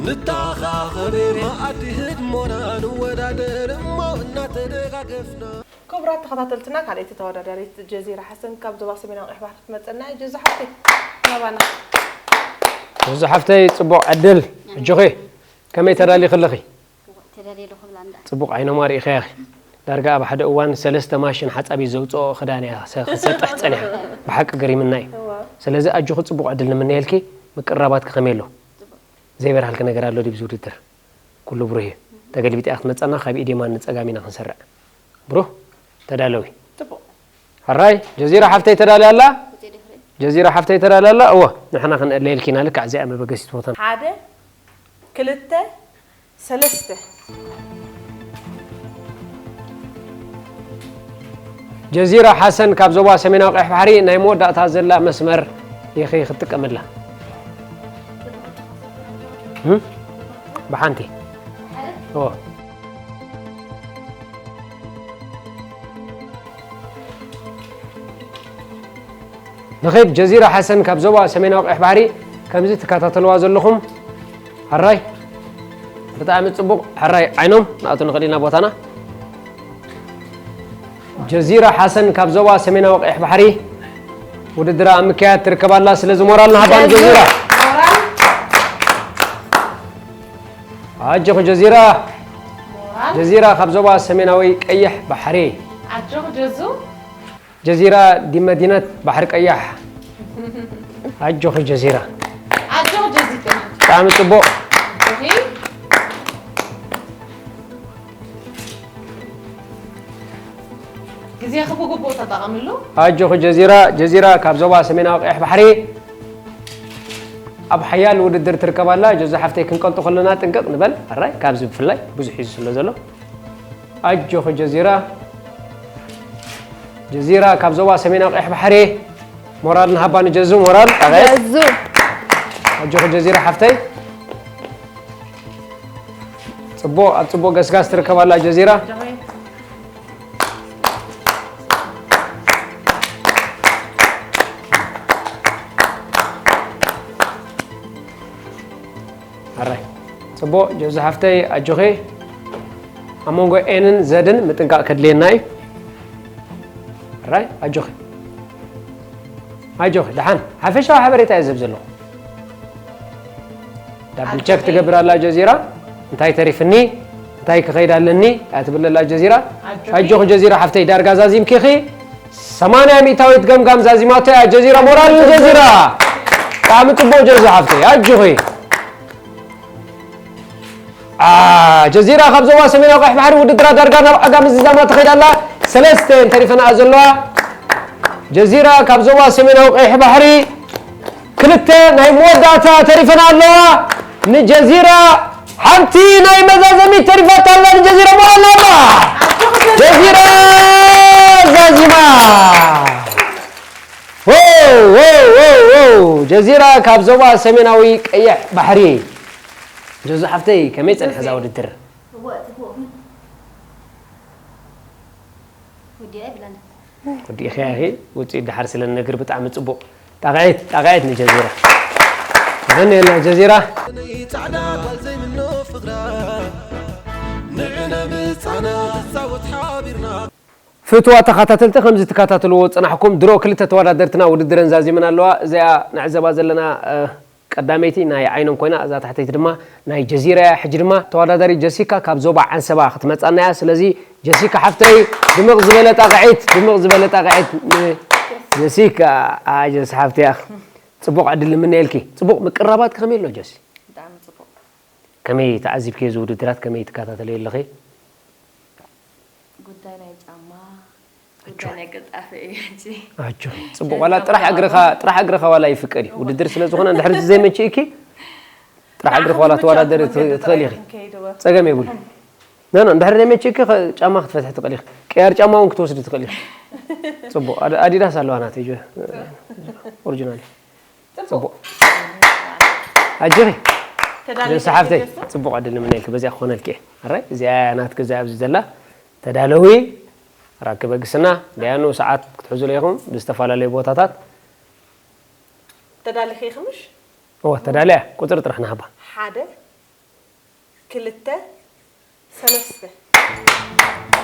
ንተኻኸብ፣ መኣዲ ህድሞና ንወዳደር እሞ እናተደጋገፍና። ክቡራት ተኸታተልትና፣ ካልኣይቲ ተወዳዳሪት ጀዚራ ሓሰን ካብ ዞባ ሰሜናዊ ቀይሕ ባሕሪ ክትመጸና እያ። ጀዚ ሓፍተይ፣ ናባና። ጀዚ ሓፍተይ፣ ጽቡቕ ዕድል። ኣጆኺ፣ ከመይ ተዳሊኺ ኣለኺ? ተዳልየ ኣለኹ ብላ እንዳ ጽቡቕ ዓይኖማ ርኢኸያ ኢኺ። ዳርጋ ኣብ ሓደ እዋን ሰለስተ ማሽን ሓጻቢ ዘውጽኦ ክዳን እያ ሰ- ክሰጥሕ ጸኒሓ። ብሓቂ ገሪምና እዩ። ስለዚ ኣጆኺ ጽቡቕ ዕድል ንምነየልኪ። ምቅርራባትኪ ከመይ ኣሎ? ዘይበርሃልኪ ነገር ኣሎ ድዩ ኣብዚ ውድድር? ኩሉ ብሩህ እዩ። ተገልቢጣ እያ ክትመጸና፣ ካብ ኢድ የማን ንጸጋም ኢና ክንሰርዕ። ብሩህ፣ ተዳለዊ። ጽቡቕ። ሕራይ፣ ጀዚራ ሓፍተይ ተዳልያ ኣላ? ውፅእ ድሕሪ ጀዚራ ሓፍተይ ተዳልያ ኣላ? እወ፣ ንሕና ክንእለየልኪ ኢና፣ ልክዕ እዚኣ መበገሲት ቦታና። ሓደ፣ ክልተ፣ ሰለስተ። ጀዚራ ሓሰን ካብ ዞባ ሰሜናዊ ቀይሕ ባሕሪ ናይ መወዳእታ ዘላ መስመር ኢኺ ክትጥቀመላ። እም? ብሓንቲ። ኦ። ንኺድ ጀዚራ ሓሰን ካብ ዞባ ሰሜናዊ ቀይሕ ባሕሪ ከምዚ ትከታተልዋ ዘለኹም ሕራይ ብጣዕሚ ጽቡቕ ሕራይ ዓይኖም ናቱ ንኽእል ኢና ቦታና ጀዚራ ሓሰን ካብ ዞባ ሰሜናዊ ቀይሕ ባሕሪ ውድድራ ኣብ ምክያድ ትርከብ ኣላ ስለዚ ሞራል ንሃባን ጀዚራ ኣጆኺ ጀዚራ ጀዚራ ካብ ዞባ ሰሜናዊ ቀይሕ ባሕሪ ኣጆኺ ጀዙ ጀዚራ ዲመዲነት ባሕሪ ቀያሕ ኣጆኺ ጀዚራ ኣጆኺ ጀዚራ ብጣዕሚ ጽቡቕ ኣጆኺ ግዜኺ ብግቡእ ተጠቐምሉ ኣጆኺ ጀዚራ ጀዚራ ካብ ዞባ ሰሜናዊ ቀይሕ ባሕሪ ኣብ ሓያል ውድድር ትርከብ ኣላ ጀዙ ሓፍተይ ክንቀልጡ ከለና ጥንቅቕ ንበል ኣራይ ካብዚ ብፍላይ ብዙሕ ሒዙ ስለ ዘሎ ኣጆኺ ጀዚራ ጀዚራ ካብ ዞባ ሰሜናዊ ቀይሕ ባሕሪ ሞራል ንሃባ ንጀዙ ሞራል ኣበይ ጀዙ ኣጆኺ ጀዚራ ሓፍተይ ጽቡቕ ኣብ ጽቡቕ ገስጋስ ትርከብ ኣላ ጀዚራ ኣራይ ጽቡቕ ጆዚ ሓፍተይ ኣጆኺ ኣብ መንጎ ኤንን ዘድን ምጥንቃቕ ከድልየና እዩ ኣራይ ኣጆኺ ኣጆኺ ደሓን ሓፈሻዊ ሓበሬታ እየ ዝህብ ዘለኹ ዳብል ቸክ ትገብር ኣላ ጀዚራ እንታይ ተሪፍኒ እንታይ ክኸይድ ኣለኒ እያ ትብል ኣላ ጀዚራ ኣጆኺ ጀዚራ ሓፍተይ ዳርጋ ዛዚምኪኺ ሰማንያ ሚእታዊት ገምጋም ዛዚማቶ እያ ጀዚራ ሞራል ንጀዚራ ብጣዕሚ ጽቡቕ ጀዚ ሓፍተይ ኣጆኺ ጀዚራ ካብ ዞባ ሰሜናዊ ቀይሕ ባሕሪ ውድድራ ዳርጋ ናብ ዓጋመ ዝዛማ ትኸይድ ኣላ ሰለስተ እየን ተሪፈናኣ ዘለዋ ጀዚራ ካብ ዞባ ሰሜናዊ ቀይሕ ባሕሪ ክልተ ናይ መወዳእታ ተሪፈና ኣለዋ ንጀዚራ ሓንቲ ናይ መዛዘሚት ተሪፋታ ኣላ ንጀዚራ ሞራል ናባ ጀዚራ ዛዚማ ጀዚራ ካብ ዞባ ሰሜናዊ ቀይሕ ባሕሪ ጀዙ ሓፍተይ ከመይ ጸንሐ እዛ ውድድር እወ ጽቡቕ ግን ወዲኣ ይብላና ወዲእኺያ ኢኺ ውፅኢት ድሓር ስለ ንነግር ብጣዕሚ ፅቡቕ ጣቕዒት ጣቕዒት ንጀዚራ የቐንየልና ጀዚራ ጻዕዳ ጓል ዘይምኖ ፍቕራ ንዕነ ምጻና ክጻወት ሓቢርና ፍትዋ ተኸታተልቲ፣ ከምዚ ትከታተልዎ ዝጸናሕኩም ድሮ ክልተ ተወዳደርትና ውድድረን ዛዚመን ኣለዋ። እዚኣ ንዕዘባ ዘለና፣ እ፣ ቀዳመይቲ ናይ ዓይኖም ኮይና፣ እዛ ታሕተይቲ ድማ ናይ ጀዚራ እያ። ሕጂ ድማ ተወዳዳሪት ጀሲካ ካብ ዞባ ዓንሰባ ክትመጻና እያ። ስለዚ ጀሲካ ሓፍተይ፣ ድምቕ ዝበለ ጣቕዒት፣ ድምቕ ዝበለ ጣቕዒት ንጀሲካ። ኣጀስ ሓፍተይ፣ ጽቡቕ ዕድል ንምነየልኪ። ጽቡቕ ምቅርራባት ከመይ ኣሎ ጀሲ? ብጣዕሚ ጽቡቕ። ከመይ ተዓዚብኪ እዚ ውድድራት፣ ከመይ ትከታተለዮ ኣለኺ? ጉዳይ ናይ ጫማ፣ ጉዳይ ናይ ቅልጣፈ እዩ ሕጂ። ኣጆኺ፣ ጽቡቅ። ዋላ ጥራሕ እግርኻ፣ ጥራሕ እግርኻ ዋላ ይፍቀድ እዩ። ውድድር ስለ ዝኾነ፣ እንድሕር ዘይመችእኪ፣ ጥራሕ እግርኻ ዋላ ተወዳደሪ ትኽእሊ ኢኺ። ጸገም የብሉ። ኖ፣ ኖ፣ እንድሕር ዘይመችእኪ፣ ኸ-፣ ጫማ ክትፈትሒ ትኽእሊ ኢኺ። ቅያር ጫማ እውን ክትወስዲ ትኽእሊ ኢኺ። ጽቡቅ። ኣድ-፣ ኣዲዳስ ኣለዋ ናተይ፣ ጀ-፣ ኦሪጂናል እዩ። ጽቡቅ። ኣጆኺ። ተዳሊኺ ጀሲ ሓፍተይ፣ ጀሱ? ጽቡቅ ዕድል ንምነየልኪ፣ በዚኣ ክኾነልኪ እየ። ኣራይ፣ እዚኣ እያ ናትኪ፣ እዚኣ ኣብዚ ዘላ። ተዳለዊ፣ ራኪ በግስና፣ ደያኑ ሰዓት ክትሕዙ ኢኹም ብዝተፈላለዩ ቦታታት። ተዳሊኺ ኢኺ ምሽ? እወ፣ ተዳልያ፣ ቁጽሪ ጥራሕ ንሃባ። ሓደ፣ ክልተ፣ ሰለስተ።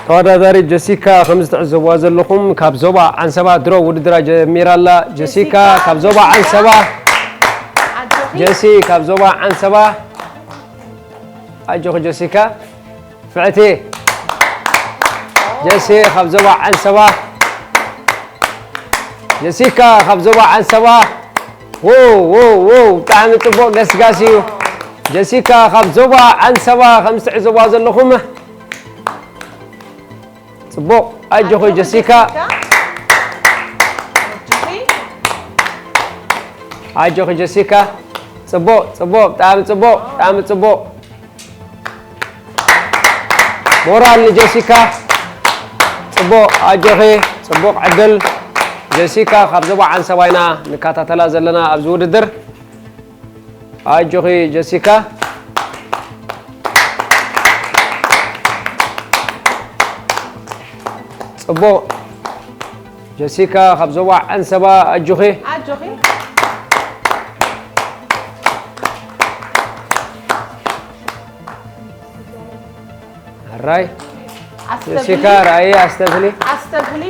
ተወዳዳሪት ጀሲካ፣ ከም ዝትዕዘብዋ ዘለኹም፣ ካብ ዞባ ዓንሰባ ድሮ ውድድራ ጀሚራ ኣላ። ጀሲካ፣ ጀሲካ፣ ካብ ዞባ ዓንሰባ። ኣጆኺ። ጀሲ፣ ካብ ዞባ ዓንሰባ። ኣጆኺ ጀሲካ። ፍዕቲ። ጀሲ፣ ካብ ዞባ ዓንሰባ። ጀሲካ፣ ካብ ዞባ ዓንሰባ። ዎ፣ ዎ፣ ዎ፣ ብጣዕሚ ጽቡቕ ገስጋስ እዩ። ጀሲካ ካብ ዞባ ዓንሰባ ከም ዝትዕዘብዋ ዘለኹም። ጽቡቕ፣ ኣጆኺ ኣጆኺ ጀሲካ። ጀሲካ። ኣጆኺ ጀሲካ። ጽቡቕ፣ ጽቡቕ፣ ብጣዕሚ ጽቡቕ፣ ብጣዕሚ ጽቡቕ። ሞራል ንጀሲካ። ጽቡቕ፣ ኣጆኺ፣ ጽቡቕ ዕድል። ጀሲካ ካብ ዞባ ዓንሰባ ኢና ንከታተላ ዘለና ኣብዚ ውድድር። ኣጆኺ ጀሲካ። ጽቡቕ። ጀሲካ ካብ ዞባ ዓንሰባ ኣጆኺ። ኣጆኺ። ኣራይ። ኣስተብህሊ። ጀሲካ ራእይ ኣስተብህሊ። ኣስተብህሊ።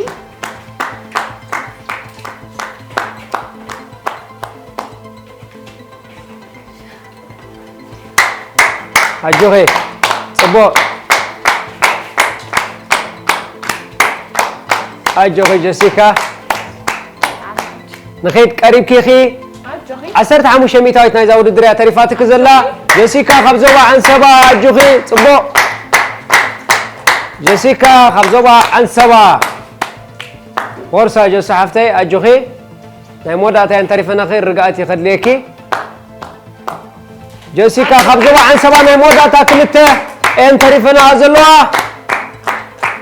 ኣጆኺ። ጽቡቕ። ኣጆኺ ጀሲካ። ንኺድ ቀሪብኪ ኢኺ። ኣጆኺ። ዓሰርተ ሓሙሽተ ሚእታዊት ናይዛ ውድድር እያ ተሪፋትኪ ዘላ። ጀሲካ ካብ ዞባ ዓንሰባ ኣጆኺ። ጽቡቕ። ጀሲካ ካብ ዞባ ዓንሰባ። ቦርሳ ጀሲ ሓፍተይ ኣጆኺ። ናይ መወዳእታ እየን ተሪፈናኺ፣ ርግኣት እዩ ከድልየኪ። ጀሲካ ካብ ዞባ ዓንሰባ ናይ መወዳእታ ክልተ እየን ተሪፈናኻ ዘለዋ።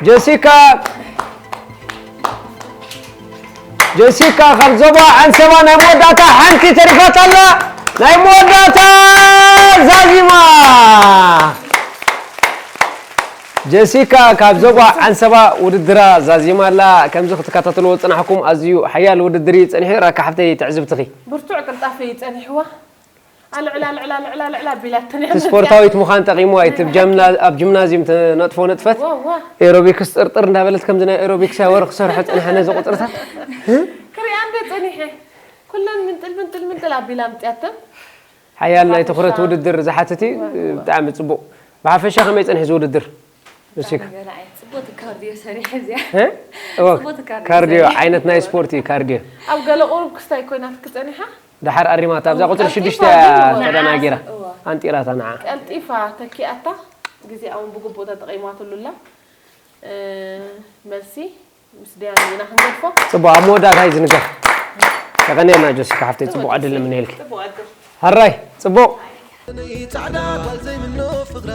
ጀሲካ፣ ጀሲካ ካብ ዞባ ዓንሰባ ናይ መወዳእታ ሓንቲ ተሪፋታ ኣላ። ናይ መወዳእታ ዛዚማ። ጀሲካ ካብ ዞባ ዓንሰባ ውድድራ ዛዚማ ኣላ። ከምዚ ክትከታተልዎ ዝጸናሕኩም ኣዝዩ ሓያል ውድድር እዩ ጸኒሑ። ራካ ሓፍተይ ትዕዝብትኺ። ብርቱዕ ቅልጣፈ እዩ ጸኒሕዋ። ኣልዕላ፣ ኣልዕላ፣ ኣልዕላ፣ ኣልዕላ ኣቢላትኒ እያ እቲ መጽያ። ስፖርታዊት ምዃን ጠቒምዋ እዩ። እቲ ብ ጀምና-፣ ኣብ ጂምናዝዩም ትነጥፎ ንጥፈት። ዋ፣ ዋ። ኤሮቢክስ ጥርጥር እንዳበለት ከምዚ ናይ ኤሮቢክስ እያ ወረ ክሰርሖ ጸኒሐ ነዚ ቁጽርታት። ክሪኣ እንደ ጸኒሐ። ኩለን ምንጥል፣ ምንጥል፣ ምንጥል ኣቢላ ኣምጽያተን። ሓያል ናይ ትኹረት ውድድር ዝሓትት እዩ። ዋ፣ ዋ። ብጣዕሚ ጽቡቕ። ብሓፈሻ ከመይ ጸኒሑ እዚ ውድድር? ንስካ። ብጣዕሚ ገለ ዓይነት ጽቡቕ ካርድዮ ሰሪሐ እዚኣ። እ? እወ፣ ጽቡቕ ካርድዮ ካርድዮ ሰሪሐ። ዓይነት ናይ ስፖርት እዩ፣ ካርድዮ። ኣብ ገለ ቁሩብ ክስታይ ኮይናትኪ ጸኒሓ? ደሓር ኣሪማታ፣ ኣብዛ ቁጽሪ ቀልጢፋ ሽዱሽተ እያ ግን ተደናጊራ። እወ። ኣንጢራታ ንዓ። ቀልጢፋ ተኪኣታ፣ ግዜኣ እውን ብግቡእ ተጠቒማትሉ ኣላ። እ፣ መልሲ ምስ ደያኑ ኢና ክንገድፎ። ጽቡቕ፣ ኣብ መወዳእታ እዩ ዝንገር። የቐንየልና ጆሲካ ሓፍተይ፣ ጽቡቕ ዕድል ንምነየልኪ። ጽቡቕ ዕድል። ሃራይ፣ ጽቡቕ። ጻዕዳ ጓል ዘይምኖ ፍቕራ፣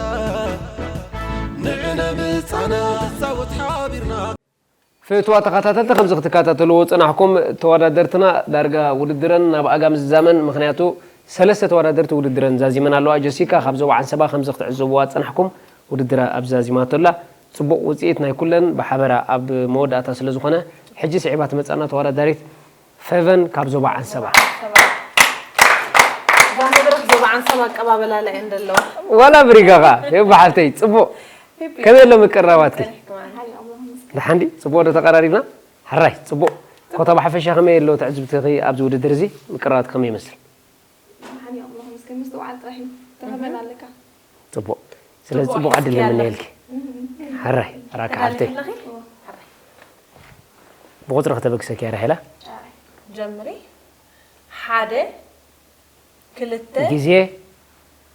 ንዕነ ምጻና ንጻወት ሓቢርና። ፍትዋ ተኸታተልቲ፣ ከምዚ ክትከታተልዎ ዝጸናሕኩም፣ ተወዳደርትና ዳርጋ ውድድረን ናብ ኣጋ ምዝዛመን፣ ምኽንያቱ ሰለስተ ተወዳደርቲ ውድድረን ዛዚመን ኣለዋ። ጀሲካ ካብ ዞባ ዓንሰባ፣ ከምዚ ክትዕዘብዋ ዝጸናሕኩም፣ ውድድራ ኣብ ዛዚማቶ ኣላ። ጽቡቕ ውጽኢት ናይ ኩለን ብሓበራ ኣብ መወዳእታ ስለ ዝኾነ፣ ሕጂ ስዒባ ትመጻና ተወዳዳሪት ፌቨን ካብ ዞባ ዓንሰባ። እዛ መድረኽ ዞባ ዓንሰባ ኣቀባበላላ እየን ዘለዋ። ዋላ ብሪጋኻ፣ ሄቢ ሓፍተይ፣ ጽቡቕ። ሄቢ። ከመይ ኣሎ ምቅርራባትኪ? ጸኒሕኩም ኣነ። ደሓን ድዩ? ጽቡቕ ዶ ተቐራሪብና? ሕራይ፣ ጽቡቕ። ኮታ ብሓፈሻ ከመይ ኣሎ ትዕዝብትኺ ኣብዚ ውድድር እዚ? ምቅርራብኪ ከመይ ይመስል? ደሓን እየ፣ ኣምላኽ ይመስገን። ምስትውዓል ጥራሕ እዩ። ተኸበን ኣለካ። ጽቡቕ። ስለዚ ጽቡቕ ጽቡቕ ዕድል እስኪ ይምነየልኪ። ሕራይ፣ ራካ ሓብተይ። ተዳሊኺ ኣለኺ? ሕራይ። ብቁጽሪ ከተበግሰኪ እያ ራሄላ። ጀምሪ። ሓደ፣ ክልተ፣ ግዜ።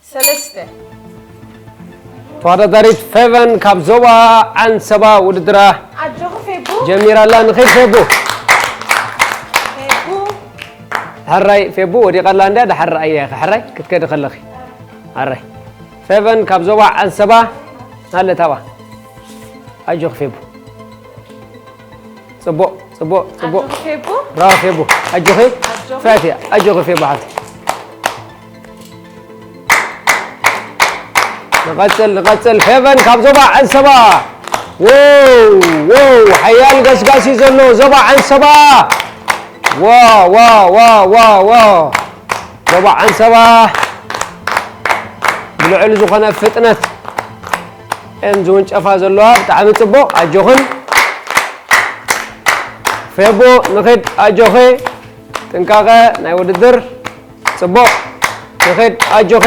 ሰለስተ። ተወዳዳሪት ፌቨን ካብ ዞባ ዓንሰባ ውድድራ ኣጆኺ ፌቡ። ጀሚራ ኣላ። ንኺድ ፌቡ። ፌቡ። ሕራይ ፌቡ ወዲቓ ኣላ እንድያ፣ ድሓር ረኣያ ኢኻ። ሕራይ ክትከዲ ከለኺ። ሕራይ። ፌቨን ካብ ዞባ ዓንሰባ። ኣለ ታባ። ኣጆኺ ፌቡ። ጽቡቕ፣ ጽቡቕ፣ ጽቡቕ። ኣጆኺ ፌቡ። ብራቮ ፌቡ። ኣጆኺ። ኣጆኺ። ፈትያ። ኣጆኺ ፌቡ ሓፍቲ። ንቐጽል፣ ንቐጽል። ፌቨን ካብ ዞባ ዓንሰባ። ዎው፣ ዎው፣ ሓያል ገስጋስ እዩ ዘሎ ዞባ ዓንሰባ። ዋ፣ ዋ፣ ዋ፣ ዋ፣ ዋ። ዞባ ዓንሰባ ብልዑል ዝኾነ ፍጥነት እየን ዝውንጨፋ ዘለዋ። ብጣዕሚ ጽቡቕ፣ ኣጆኽን። ፌቡ ንኺድ፣ ኣጆኺ። ጥንቃቐ ናይ ውድድር። ጽቡቕ። ንኺድ፣ ኣጆኺ።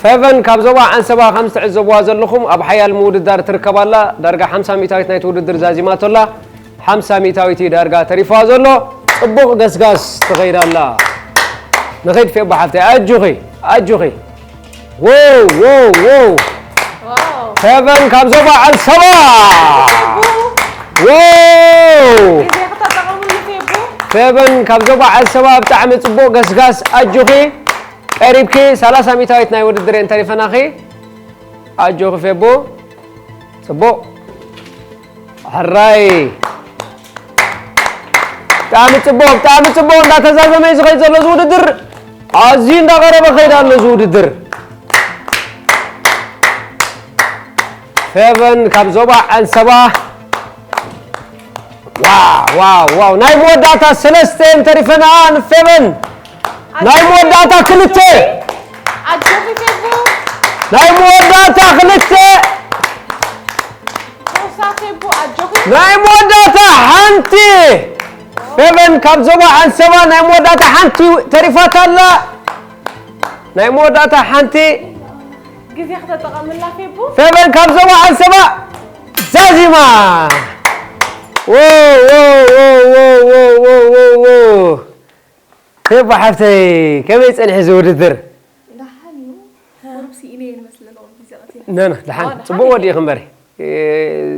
ፌቨን ካብ ዞባ ዓንሰባ ከም ትዕዘብዋ ዘለኹም ኣብ ሓያል ምውድዳር ትርከብ ኣላ። ዳርጋ ሓምሳ ሚእታዊት ናይቲ ውድድር ዛዚማቶ ኣላ። ሓምሳ ሚእታዊት እዩ ዳርጋ ተሪፍዋ ዘሎ። ጽቡቕ ገስጋስ ትኸይድ ኣላ። ንኺድ ፌቡ ሓፍተይ፣ ኣጆኺ፣ ኣጆኺ። ዎው፣ ዎው፣ ዎው። ዋው። ፌቨን ካብ ዞባ ዓንሰባ። ፌቡ። ዎው። ግዜ ከተጠቐሙሉ ፌቡ። ፌቨን ካብ ዞባ ዓንሰባ ብጣዕሚ ጽቡቕ ገስጋስ፣ ኣጆኺ። ቀሪብኪ። ሰላሳ ሚእታዊት ናይ ውድድር እየን ተሪፈናኺ። ኣጆኺ ፌቡ። ጽቡቕ። ሕራይ። ብጣዕሚ ጽቡቕ፣ ብጣዕሚ ጽቡቕ። እንዳተዛዘመ እዩ ዝኸይድ ዘሎ እዚ ውድድር። ኣዝዩ እንዳቐረበ ከይድ ኣሎ እዚ ውድድር። ፌቨን ካብ ዞባ ዓንሰባ። ዋው፣ ዋው፣ ዋው። ናይ መወዳእታ ሰለስተ እየን ተሪፈንኣ ንፌቨን። ናይ መወዳእታ ክልተ። ኣጆኺ ፌቡ። ናይ መወዳእታ ክልተ። ሮዛ ፌቡ፣ ኣጆኺ። ናይ መወዳእታ ሓንቲ። ፌቨን ካብ ዞባ ዓንሰባ ናይ መወዳእታ ሓንቲ ተሪፋታ ኣላ። ናይ መወዳእታ ሓንቲ። ግዜ ከተጠቐምላ ፌቡ። ፌቨን ካብ ዞባ ዓንሰባ ዛዚማ። ዎ፣ ዎ፣ ዎ። ፌቡ ሓፍተይ፣ ከመይ ጸኒሑ እዚ ውድድር? ደሓን እዩ። ቁሩብ ስኢነ እየ ዝመስል ኣለኹ፣ ግዜ ቀቲለ። ነ፣ ነ፣ ደሓን። ኣዎ፣ ደሓን ጽቡቕ እዩ። ወዲእኺ እምበሪ። እ፣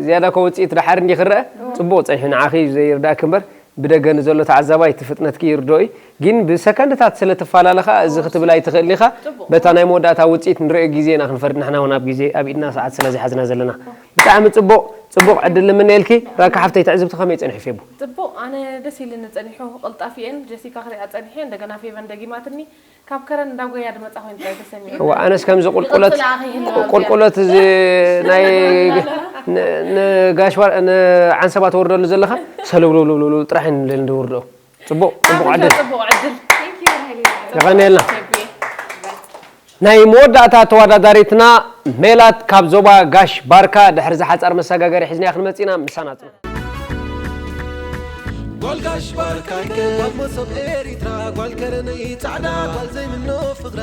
ዝያዳ እኮ ውጽኢት ደሓር እንዲ ክረአ፣ እዎ። ጽቡቕ ጸኒሑ ንዓኺ እዩ ዘይርዳእኪ እምበር፣ ብደገ ንዘሎ ተዓዛባይ እቲ ፍጥነትኪ ይርድኦ እዩ። ግን ብሰከንድታት ስለ ትፈላለኻ፣ እዚ እዎ። ክትብል ኣይትኽእልን ኢኻ። ጽቡቕ። በታ ናይ መወዳእታ ውጽኢት ንርእዮ ግዜ ኢና ክንፈርድ፣ ንሕና እውን ኣብ ግዜ፣ ኣብ ኢድና ሰዓት ስለ ዘይሓዝና ዘለና። እዎ። ብጣዕሚ ጽቡቕ፣ ጽቡቕ ዕድል ንምነየልኪ። ራካ ሓፍተይ፣ ትዕዝብቲ ከመይ ጸኒሑ ፌቡ? ጽቡቕ፣ ኣነ ደስ ኢልኒ ጸኒሑ፣ ቅልጣፊ እየን፣ ጀሲካ ክሪኣ ጸኒሐ፣ እንደገና ፌቨን ደጊማትኒ፣ ካብ ከረን እንዳጎያ ድመጻ ኮይን ጥራይ ተሰሚዑ። እዋ፣ ኣነስ ከምዚ ቁልቁለት፣ ይቕጽል ኣኺ ይህሉ ቁልቁለት እዚ ናይ ን-፣ ንጋሽ ዋር-፣ ንዓንሰባ ተወርደሉ ዘለኻ፣ ሰለውለውለውለው ጥራሕ ንብል ንወርዶ። ጽቡቕ፣ ጽቡቕ ዕድል። ጽቡቕ ዕድል። Thank you፣ ራሄል። የቐንየልና። ፌቢ። ናይ መወዳእታ ተወዳዳሪትና ሜላት ካብ ዞባ ጋሽ ባርካ፣ ድሕሪ እዚ ሓጻር መሰጋገሪ ሒዝናያ ክንመጽእ ኢና፣ ምሳና ጽንሑ። ጓል ጋሽ ባርካ፣ ጓል መሶብ ኤሪትራ፣ ጓል ከረነይ ጻዕዳ፣ ጓል ዘይምኖ ፍቕራ።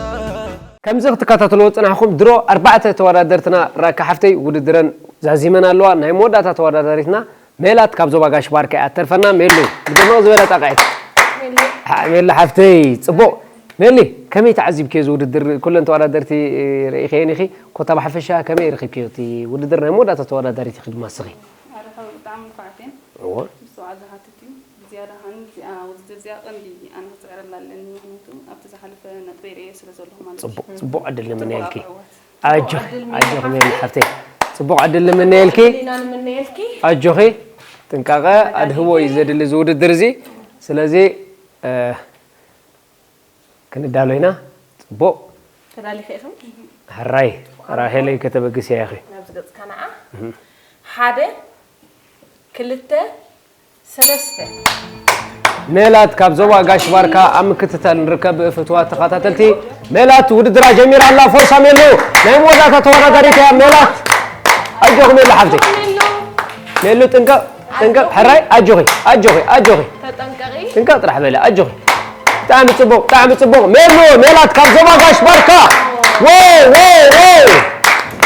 ከምዚ ክትከታተልዎ ዝጸናሕኩም ድሮ ኣርባዕተ ተወዳደርትና ራካ ሓፍተይ ውድድረን ዛዚመን ኣለዋ። ናይ መወዳእታ ተወዳዳሪትና ሜላት ካብ ዞባ ጋሽ ባርካ እያ እተርፈና። ሜሉ፣ ብድምቕ ዝበለ ጣቕዒት። ሜሉ። ሓ-፣ ሜሉ ሓፍተይ፣ ጽቡቕ። ሜሊ፣ ከመይ ተዓዚብክዮ እዚ ውድድር? ኩለን ተወዳደርቲ ርኢኽየን ኢኺ። ኮታ ብሓፈሻ ከመይ ረኺብክዮ እቲ ውድድር? ናይ መወዳእታ ተወዳዳሪት ኢኺ ድማ እስኺ። ኣረ፣ ብጣዕሚ ንፉዓት እየን። እወ። ምስትውዓል ዝሓትት እዩ። ብዝያዳ ኸኣ እዚኣ ውድድር እዚኣ ቀንዲ ኣነ ክጽዕረላ ኣለኒ፣ ምኽንያቱ ኣብቲ ዝሓለፈ ነጥበይ ርእየ ስለ ዘለኹ ማለት እዩ። ጽቡቕ፣ ጽቡቕ ዕድል ጽቡቕ ንምነየልኪ። ኣቕርቦት። ኣጆኺ፣ ጽቡቕ ዕድል ኣጆኺ ሜሪ ምነየልኪ። ሓፍተይ። ጽቡቕ ዕድል ንምነየልኪ። ጽቡቕ ዕድል ኢና ንምነየልኪ። ኣጆኺ፣ ጥንቃቐ ኣድህቦ እዩ ኣዳጊ። ዘድሊ እዚ ውድድር እዚ። ስለዚ፣ እ፣ ክንዳሎ ኢና። ጽቡቕ። ተዳሊኺ ኢኺ? ሕራይ፣ ራሄለይ ከተበግስያ ኢኺ። ናብዚ ገጽካ ንዓ። እህ። ሓደ፣ ክልተ፣ ሰለስተ። ሜላት ካብ ዞባ ጋሽ ባርካ ኣብ ምክትታል ንርከብ ፍትዋት ተኸታተልቲ። ሜላት ውድድራ ጀሚራ ኣላ። ፎርሳ ሜሉ ናይ መወዳእታ ተወዳዳሪት እያ። ሜላት ኣጆኺ ሜሉ ሓፍቲ። ሜሉ ጥንቀቕ ጥንቀቕ ሕራይ ኣጆኺ ኣጆኺ ኣጆኺ። ተጠንቀቂ። ጥንቀቕ ጥራሕ በለ ኣጆኺ። ብጣዕሚ ጽቡቕ ብጣዕሚ ጽቡቕ ሜሉ ሜላት ካብ ዞባ ጋሽ ባርካ። ዎ ዎ ዎ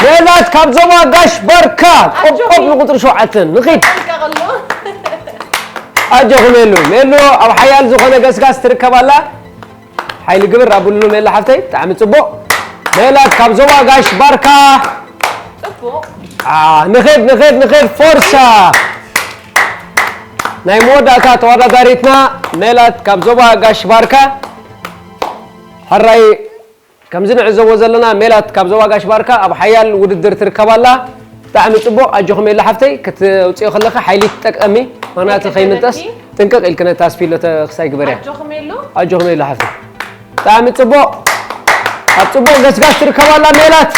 ሜላት ካብ ዞባ ጋሽ ባርካ። ቆቆብ ንቁጥሪ ሸውዓተ ንኺድ። ጠንቀቕሉ። ኣጆኺ ሜሉ ሜሉ ኣብ ሓያል ዝኾነ ገስጋስ ትርከብ ኣላ። ሓይሊ ግብር ኣብሉ ሜላ ሓፍተይ ብጣዕሚ ጽቡቕ። ሜላት ካብ ዞባ ጋሽ ባርካ። ጽቡቕ። አ፣ ንኸድ ንኸድ ንኸድ ፎርሳ። ናይ መወዳእታ ተወዳዳሪትና ሜላት ካብ ዞባ ጋሽ ባርካ። ሕራይ ከምዚ ንዕዘቦ ዘለና ሜላት ካብ ዞባ ጋሽ ባርካ ኣብ ሓያል ውድድር ትርከብ ኣላ። ብጣዕሚ ጽቡቕ ኣጆኺ ሜላ ሓፍተይ ክትውፅዮ ከለኺ ሓይሊ ትጠቀሚ ምኽንያቱ ከይምንጠስ ጥንቅቕ ኢልኪ ነታ ስፒሎ ተኽሳይ ግበርያ። ኣጆኺ ሜሉ። ኣጆኺ ሜላ ሓፍተይ ብጣዕሚ ጽቡቕ ኣብ ጽቡቕ ገስጋስ ትርከብ ኣላ ሜላት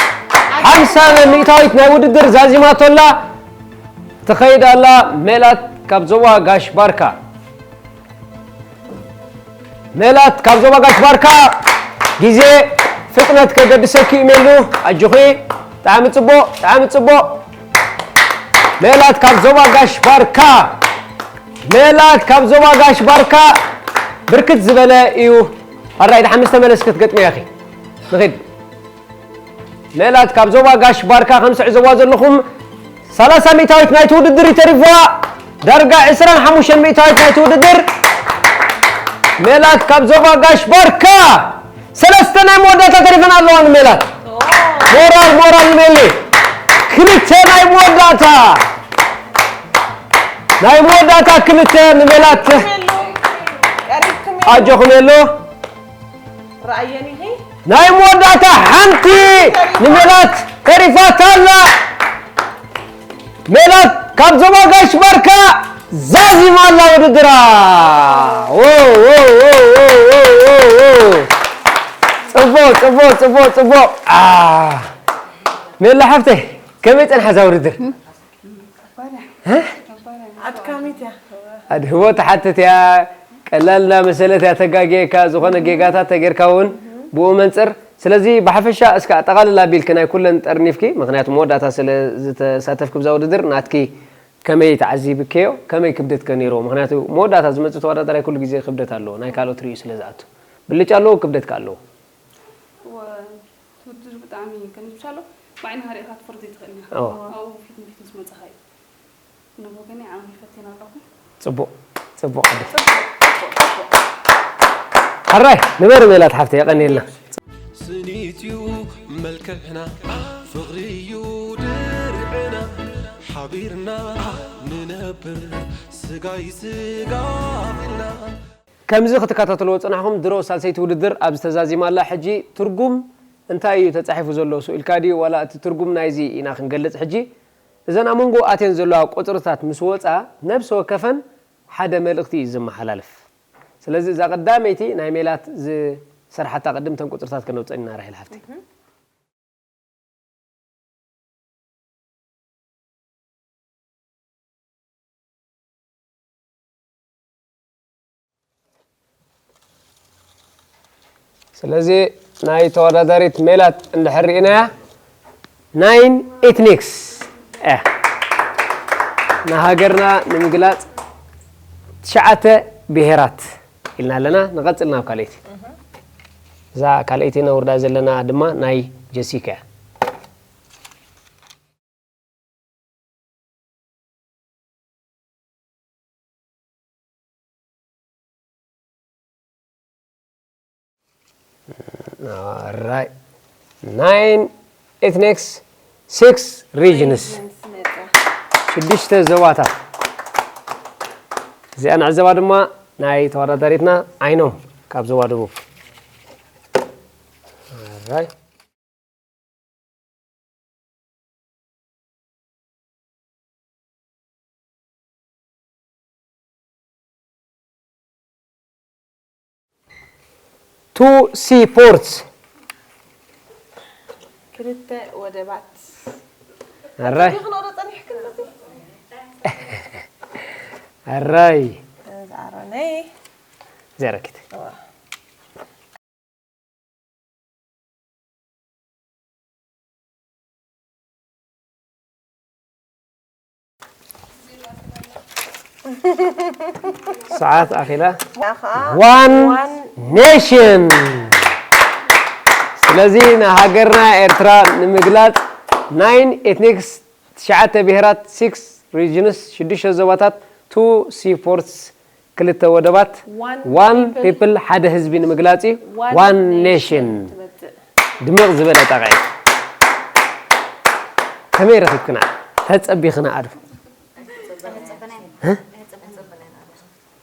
ሓምሳ ሚእታዊት ናይ ውድድር ዛዚማቶ ኣላ ትኸይድ ኣላ ሜላት ካብ ዞባ ጋሽ ባርካ። ሜላት ካብ ዞባ ጋሽ ባርካ ግዜ ፍጥነት ከገድሰኪ እዩ ሜሉ ኣጆኺ። ጣዕሚ ጽቡቕ ጣዕሚ ጽቡቕ። ሜላት ካብ ዞባ ጋሽ ባርካ ሜላት ካብ ዞባ ጋሽ ባርካ ብርክት ዝበለ እዩ። ኣራይ ድሓን ምስ ተመለስ ክትገጥምያ ኢኺ። ንኺድ። ሜላት ካብ ዞባ ጋሽ ባርካ ከም ትዕዘብዋ ዘለኹም ሰላሳ ሚእታዊት ናይቲ ውድድር እዩ ተሪፍዋ። ዳርጋ ዕስራን ሓሙሽተን ሚእታዊት ናይቲ ውድድር። ሜላት ካብ ዞባ ጋሽ ባርካ ሰለስተ ናይ መወዳእታ ተሪፈን ኣለዋ ንሜላት። ሞራል ሞራል ንሜሊ። ክልተ ናይ መወዳእታ ናይ መወዳእታ ክልተ ንሜላት። ኣጆኹም የሎ። ረኣየኒ ሄ ናይ መወዳእታ ሓንቲ ንሜላት ተሪፋታ ኣላ። ሜላት ካብ ዞባ ጋሽ ባርካ ዛዚማ ኣላ ውድድራ። ዎ፣ ዎ፣ ዎ። ጽቡቕ ጽቡቕ ጽቡቕ ጽቡቕ። ሜላ ሓፍተይ ከመይ ጸንሓ እዛ ውድድር? ኣድካሚት እያ። ኣድህቦ ትሓትት እያ። ቀላል እንዳመሰለት እያ ተጋግየካ። ዝኾነ ጌጋታት ተጌርካ እውን ብኡ መንፅር። ስለዚ ብሓፈሻ እስከ ኣጠቓልል ኣቢልኪ ናይ ኩለን ጠርኒፍኪ፣ ምኽንያቱ መወዳእታ ስለ ዝተሳተፍኪ ብዛ ውድድር ናትኪ ከመይ ተዓዚብክዮ? ከመይ ክብደት ከ ነይርዎ? ምኽንያቱ መወዳእታ ዝመፅእ ተወዳዳራይ ኩሉ ግዜ ክብደት ኣለዎ፣ ናይ ካልኦት ርእዩ ስለ ዝኣቱ። ብልጫ ኣለዎ፣ ክብደት ከ ኣለዎ? ውድድር ብጣዕሚ ከንዝብሻሎ ብዓይንኻ ሪኢኻ ትፈርዶ ኣይትኽእልን ኢኻ። ኣብኡ ፊት ንፊት ምስ መጻኻ እዩ። ንብኡ ግን ዓቕሚ ፈቲና ኣለኹ። ጽቡቕ ጽቡቕ ዓዲ። ሕራይ ንበሪ ሜላት ሓፍተይ የቐንየልና። ስኒትዩ መልክዕና ፍቕርዩ ድርዕና ሓቢርና ንነብር ስጋይ ስጋ ኢልና ከምዚ ክትከታተልዎ ጽናሕኹም ድሮ ሳልሰይቲ ውድድር ኣብ ዝተዛዚማላ ሕጂ ትርጉም እንታይ እዩ ተጻሒፉ ዘሎ ስኡ ኢልካ ድዩ ዋላ እቲ ትርጉም ናይዚ ኢና ክንገልጽ ሕጂ እዘን ኣብ መንጎ ኣትየን ዘለዋ ቁጽርታት ምስ ወጻ ነብሲ ወከፈን ሓደ መልእኽቲ እዩ ዝመሓላልፍ ስለዚ እዛ ቀዳመይቲ ናይ ሜላት ዝሰርሓታ ቅድም ተን ቁጽርታት ከነውጸን ኢና ራሄል ሓፍተይ ስለዚ ናይ ተወዳዳሪት ሜላት እንድሕር ርኢናያ ናይን ኤትኒክስ ንሃገርና ንምግላፅ ትሽዓተ ብሄራት ኢልና ኣለና። ንቐፅል ናብ ካልኣይቲ። እዛ ካልኣይቲ ነውርዳ ዘለና ድማ ናይ ጀሲካ እያ። Right. Nine ethnics, six regions. ሽዱሽተ ዞባታት። እዚኣ ንዕዘባ ድማ ናይ ተወዳዳሪትና ዓይኖም ካብ ዞባ ደቡብ። Right. Two seaports. ክልተ ወደባት። ኣራይ ክንወዶ ጸኒሕክን ነዚ ኣራይ ዛዕሮነይ ዘረኪት። ሰዓት ኣኺላ። ያ ኸዓ ዋን ዋን ኔሽን። ስለዚ ንሃገርና ኤርትራ ንምግላጽ፣ ናይን ኤትኒክስ፣ ትሽዓተ ብሄራት፣ ሲክስ ሪጅንስ፣ ሽዱሽተ ዞባታት፣ ቱ ሲፖርትስ፣ ክልተ ወደባት፣ ዋን ዋን ፒፕል ፒፕል፣ ሓደ ህዝቢ ንምግላጽ እዩ። ዋን ዋን ኔሽን ኔሽን። ትመጽእ። ድምቕ ዝበለ ጣቕዒት። ከመይ ረኺብክና? ተጸቢኽና ኣዶ?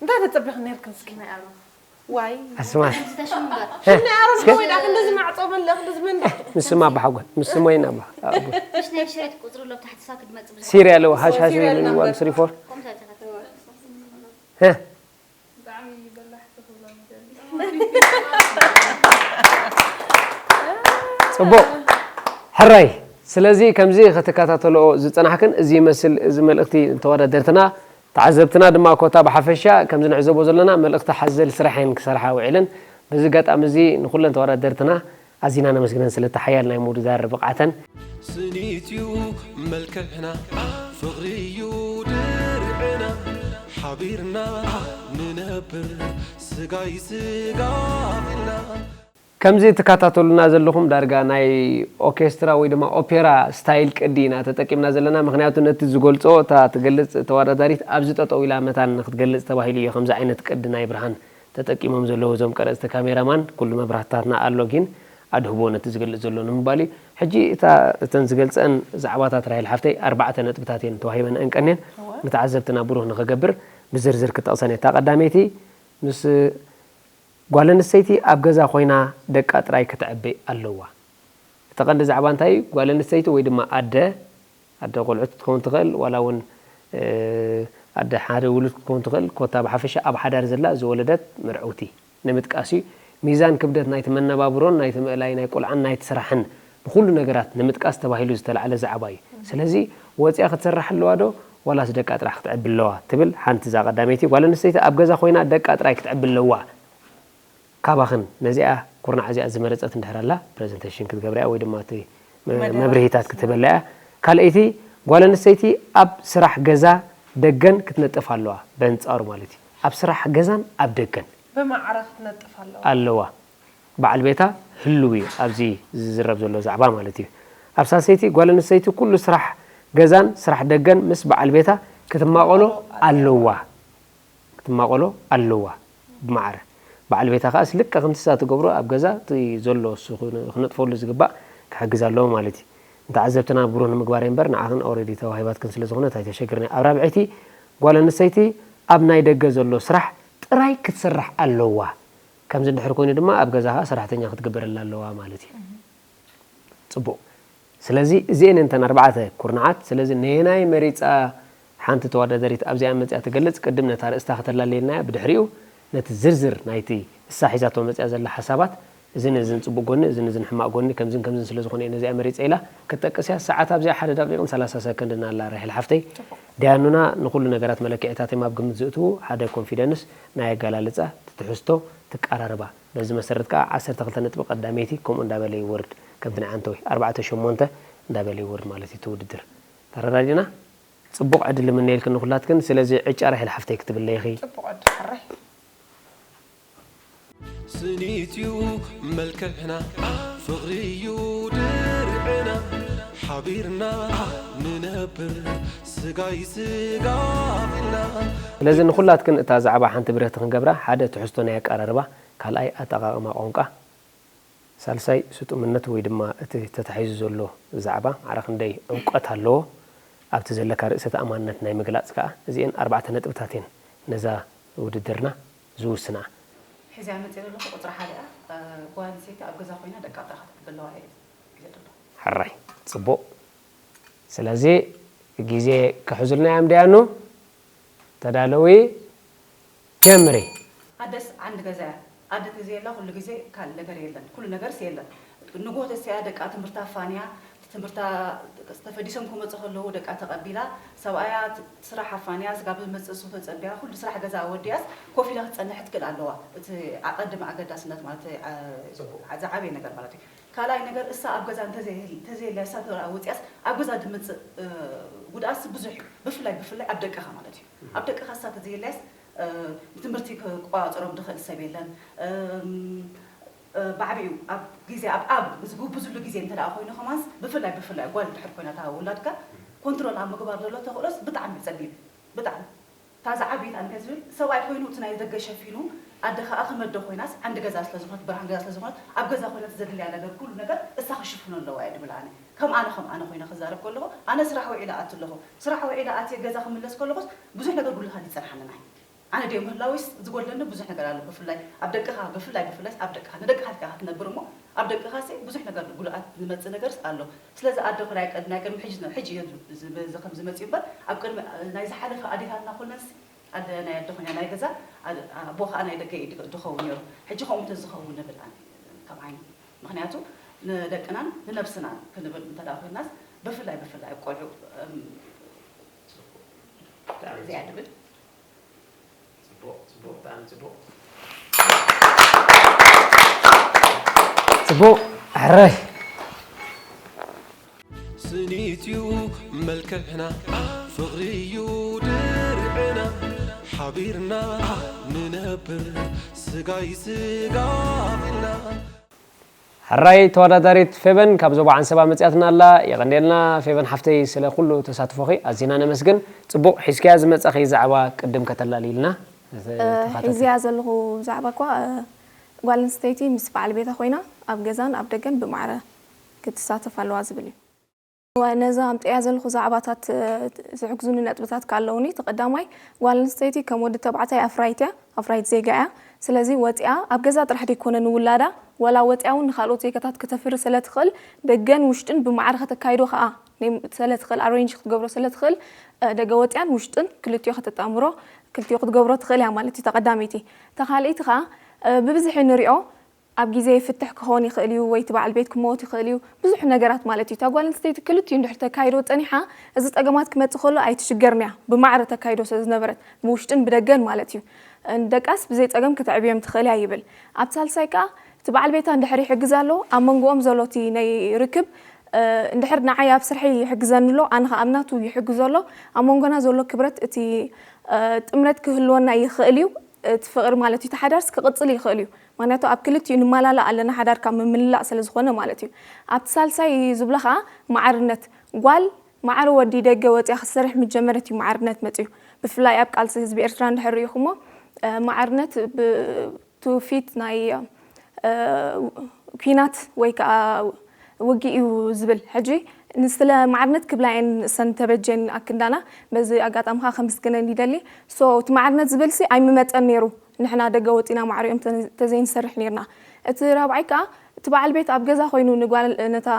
እንታይ ተጸቢኽን ነርክን እስኪ? ዋይ ኣስማት። ሽናይ ኣሮን ከመይ ደኣ ክንድዚ ማዕጾ መለ ክንድዚ መንደቕ ምስማ ኣባሓጎል፣ ምስሞይና ኣባ። ምሽ ናይ ሽሬት ቁፅሪ ኣሎ ብታሕቲ ሳክድ መፅእ ብዙሕ ሲርያ ኣለዎ፣ ሃሽ ሃሽ ሲርያ ይብል ነበር። ዋን ስሪ ፎር። ከምኡ ሰብተኸት ሀ? ጽቡቕ። ሕራይ። ስለዚ ከምዚ ክትከታተልኦ ዝጸናሕክን እዚ ይመስል እዚ መልእኽቲ ተወዳደርትና ተዓዘብትና ድማ ኮታ ብሓፈሻ ከምዚ ንዕዘቦ ዘለና መልእኽቲ ሓዘል ስራሕ እየን ክሰርሓ ውዒለን። በዚ ኣጋጣሚ እዚ ንኹለን ተወዳደርትና ኣዚና ነመስግነን ስለቲ ሓያል ናይ ምውድዳር ብቕዓተን። ስኒት እዩ መልክዕና ፍቕሪ እዩ ድርዕና ሓቢርና ንነብር ስጋይ ስጋ ኢልና ከምዚ ትከታተሉና ዘለኹም ዳርጋ ናይ ኦርኬስትራ ወይ ድማ ኦፔራ ስታይል ቅዲ ኢና ተጠቂምና ዘለና። ምኽንያቱ ነቲ ዝገልጾ እታ ትገልጽ ተወዳዳሪት ኣብዚ ጠጠው ኢላ መታን ንክትገልጽ ተባሂሉ እዩ ከምዚ ዓይነት ቅዲ ናይ ብርሃን ተጠቂሞም ዘለዉ እዞም ቀረጽቲ ካሜራማን። ኩሉ መብራህትታትና ኣሎ ግን ኣድህቦ ነቲ ዝገልጽ ዘሎ ንምባል እዩ። ሕጂ እታ እተን ዝገልጸን ዛዕባታት ራሄል ሓፍተይ ኣርባዕተ ነጥብታት እየን ተዋሂበን እንቀንየን። ንተዓዘብትና ብሩህ ንኽገብር ብዝርዝር ክጠቕሰን እየ። እታ ቀዳመይቲ ምስ ጓል ኣንስተይቲ ኣብ ገዛ ኮይና ደቃ ጥራይ ክትዕቢ ኣለዋ። እቲ ቀንዲ ዛዕባ እንታይ እዩ? ጓል ኣንስተይቲ ወይ ድማ ኣደ፣ ኣደ ቆልዑት ክትከውን ትኽእል፣ ዋላ እውን ኣደ ሓደ ውሉድ ክትከውን ትኽእል፣ ኮታ ብሓፈሻ ኣብ ሓዳር ዘላ ዝወለደት መርዐውቲ ንምጥቃስ እዩ። ሚዛን ክብደት ናይቲ መነባብሮን ናይቲ ምእላይ ናይ ቆልዓን ናይቲ ስራሕን ብኹሉ ነገራት ንምጥቃስ ተባሂሉ ዝተላዕለ ዛዕባ እዩ። ስለዚ ወፂኣ ክትሰርሕ ኣለዋ ዶ ዋላስ ደቃ ጥራሕ ክትዕቢ ኣለዋ ትብል ሓንቲ እዛ ቀዳመይቲ። ጓል ኣንስተይቲ ኣብ ገዛ ኮይና ደቃ ጥራይ ክትዕቢ ኣለዋ። ካባኽን ነዚኣ ኩርናዕ እዚኣ ዝመረጸት እንድሕር ኣላ ፕረዘንቴሽን ክትገብራ እያ ወይ ድማ እቲ መ- መደባት። መብርሂታት ክትህበላ እያ። ካልኣይቲ ጓል ኣንስተይቲ ኣብ ስራሕ ገዛ ደገን ክትነጥፍ ኣለዋ። በንጻሩ ማለት እዩ ኣብ ስራሕ ገዛን ኣብ ደገን ብማዕረ ክትነጥፍ ኣለዋ። ኣለዋ። በዓል ቤታ ህልው እዩ ኣብዚ ዝዝረብ ዘሎ ዛዕባ ማለት እዩ። ኣብ ሳልሰይቲ ጓል ኣንስተይቲ ኩሉ ስራሕ ገዛን ስራሕ ደገን ምስ በዓል ቤታ ክትማቐሎ ኣለዋ። ክትማቐሎ ኣለዋ ብማዕረ። በዓል ቤታ ከኣስ ልክዕ ከምቲ እሳ ትገብሮ ኣብ ገዛ እቲ ዘሎ እሱ ክን- ክነጥፈሉ ዝግባእ ክሕግዝ ኣለዎ ማለት እዩ። ንተዓዘብትና ብሩህ ንምግባር እየ እምበር ንዓኽን ኦረዲ ተዋሂባትክን ስለ ዝኾነት ኣይተሸግርን እያ። ኣብ ራብዐይቲ ጓል ኣንስተይቲ ኣብ ናይ ደገ ዘሎ ስራሕ ጥራይ ክትሰርሕ ኣለዋ። ከምዚ እንድሕር ኮይኑ ድማ ኣብ ገዛ ከኣ ሰራሕተኛ ክትግበረላ ኣለዋ ማለት እዩ። ጽቡቕ። ስለዚ እዚኤን እንተን ኣርባዕተ ኩርናዓት። ስለዚ ነየናይ መሪጻ ሓንቲ ተወዳዳሪት ኣብዚኣ መጺኣ ትገልጽ? ቅድም ነታ ኣርእስታ ከተላልየልና እያ። ብድሕሪኡ ነቲ ዝርዝር ናይቲ እሳ ሒዛቶ መጺኣ ዘላ ሓሳባት፣ እዝን እዝን ጽቡቕ ጎኒ፣ እዝን እዝን ሕማቕ ጎኒ፣ ከምዝን ከምዝን ስለ ዝኾነ እየ ነዚኣ መሪጸ ኢላ ክትጠቅስ እያ። ሰዓት ኣብዚኣ ሓደ ደቂቕን ሰላሳ ሰከንድን ኣላ ራሄል ሓፍተይ። ደያኑና ንኹሉ ነገራት መለክዒታት እዮም ኣብ ግምት ዝእትዉ። ሓደ ኮንፊደንስ፣ ናይ ኣገላልጻ፣ ትሕዝቶ፣ ትቀራርባ። በዚ መሰረት ከኣ ዓሰርተ ክልተ ነጥቢ ቀዳመይቲ ከምኡ እንዳበለ ይወርድ። ከምቲ ናይ ዓንተወይ ኣርባዕተ ሸሞንተ እንዳበለ ይወርድ ማለት እዩ እቲ ውድድር። ተረዳዲእና? ጽቡቕ ዕድል እምነየልክን ንኹላትክን። ስለዚ ዕጫ ራሄል ሓፍተይ ክትብለይ ኢኺ። ጽቡቕ ዕድል ሕራይ። ስኒት እዩ መልክዕና ፍቕሪ እዩ ድርዕና ሓቢርና ንነብር ስጋይ ስጋ ኢልና ስለዚ ንኹላትክን እታ ዛዕባ ሓንቲ ብርህቲ ክንገብራ፣ ሓደ ትሕዝቶ ናይ ኣቀራርባ፣ ካልኣይ ኣጠቓቕማ ቋንቋ፣ ሳልሳይ ስጡምነት ወይ ድማ እቲ ተታሒዙ ዘሎ ዛዕባ ማዕረ ክንደይ ዕምቆት ኣለዎ፣ ኣብቲ ዘለካ ርእሰ ተኣማንነት ናይ ምግላጽ ከኣ። እዚኤን ኣርባዕተ ነጥብታት እየን ነዛ ውድድርና ዝውስና። ሒዘያ መፅእ ዘለኹ ቁፅሪ ሓደ እያ። ጓል ኣንስተይቲ ኣብ ገዛ ኮይና ደቃ ጥራሕ ክትዕቢ ኣለዋ እየ ኢለ ዘለኹ። ሕራይ ጽቡቕ። ስለዚ ግዜ ክሕዙልና እዮም ደያኑ። ተዳለዊ፣ ጀምሪ። ኣደስ ዓንዲ ገዛ እያ። ኣደ ተዘየላ ኩሉ ግዜ ካልእ ነገር የለን። ኩሉ ነገርስ የለን። ንግሆ ተሲኣ ደቃ ትምህርቲ ኣፋንያ፣ እቲ ትምህርታ ተፈዲሶም ክመፁ ከለዉ ደቃ ተቐቢላ፣ ሰብኣያ ስራሕ ኣፋንያ፣ ስጋብ ዝመፅእ እሱ ተፀቢያ፣ ኩሉ ስራሕ ገዛ ወዲኣስ ኮፍ ኢላ ክትፀንሕ ትክእል ኣለዋ። እቲ ኣቐድም ኣገዳስነት ማለት ዝዓበየ ነገር ማለት እዩ። ካልኣይ ነገር እሳ ኣብ ገዛ እንተዘየልያ እሳ ተወፂኣስ ኣብ ገዛ ድምፅእ ጉድኣስ ብዙሕ እዩ። ብፍላይ ብፍላይ ኣብ ደቅኻ ማለት እዩ። ኣብ ደቅኻ እሳ ተዘየልያስ ትምህርቲ ክቆፃፀሮም ድኽእል ሰብ የለን። ብዓብኡ ኣብ ግዜ ኣብ ኣብ ዝግብዝሉ ግዜ እንተ ኮይኑ ከማንስ ብፍላይ ብፍላይ ጓል ድሕር ኮይና እታ ውላድካ ኮንትሮል ኣብ ምግባር ዘሎ ተኽእሎስ ብጣዕሚ ጸቢብ ብጣዕሚ እታ ዝዓበየት ኣንተ ዝብል ሰብኣይ ኮይኑ እቲ ናይ ደገ ሸፊኑ ኣደ ከዓ ክመዶ ኮይናስ ዓንዲ ገዛ ስለ ዝኾነት ብርሃን ገዛ ስለ ዝኾነት ኣብ ገዛ ኮይነት ዘድልያ ነገር ኩሉ ነገር እሳ ክሽፍኖ ኣለዋ እየ ድብል ኣነ ከም ኣነ ከም ኣነ ኮይነ ክዛረብ ከለኹ ኣነ ስራሕ ውዒለ ኣት ኣለኹ ስራሕ ውዒለ ኣት ገዛ ክምለስ ከለኹስ ብዙሕ ነገር ጉልኻት ይፀንሓኒ ናይ ኣነ ደይ ምህላዊስ ዝጎድለኒ ብዙሕ ነገር ኣሎ ብፍላይ ኣብ ደቅኻ ብፍላይ ብፍላይ ኣብ ደቅኻ ንደቅኻ ኢልካ ክትነብር እሞ ኣብ ደቅኻ ሲ ብዙሕ ነገር ጉድኣት ዝመፅእ ነገርስ ኣሎ ስለዚ ኣደ ናይ ቅድሚ ናይ ቅድሚ ሕጂ ሕጂ እዩ እዚ ከም ዝመፅእ እምበር ኣብ ቅድሚ ናይ ዝሓለፈ ኣዴታትና ኩለንስ ኣደ ናይ ኣደ ኮይና ናይ ገዛ ኣቦ ከዓ ናይ ደገ እዩ ድኸውን ነሩ ሕጂ ከምኡ እንተ ዝኸውን ንብል ኣነ ከም ዓይነ ምክንያቱ ንደቅናን ንነብስናን ክንብል እንተ ኮይናስ ብፍላይ ብፍላይ ቆልዑ እዚኣ ድብል ፅቡቕ ሕራይ ስኒት እዩ መልክዕና ፍቕሪ እዩ ድርዕና ሓቢርና ንነብር ስጋይ ስጋ ኢልና ሕራይ ተወዳዳሪት ፌቨን ካብ ዞባ ዓንሰባ መፅያትና ኣላ የቐንዴልና ፌቨን ሓፍተይ ስለ ኩሉ ተሳትፎኺ ኣዚና ነመስግን ፅቡቕ ሒዝክያ ዝመፀኺ ዛዕባ ቅድም ከተላልይልና ሒዝያ ዘለኹ ዛዕባ እኳ ጓል ኣንስተይቲ ምስ በዓል ቤታ ኮይና ኣብ ገዛን ኣብ ደገን ብማዕረ ክትሳተፍ ኣለዋ ዝብል እዩ። ነዛ ኣምፅእያ ዘለኹ ዛዕባታት ዝሕግዙኒ ነጥብታት ከ ኣለውኒ። እቲ ቀዳማይ ጓል ኣንስተይቲ ከም ወዲ ተባዕታይ ኣፍራይት እያ፣ ኣፍራይት ዜጋ እያ። ስለዚ ወፂኣ ኣብ ገዛ ጥራሕ ደይኮነ ንውላዳ ዋላ ወፂኣ እውን ንካልኦት ዜጋታት ከተፍሪ ስለትኽእል ደገን ውሽጥን ብማዕረ ከተካይዶ ከዓ ስለትኽእል ኣሬንጅ ክትገብሮ ስለትኽእል ደገ ወፂኣን ውሽጥን ክልቲኦ ከተጣምሮ ክልቲኦ ክትገብሮ ትኽእል እያ ማለት እዩ። ተቐዳመይቲ ተኻልኢቲ ከዓ ብብዝሒ ንሪኦ ኣብ ግዜ ፍትሕ ክኾን ይኽእል እዩ ወይ እቲ በዓል ቤት ክመወት ይኽእል እዩ ብዙሕ ነገራት ማለት እዩ እታ ጓል ኣንስተይቲ ክልቲኡ እንድሕር ተካይዶ ፀኒሓ እዚ ፀገማት ክመፅእ ከሎ ኣይትሽገርን እያ ብማዕረ ተካይዶ ስለ ዝነበረት ብውሽጥን ብደገን ማለት እዩ ደቃስ ብዘይ ፀገም ክተዕብዮም ትኽእል እያ ይብል ኣብቲ ሳልሳይ ከዓ እቲ በዓል ቤታ እንድሕር ይሕግዝ ኣሎ ኣብ መንጎኦም ዘሎ እቲ ናይ ርክብ እንድሕር ንዓይ ኣብ ስርሐይ ይሕግዘኒ ኣሎ ኣነ ከዓ ኣብ ናቱ ይሕግዞ ኣሎ ኣብ መንጎና ዘሎ ክብረት እቲ ጥምረት ክህልወና ይኽእል እዩ እቲ ፍቕሪ ማለት እዩ እቲ ሓዳርስ ክቕፅል ይኽእል እዩ ምክንያቱ ኣብ ክልቲኡ ንመላላእ ኣለና ሓዳር ካብ ምምልላእ ስለ ዝኾነ ማለት እዩ ኣብቲ ሳልሳይ ዝብሎ ከዓ ማዕርነት ጓል ማዕረ ወዲ ደገ ወፅያ ክትሰርሕ ምስ ጀመረት እዩ ማዕርነት መፅዩ ብፍላይ ኣብ ቃልሲ ህዝቢ ኤርትራ እንድሕር ርኢኹሞ ማዕርነት ትውፊት ናይ ኲናት ወይ ከዓ ውግእ እዩ ዝብል ሕጂ ንስለ ማዕርነት ክብላ እየን እሰን ተበጀን ኣክንዳና በዚ ኣጋጣሚ ከዓ ከመስግነን ይደሊ so እቲ ማዕርነት ዝብል ሲ ኣይምመፀን ነይሩ ንሕና ደገ ወፂና ማዕሪኦም ተዘይንሰርሕ ነይርና እቲ ራብዓይ ከዓ እቲ በዓል ቤት ኣብ ገዛ ኮይኑ ንጓል ነታ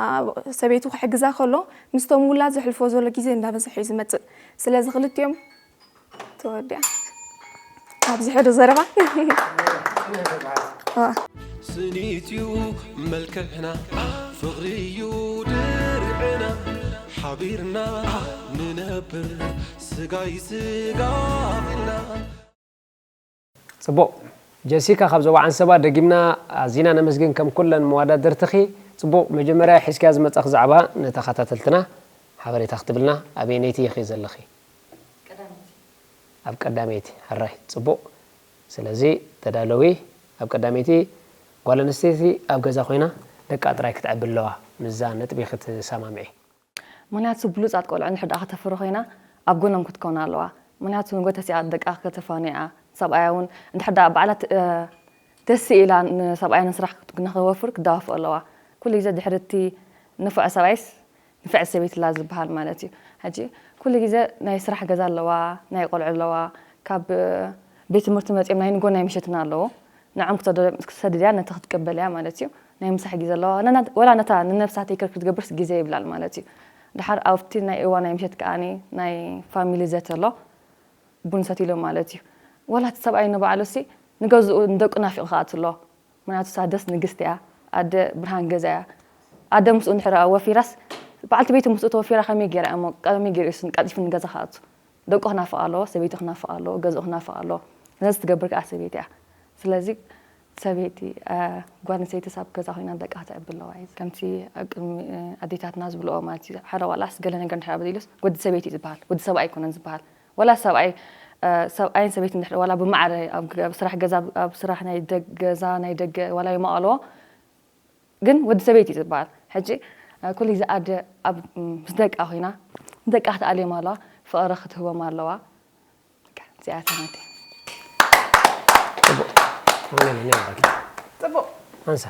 ሰበይቱ ክሕግዛ ከሎ ምስቶም ውላድ ዘሕልፎ ዘሎ ግዜ እንዳበዝሐ እዩ ዝመፅእ ስለዚ ክልቲኦም ተወዲኣ ኣብዚ ሕዶ ዘረባ ስኒት እዩ መልክዕና ፍቕሪ እዩ ድርዕና ሓቢርና ንነብር ስጋይ ስጋ ኢልና ፅቡቕ ጀሲካ ካብ ዞባ ዓንሰባ ደጊምና ኣዚና ነመስግን ከም ኩለን መዋዳድርትኺ ፅቡቕ መጀመርያ ሒዝክያ ዝመፀኽ ዛዕባ ንተኸታተልትና ሓበሬታ ክትብልና ኣበየነይቲ ኢኺ ዘለኺ ኣብ ቀዳመይቲ ሕራይ ፅቡቕ ስለዚ ተዳለዊ ኣብ ቀዳመይቲ ጓል ኣንስተይቲ ኣብ ገዛ ኮይና ደቃ ጥራይ ክትዕቢ ኣለዋ ምስዛ ነጥቢ ክትሰማምዒ ምኽንያቱ ብሉፃት ቆልዑ እንድሕር ደኣ ከተፍሪ ኮይና ኣብ ጎኖም ክትከውን ኣለዋ ምኽንያቱ ንጎተሲኣ ደቃ ከተፋንያ ሰብኣያ እውን እንድሕር ደኣ ባዕላ ደስ ኢላ ንሰብኣያ ንስራሕ ንክወፍር ክዳዋፍኦ ኣለዋ ኩሉ ግዜ ድሕሪ እቲ ንፉዕ ሰብኣይስ ንፍዕቲ ሰበይቲ ላ ዝበሃል ማለት እዩ። ሕጂ ኩሉ ግዜ ናይ ስራሕ ገዛ ኣለዋ፣ ናይ ቆልዑ ኣለዋ፣ ካብ ቤት ትምህርቲ መፅዮም ናይ ንጎን ናይ ምሸትና ኣለዉ። ንዖም ክሰድድያ ነቲ ክትቅበል እያ ማለት እዩ። ናይ ምሳሕ ግዜ ኣለዋ። ወላ ነታ ንነብሳ ቴክር ክትገብርስ ግዜ የብላን ማለት እዩ። ድሓር ኣብቲ ናይ እዋ ናይ ምሸት ከዓኒ ናይ ፋሚሊ ዘተ ኣሎ። ቡን ሰትይሎም ማለት እዩ። ዋላ እቲ ሰብኣይ ንባዕሉ ሲ ንገዝኡ ንደቁ ናፊቑ ክኣቱ ኣሎ። ምኽንያቱ እሳ ኣደስ ንግስቲ እያ፣ ኣደ ብርሃን ገዛ እያ። ኣደ ምስኡ እንድሕር ወፊራስ በዓልቲ ቤቱ ምስኡ ተወፊራ ከመይ ገይራ እሞ፣ ከመይ ገይሩ እሱን ቀልጢፉ ንገዛ ክኣቱ? ደቁ ክናፍቕ ኣለዎ፣ ሰበይቱ ክናፍቕ ኣለዎ፣ ገዝኡ ክናፍቕ ኣለዎ። ነዚ ትገብር ከኣ ሰበይቲ እያ። ስለዚ ሰበይቲ፣ እ፣ ጓል ኣንስተይቲ ሳብ ገዛ ኮይና ደቃ ክተዕቢ ኣለዋ እዩ። ከምቲ ኣብ ቅድሚ፣ እ፣ ኣዴታትና ዝብልኦ ማለት እዩ። ሓደ ዋላስ ገለ ነገር እንድሕር ኣብ ኢሉስ ወዲ ሰበይቲ እዩ ዝበሃል፣ ወዲ ሰብኣይ ኣይኮነን ዝበሃል። ወላ ሰብኣይ፣ እ፣ ሰብኣይን ሰበይትን እንድሕር ዋላ ብማዕረ ኣብ ገ-፣ ኣብ ስራሕ ገዛ፣ ኣብ ስራሕ ናይ ደግ-፣ ገዛ ናይ ደገ ዋላ ይመቐልዎ፣ ግን ወዲ ሰበይቲ እዩ ዝበሃል። ሕጂ፣ እ፣ ኩሉ ግዜ ኣደ ኣብ፣ ም፣ ምስ ደቃ ኮይና፣ ንደቃ ክትኣልዮም ኣለዋ፣ ፍቕሪ ክትህቦም ኣለዋ። በቃ፣ እዚኣ እያ ናተይ። ጽቡቅ። ኣሜን፣ ኣሜን፣ ባኪ። ጽቡቅ ኣንሳ።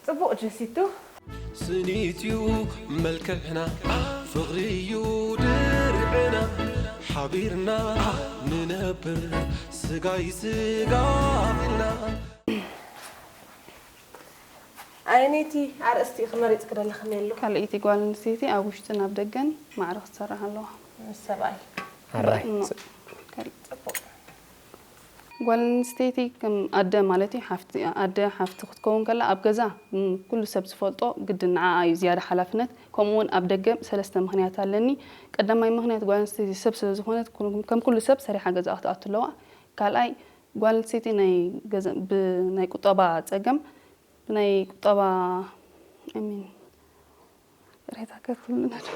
ጽቡቅ ጀሲቱ። ስኒትዩ መልክዕና ፍቕሪዩ ድርዕና ሓቢርና ንነብር ስጋይ ስጋ ኢልና ኣየነይቲ ኣርእስቲ ኢኺ መሪጽ ክደለኽኒ ኣሎ? ካልኣይቲ ጓል ኣንስተይቲ ኣብ ውሽጥን ኣብ ደገን ማዕረ ክትሰርሕ ኣለዋ። ምስ ሰብኣይ ኣራይ። እሞ፣ ካልእ። ጓል ኣንስተይቲ ከም ኣደ ማለት እዩ፣ ሓፍቲ፣ ኣደ ሓፍቲ ክትከውን ከላ ኣብ ገዛ ም፣ ኩሉ ሰብ ዝፈልጦ ግድን ንዓኣ እዩ ዝያዳ ሓላፍነት። ከምኡ እውን ኣብ ደገ ሰለስተ ምኽንያት ኣለኒ። ቀዳማይ ምኽንያት ጓል ኣንስተይቲ ሰብ ስለ ዝኾነት ኩሉ- ከም ኩሉ ሰብ ሰሪሓ ገዛ ክትኣቱ ኣለዋ። ካልኣይ ጓል ኣንስተይቲ ናይ ገዛ ብናይ ቁጠባ ጸገም ብናይ ቁጠባ I mean ቅሬታ ከትብሉና ዶ?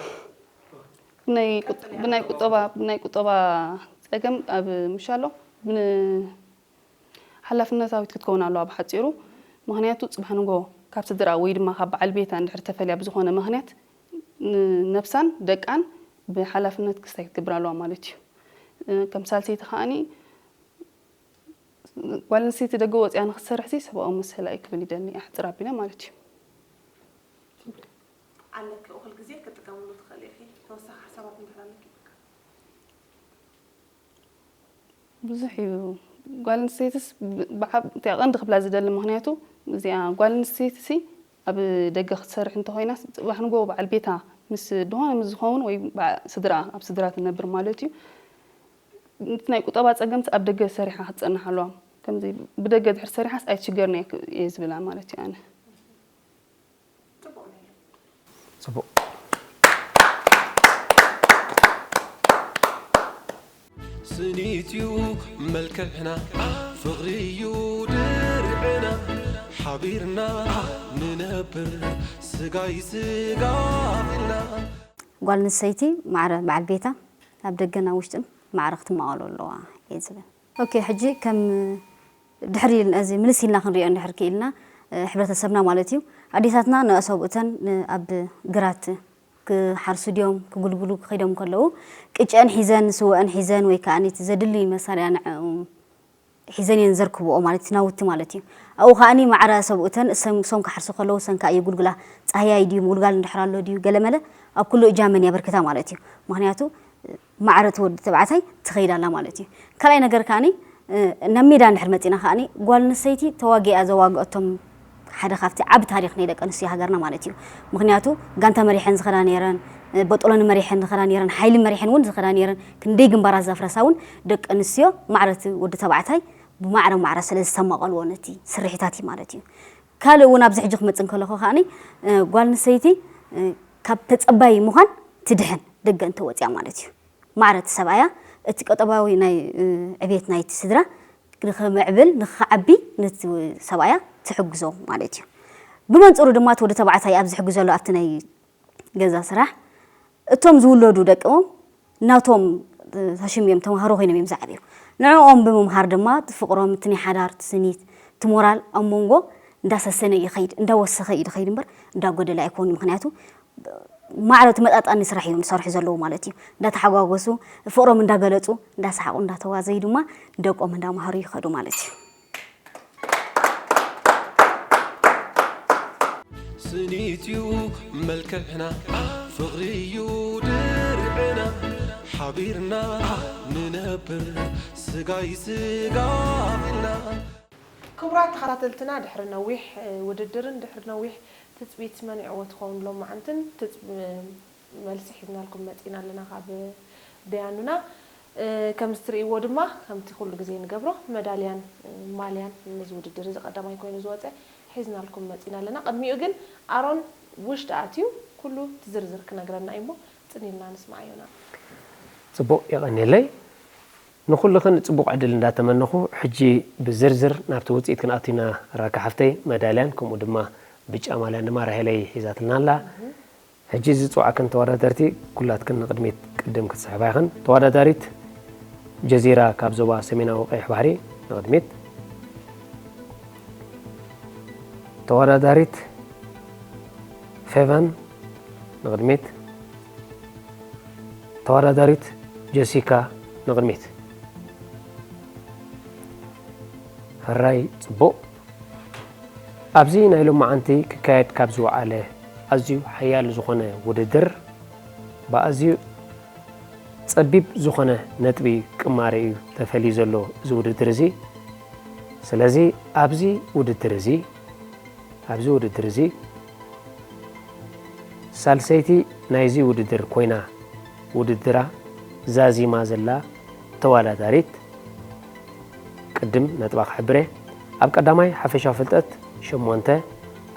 ብናይ ቁጥ- ብናይ ቁጠባ ብናይ ቁጠባ ጸገም ኣብ ምሻሎ ብን ሓላፍነታዊት ክትከውን ኣለዋ ብሓጺሩ። ምኽንያቱ ጽባሕ ንጎ ካብ ስድራ ወይ ድማ ካብ በዓል ቤታ እንድሕር ተፈልያ ብዝኾነ ምኽንያት ንነብሳን ደቃን ብሓላፍነት ክስታይ ክትገብር ኣለዋ ማለት እዩ። ከም ሳልሰይቲ ከኣኒ ጓል ኣንስተይቲ ደገ ወፂኣ ንክትሰርሕ ሲ ሰብኣዊ መሰላ እዩ ክብል ይደሊ ኣሕፅር ኣቢለ ማለት እዩ። ኣለኪ እኹል ግዜ ክትጥቀምሉ ትኽእሊ ኢኺ። ተወሳኺ ሓሳባት እንድሕር ኣለኪ በቃ። ብዙሕ እዩ። ጓል ኣንስተይትስ ብ- ብዓብ- እቲኣ ቀንዲ ክብላ ዝደሊ ምክንያቱ እዚኣ ጓል ኣንስተይቲ ሲ ኣብ ደገ ክትሰርሕ እንተኮይና ጽባሕ ንጎ በዓል ቤታ ምስ ድሆነ ምስ ዝኸውን ወይ በዓ- ስድራ ኣብ ስድራ ትነብር ማለት እዩ። እቲ ናይ ቁጠባ ጸገምቲ ኣብ ደገ ሰሪሓ ክትጸንሕ ኣለዋ። ከምዚ ብደገ ድሕር ሰሪሓስ ኣይትሽገርና እየ ዝብላ ማለት እዩ ኣነ። ጽቡቅ። ስኒትዩ መልክዕና ፍቕሪዩ ድርዕና ሓቢርና ንነብር ስጋይ ስጋ ኢልና ጓል ኣንስተይቲ ማዕረ በዓል ቤታ ኣብ ደገን ኣብ ውሽጥን ማዕረ ክትመቐሎ ኣለዋ እየ ዝብል። ኦኬ፣ ሕጂ ከም ድሕሪ ኢልና እዚ ምልስ ኢልና ክንሪኦ እንድሕር ክኢልና፣ እ፣ ሕብረተሰብና ማለት እዩ፣ ኣዴታትና ንኣሰብኡተን ን- ኣብ ግራት ክሓርሱ ድዮም ክጉልጉሉ ክኸይዶም ከለዉ ቅጨአን ሒዘን ስወአን ሒዘን ወይ ከዓ ነቲ ዘድሊ መሳርያ ንዕኡ ሒዘን እየን ዘርክብኦ ማለት ናውቲ ማለት እዩ። ኣብኡ ከዓኒ ማዕረ ሰብኡተን እሰን- እሶም ክሓርሱ ከለዉ እሰን ከዓ የጉልጉላ። ፃህያይ ድዩ ምጉልጋል እንድሕር ኣሎ ድዩ ገለመለ ኣብ ኩሉ እጃመን የበርክታ ማለት እዩ። ምክንያቱ ማዕረ እቲ ወዲ ተባዕታይ ትኸይድ ኣላ ማለት እዩ። ካልኣይ ነገር ከዓኒ ናብ ሜዳ እንድሕር መፂና ከዓኒ ጓል ኣንስተይቲ ተዋጊኣ ዘዋግአቶም ሓደ ካብቲ ዓቢ ታሪክ ናይ ደቂ ኣንስትዮ ሃገርና ማለት እዩ። ምክንያቱ ጋንታ መሪሐን ዝኸዳ ነይረን፣ በጦሎኒ መሪሐን ዝኸዳ ነይረን፣ ሓይሊ መሪሐን እውን ዝኸዳ ነይረን፣ ክንደይ ግንባራት ዘፍረሳ እውን ደቂ ኣንስትዮ ማዕረ እቲ ወዲ ተባዕታይ ብማዕረ ማዕረ ስለ ዝሰማቐልዎ ነቲ ስርሒታት እዩ ማለት እዩ። ካልእ እውን ኣብዚ ሕጂ ክመፅእ እንከለኹ ከዓኒ ጓል ኣንስተይቲ ካብ ተፀባይ ምዃን ትድሕን ደገ እንተወፅያ ማለት እዩ። ማዕረ እቲ ሰብኣያ እቲ ቀጠባዊ ናይ ዕቤት ናይቲ ስድራ ንኽምዕብል ንኽዓቢ ነቲ ሰብኣያ ትሕግዞ ማለት እዩ። ብመንፅሩ ድማ እቲ ወዲ ተባዕታይ ኣብ ዝሕግዘሉ ኣብቲ ናይ ገዛ ስራሕ እቶም ዝውለዱ ደቅም ናቶም ተሽምዮም ተምሃሮ ኮይኖም እዮም ዝዓብዩ። ንዕኦም ብምምሃር ድማ እቲ ፍቕሮም እቲ ናይ ሓዳር እቲ ስኒት እቲ ሞራል ኣብ መንጎ እንዳሰሰነ ይኸይድ እንዳወሰኸ እዩ ዝኸይድ እምበር እንዳጎደለ ኣይኮኑ። ምክንያቱ ማዕረ ተመጣጣኒ ስራሕ እዮም ዝሰርሑ ዘለዉ ማለት እዩ። እንዳተሓጓጎሱ ፍቕሮም እንዳገለፁ እንዳሰሓቁ እንዳተዋዘዩ ድማ ንደቆም እንዳምሃሩ ይኸዱ ማለት እዩ። ስኒትዩ መልክዕና ፍቕሪዩ ድርዕና ሓቢርና ንነብር ስጋይ ስጋ ኢልና። ክቡራት ተኸታተልትና ድሕሪ ነዊሕ ውድድርን ድሕሪ ነዊሕ ትፅቢት መኒዕዎ ትኸውን ሎማዓንትን ትፅ- መልሲ ሒዝናልኩም መፂና ኣለና ካብ ደያኑና። ከምዚ ትርእይዎ ድማ ከምቲ ኩሉ ግዜ ንገብሮ መዳልያን ማልያን ነዚ ውድድር እዚ ቀዳማይ ኮይኑ ዝወፀ ሒዝናልኩም መፂና ኣለና። ቅድሚኡ ግን ኣሮን ውሽጢ ኣትዩ ኩሉ እቲ ዝርዝር ክነግረና እዩ እሞ ጽን ኢልና ንስማዓዮና። ጽቡቕ፣ የቐንየለይ። ንኹልኽን ጽቡቕ ዕድል እንዳተመነኹ፣ ሕጂ ብዝርዝር ናብቲ ውጽኢት ክንኣቱ ኢና። ራካ ሓፍተይ፣ መዳልያን ከምኡ ድማ ብጫ ማልያን ድማ ራሄለይ ሒዛትልና ኣላ። ሕጂ ዝጽውዓክን ተወዳደርቲ ኩላትክን ንቕድሚት ቅድም ክትስሕባ ኢኽን። ተወዳዳሪት ጀዚራ ካብ ዞባ ሰሜናዊ ቀይሕ ባሕሪ ንቕድሚት። ተወዳዳሪት ፌቨን ንቕድሚት። ተወዳዳሪት ጀሲካ ንቕድሚት። ሕራይ ጽቡቕ። ኣብዚ ናይ ሎማዓንቲ ክካየድ ካብ ዝወዓለ ኣዝዩ ሓያል ዝኾነ ውድድር ብኣዝዩ ጸቢብ ዝኾነ ነጥቢ ቅማረ እዩ ተፈልዩ ዘሎ እዚ ውድድር እዚ። ስለዚ ኣብዚ ውድድር እዚ ኣብዚ ውድድር እዚ ሳልሰይቲ ናይዚ ውድድር ኮይና ውድድራ ዛዚማ ዘላ ተወዳዳሪት ቅድም ነጥባ ክሕብር እየ። ኣብ ቀዳማይ ሓፈሻዊ ፍልጠት ሸሞንተ፣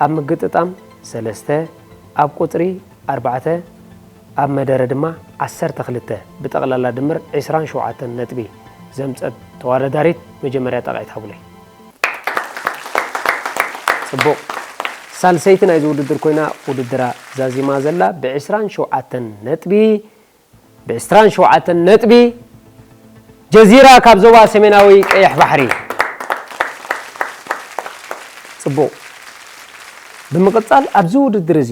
ኣብ ምግጥጣም ሰለስተ፣ ኣብ ቁጽሪ ኣርባዕተ፣ ኣብ መደረ ድማ ዓሰርተ ክልተ፣ ብጠቕላላ ድምር ዕስራን ሸውዓተን ነጥቢ ዘምጸት ተወዳዳሪት መጀመርያ ጣቕዒት ሃቡለይ። ጽቡቕ። ሳልሰይቲ ናይዚ ውድድር ኮይና ውድድራ ዛዚማ ዘላ ብዕስራን ሸውዓተን ነጥቢ፣ ብዕስራን ሸውዓተን ነጥቢ ጀዚራ ካብ ዞባ ሰሜናዊ ቀይሕ ባሕሪ። ጽቡቕ። ብምቕጻል ኣብዚ ውድድር እዚ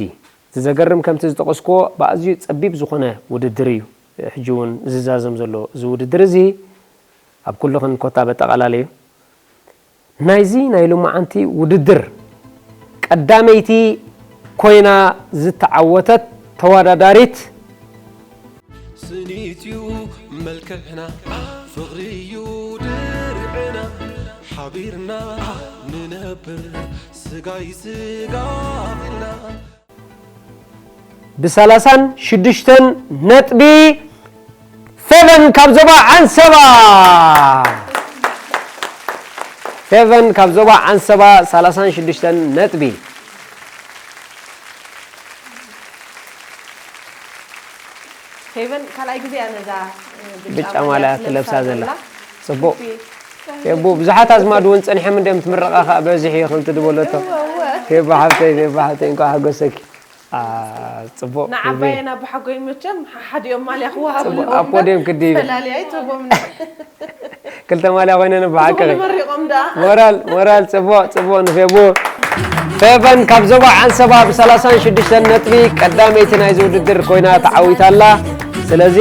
እቲ ዘገርም ከምቲ ዝጠቐስክዎ ብኣዝዩ ጸቢብ ዝኾነ ውድድር እዩ ሕጂ እውን ዝዛዘም ዘሎ እዚ ውድድር እዚ ኣብ ኩልኽን ኮታ በጠቓላለ እዩ። ናይዚ ናይ ሎማዓንቲ ውድድር ቀዳመይቲ ኮይና ዝተዓወተት ተወዳዳሪት ስኒት እዩ መልክዕና ፍቕሪ እዩ ድርዕና ሓቢርና ንነብር ስጋይ ስጋ ኢልና ብሰላሳን ሽዱሽተን ነጥቢ ፌቨን ካብ ዞባ ዓንሰባ። ፌቨን ካብ ዞባ ዓንሰባ ሰላሳን ሽዱሽተን ነጥቢ። ፌቨን ካልኣይ ግዜ እያ ነዛ ብጫ ማልያ ትለብሳ ዘላ። ጽቡቕ። ፌቡ ብዙሓት ኣዝማድ እውን ጸኒሖም እንዲዮም ትምረቓ ከኣ በዚሕ እዩ ከምቲ ድበለቶ። ፌቡ ሓብተይ ፌቡ ሓብተይ እንኳዕ ሓጎሰኪ። ጽቡቕ ንዓባየን ኣቦሓጎይ መቸም ሓሓዲኦም ማልያ ክወሃቡ ኣለዎም ኣብ ፖድየም ክድይብ ፈላሊ ኣይትህቦም ክልተ ማልያ ኮይነን ብሓቂ ንመሪቖም ደኣ ሞራል ሞራል ጽቡቕ ጽቡቕ ንፌቡ ፌቨን ካብ ዞባ ዓንሰባ ብ ሰላሳን ሽዱሽተን ነጥቢ ቀዳመይቲ ናይዚ ውድድር ኮይና ተዓዊታ ኣላ። ስለዚ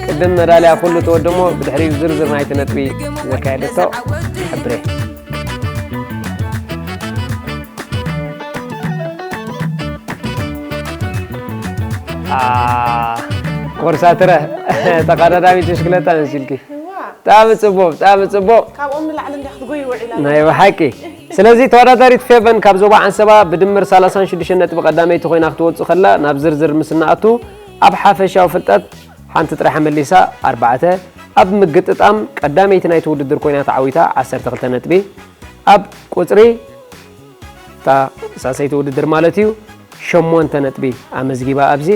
ቅድም መዳልያ ኩሉ ተወደሞ ብድሕሪኡ ዝርዝር ናይቲ ነጥቢ ዘካየደቶ ሕብሬ ኮርሳትረ ተቐዳዳሚት ብሽክለታ መሲልኪ። ብጣዕሚ ጽቡቕ፣ ብጣዕሚ ጽቡቕ። ካብኦም ንላዕሊ እንዲያ ክትጎይ ውዒላ። ናይ ብሓቂ። ስለዚ ተወዳዳሪት ፌቨን ካብ ዞባ ዓንሰባ ብድምር ሰላሳን ሽዱሽተን ነጥቢ ቀዳመይቲ ኮይና ክትወጽእ ከላ ናብ ዝርዝር ምስ እንኣቱ ኣብ ሓፈሻዊ ፍልጠት ሓንቲ ጥራይ ሓመሊሳ ኣርባዕተ ኣብ ምግጥጣም ቀዳመይቲ ናይቲ ውድድር ኮይና ተዓዊታ ዓሰርተ ክልተ ነጥቢ ኣብ ቁጽሪ እታ ሳሰይቲ ውድድር ማለት እዩ ሸሞንተ ነጥቢ ኣመዝጊባ ኣብዚ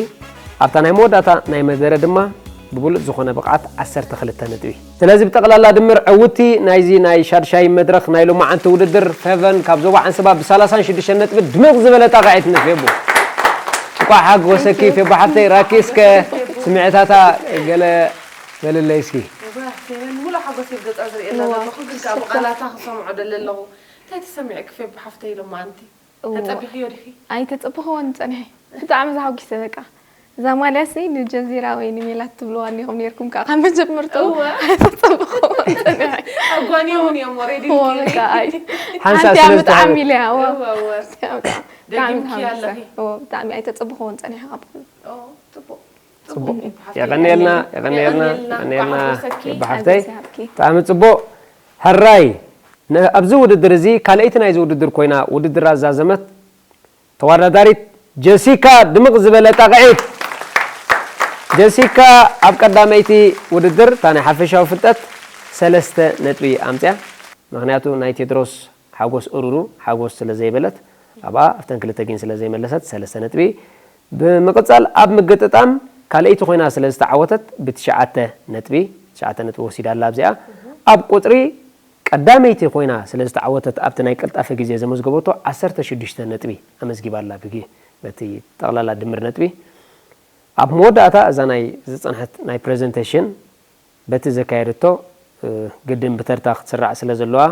ኣብታ ናይ መወዳእታ ናይ መደረ ድማ ብብሉጽ ዝኾነ ብቕዓት ዓሰርተ ክልተ ነጥቢ ስለዚ ብጠቕላላ ድምር ዕውቲ ናይዚ ናይ ሻድሻይ መድረኽ ናይ ሎማዓንቲ ውድድር ፌቨን ካብ ዞባ ዓንሰባ ብ ሰላሳን ሽዱሽተን ነጥቢ ድምቕ ዝበለ ጣቕዒት ንፌቡ እንቋዕ ሓጎሰኪ ፌቡ ሓፍተይ ራኪ እስከ ስምዕታታ ገለ በልለይ እስኪ ፌቨን ሙሉእ ሓጎስ እዩ ገጻ ዝርእየላ ዘለኹ ግን ከዓ ብቓላታ ክሰምዖ ደለ ኣለኹ እንታይ ተሰሚዑ ክፌ ብሓፍተይ ኢሎም ማንቲ ተጸቢኽዮ ዲኺ ኣይተጸበኽዎን ጸኒሐ ብጣዕሚ ዝሓጒሰ በቃ እዛ ማልያሲ ንጀዚራ ወይ ንሜላት ትብልዋ እኒኹም ነርኩም ከዓ ካብ መጀመርትኡ ኣይተጸበኽዎን ጸኒሐ ኣጓንዮምን እዮም ወሬዲ እዎ በቃ ኣይ ሓንሳእ ሓንቲ ስለ ኣመጣዓሚ ዝተሃበ- ኢለያ እዎ እወ እወ ብጣዕሚ ደጊምኪ ኣለኺ እዎ ብጣዕሚ ኣይተጸበኽዎን ጸኒሐ ካብ ኩሉ ጽቡቅ ጽቡቅ የቀንየልና የቀንየልና የቀንየልና የቀንየልና እንኳዕ ሓጎሰኪ። ይባሓፍተይ ሓጎስ ይሃብኪ። ብጣዕሚ ጽቡቅ ሕራይ ን- ኣብዚ ውድድር እዚ ካልኣይቲ ናይዚ ውድድር ኮይና ውድድር ኣዛዘመት ተወዳዳሪት ጀሲካ ድምቕ ዝበለ ጣቕዒት ጀሲካ ኣብ ቀዳመይቲ ውድድር እታ ናይ ሓፈሻዊ ፍልጠት ሰለስተ ነጥቢ ኣምፅያ ምክንያቱ ናይ ቴድሮስ ሓጎስ እሩሩ ሓጎስ ስለ ዘይበለት ኣብኣ ኣብተን ክልተ ግን ስለ ዘይመለሰት ሰለስተ ነጥቢ ብምቕጻል ኣብ ምግጥጣም ካልኣይቲ ኮይና ስለ ዝተዓወተት ብትሽዓተ ነጥቢ፣ ትሽዓተ ነጥቢ ወሲዳ ኣላ ኣብዚኣ። ኣብ ቁጽሪ ቀዳመይቲ ኮይና ስለ ዝተዓወተት ኣብቲ ናይ ቅልጣፈ ግዜ ዘመዝገበቶ ዓሰርተ ሽዱሽተ ነጥቢ ኣመዝጊባ ኣላ ብጊ-፣ በቲ ጠቕላላ ድምር ነጥቢ። ኣብ መወዳእታ እዛ ናይ ዝጸንሐት ናይ ፕሬዘንቴሽን በቲ ዘካየደቶ፣ እ፣ ግድን ብተርታ ክትስራዕ ስለ ዘለዋ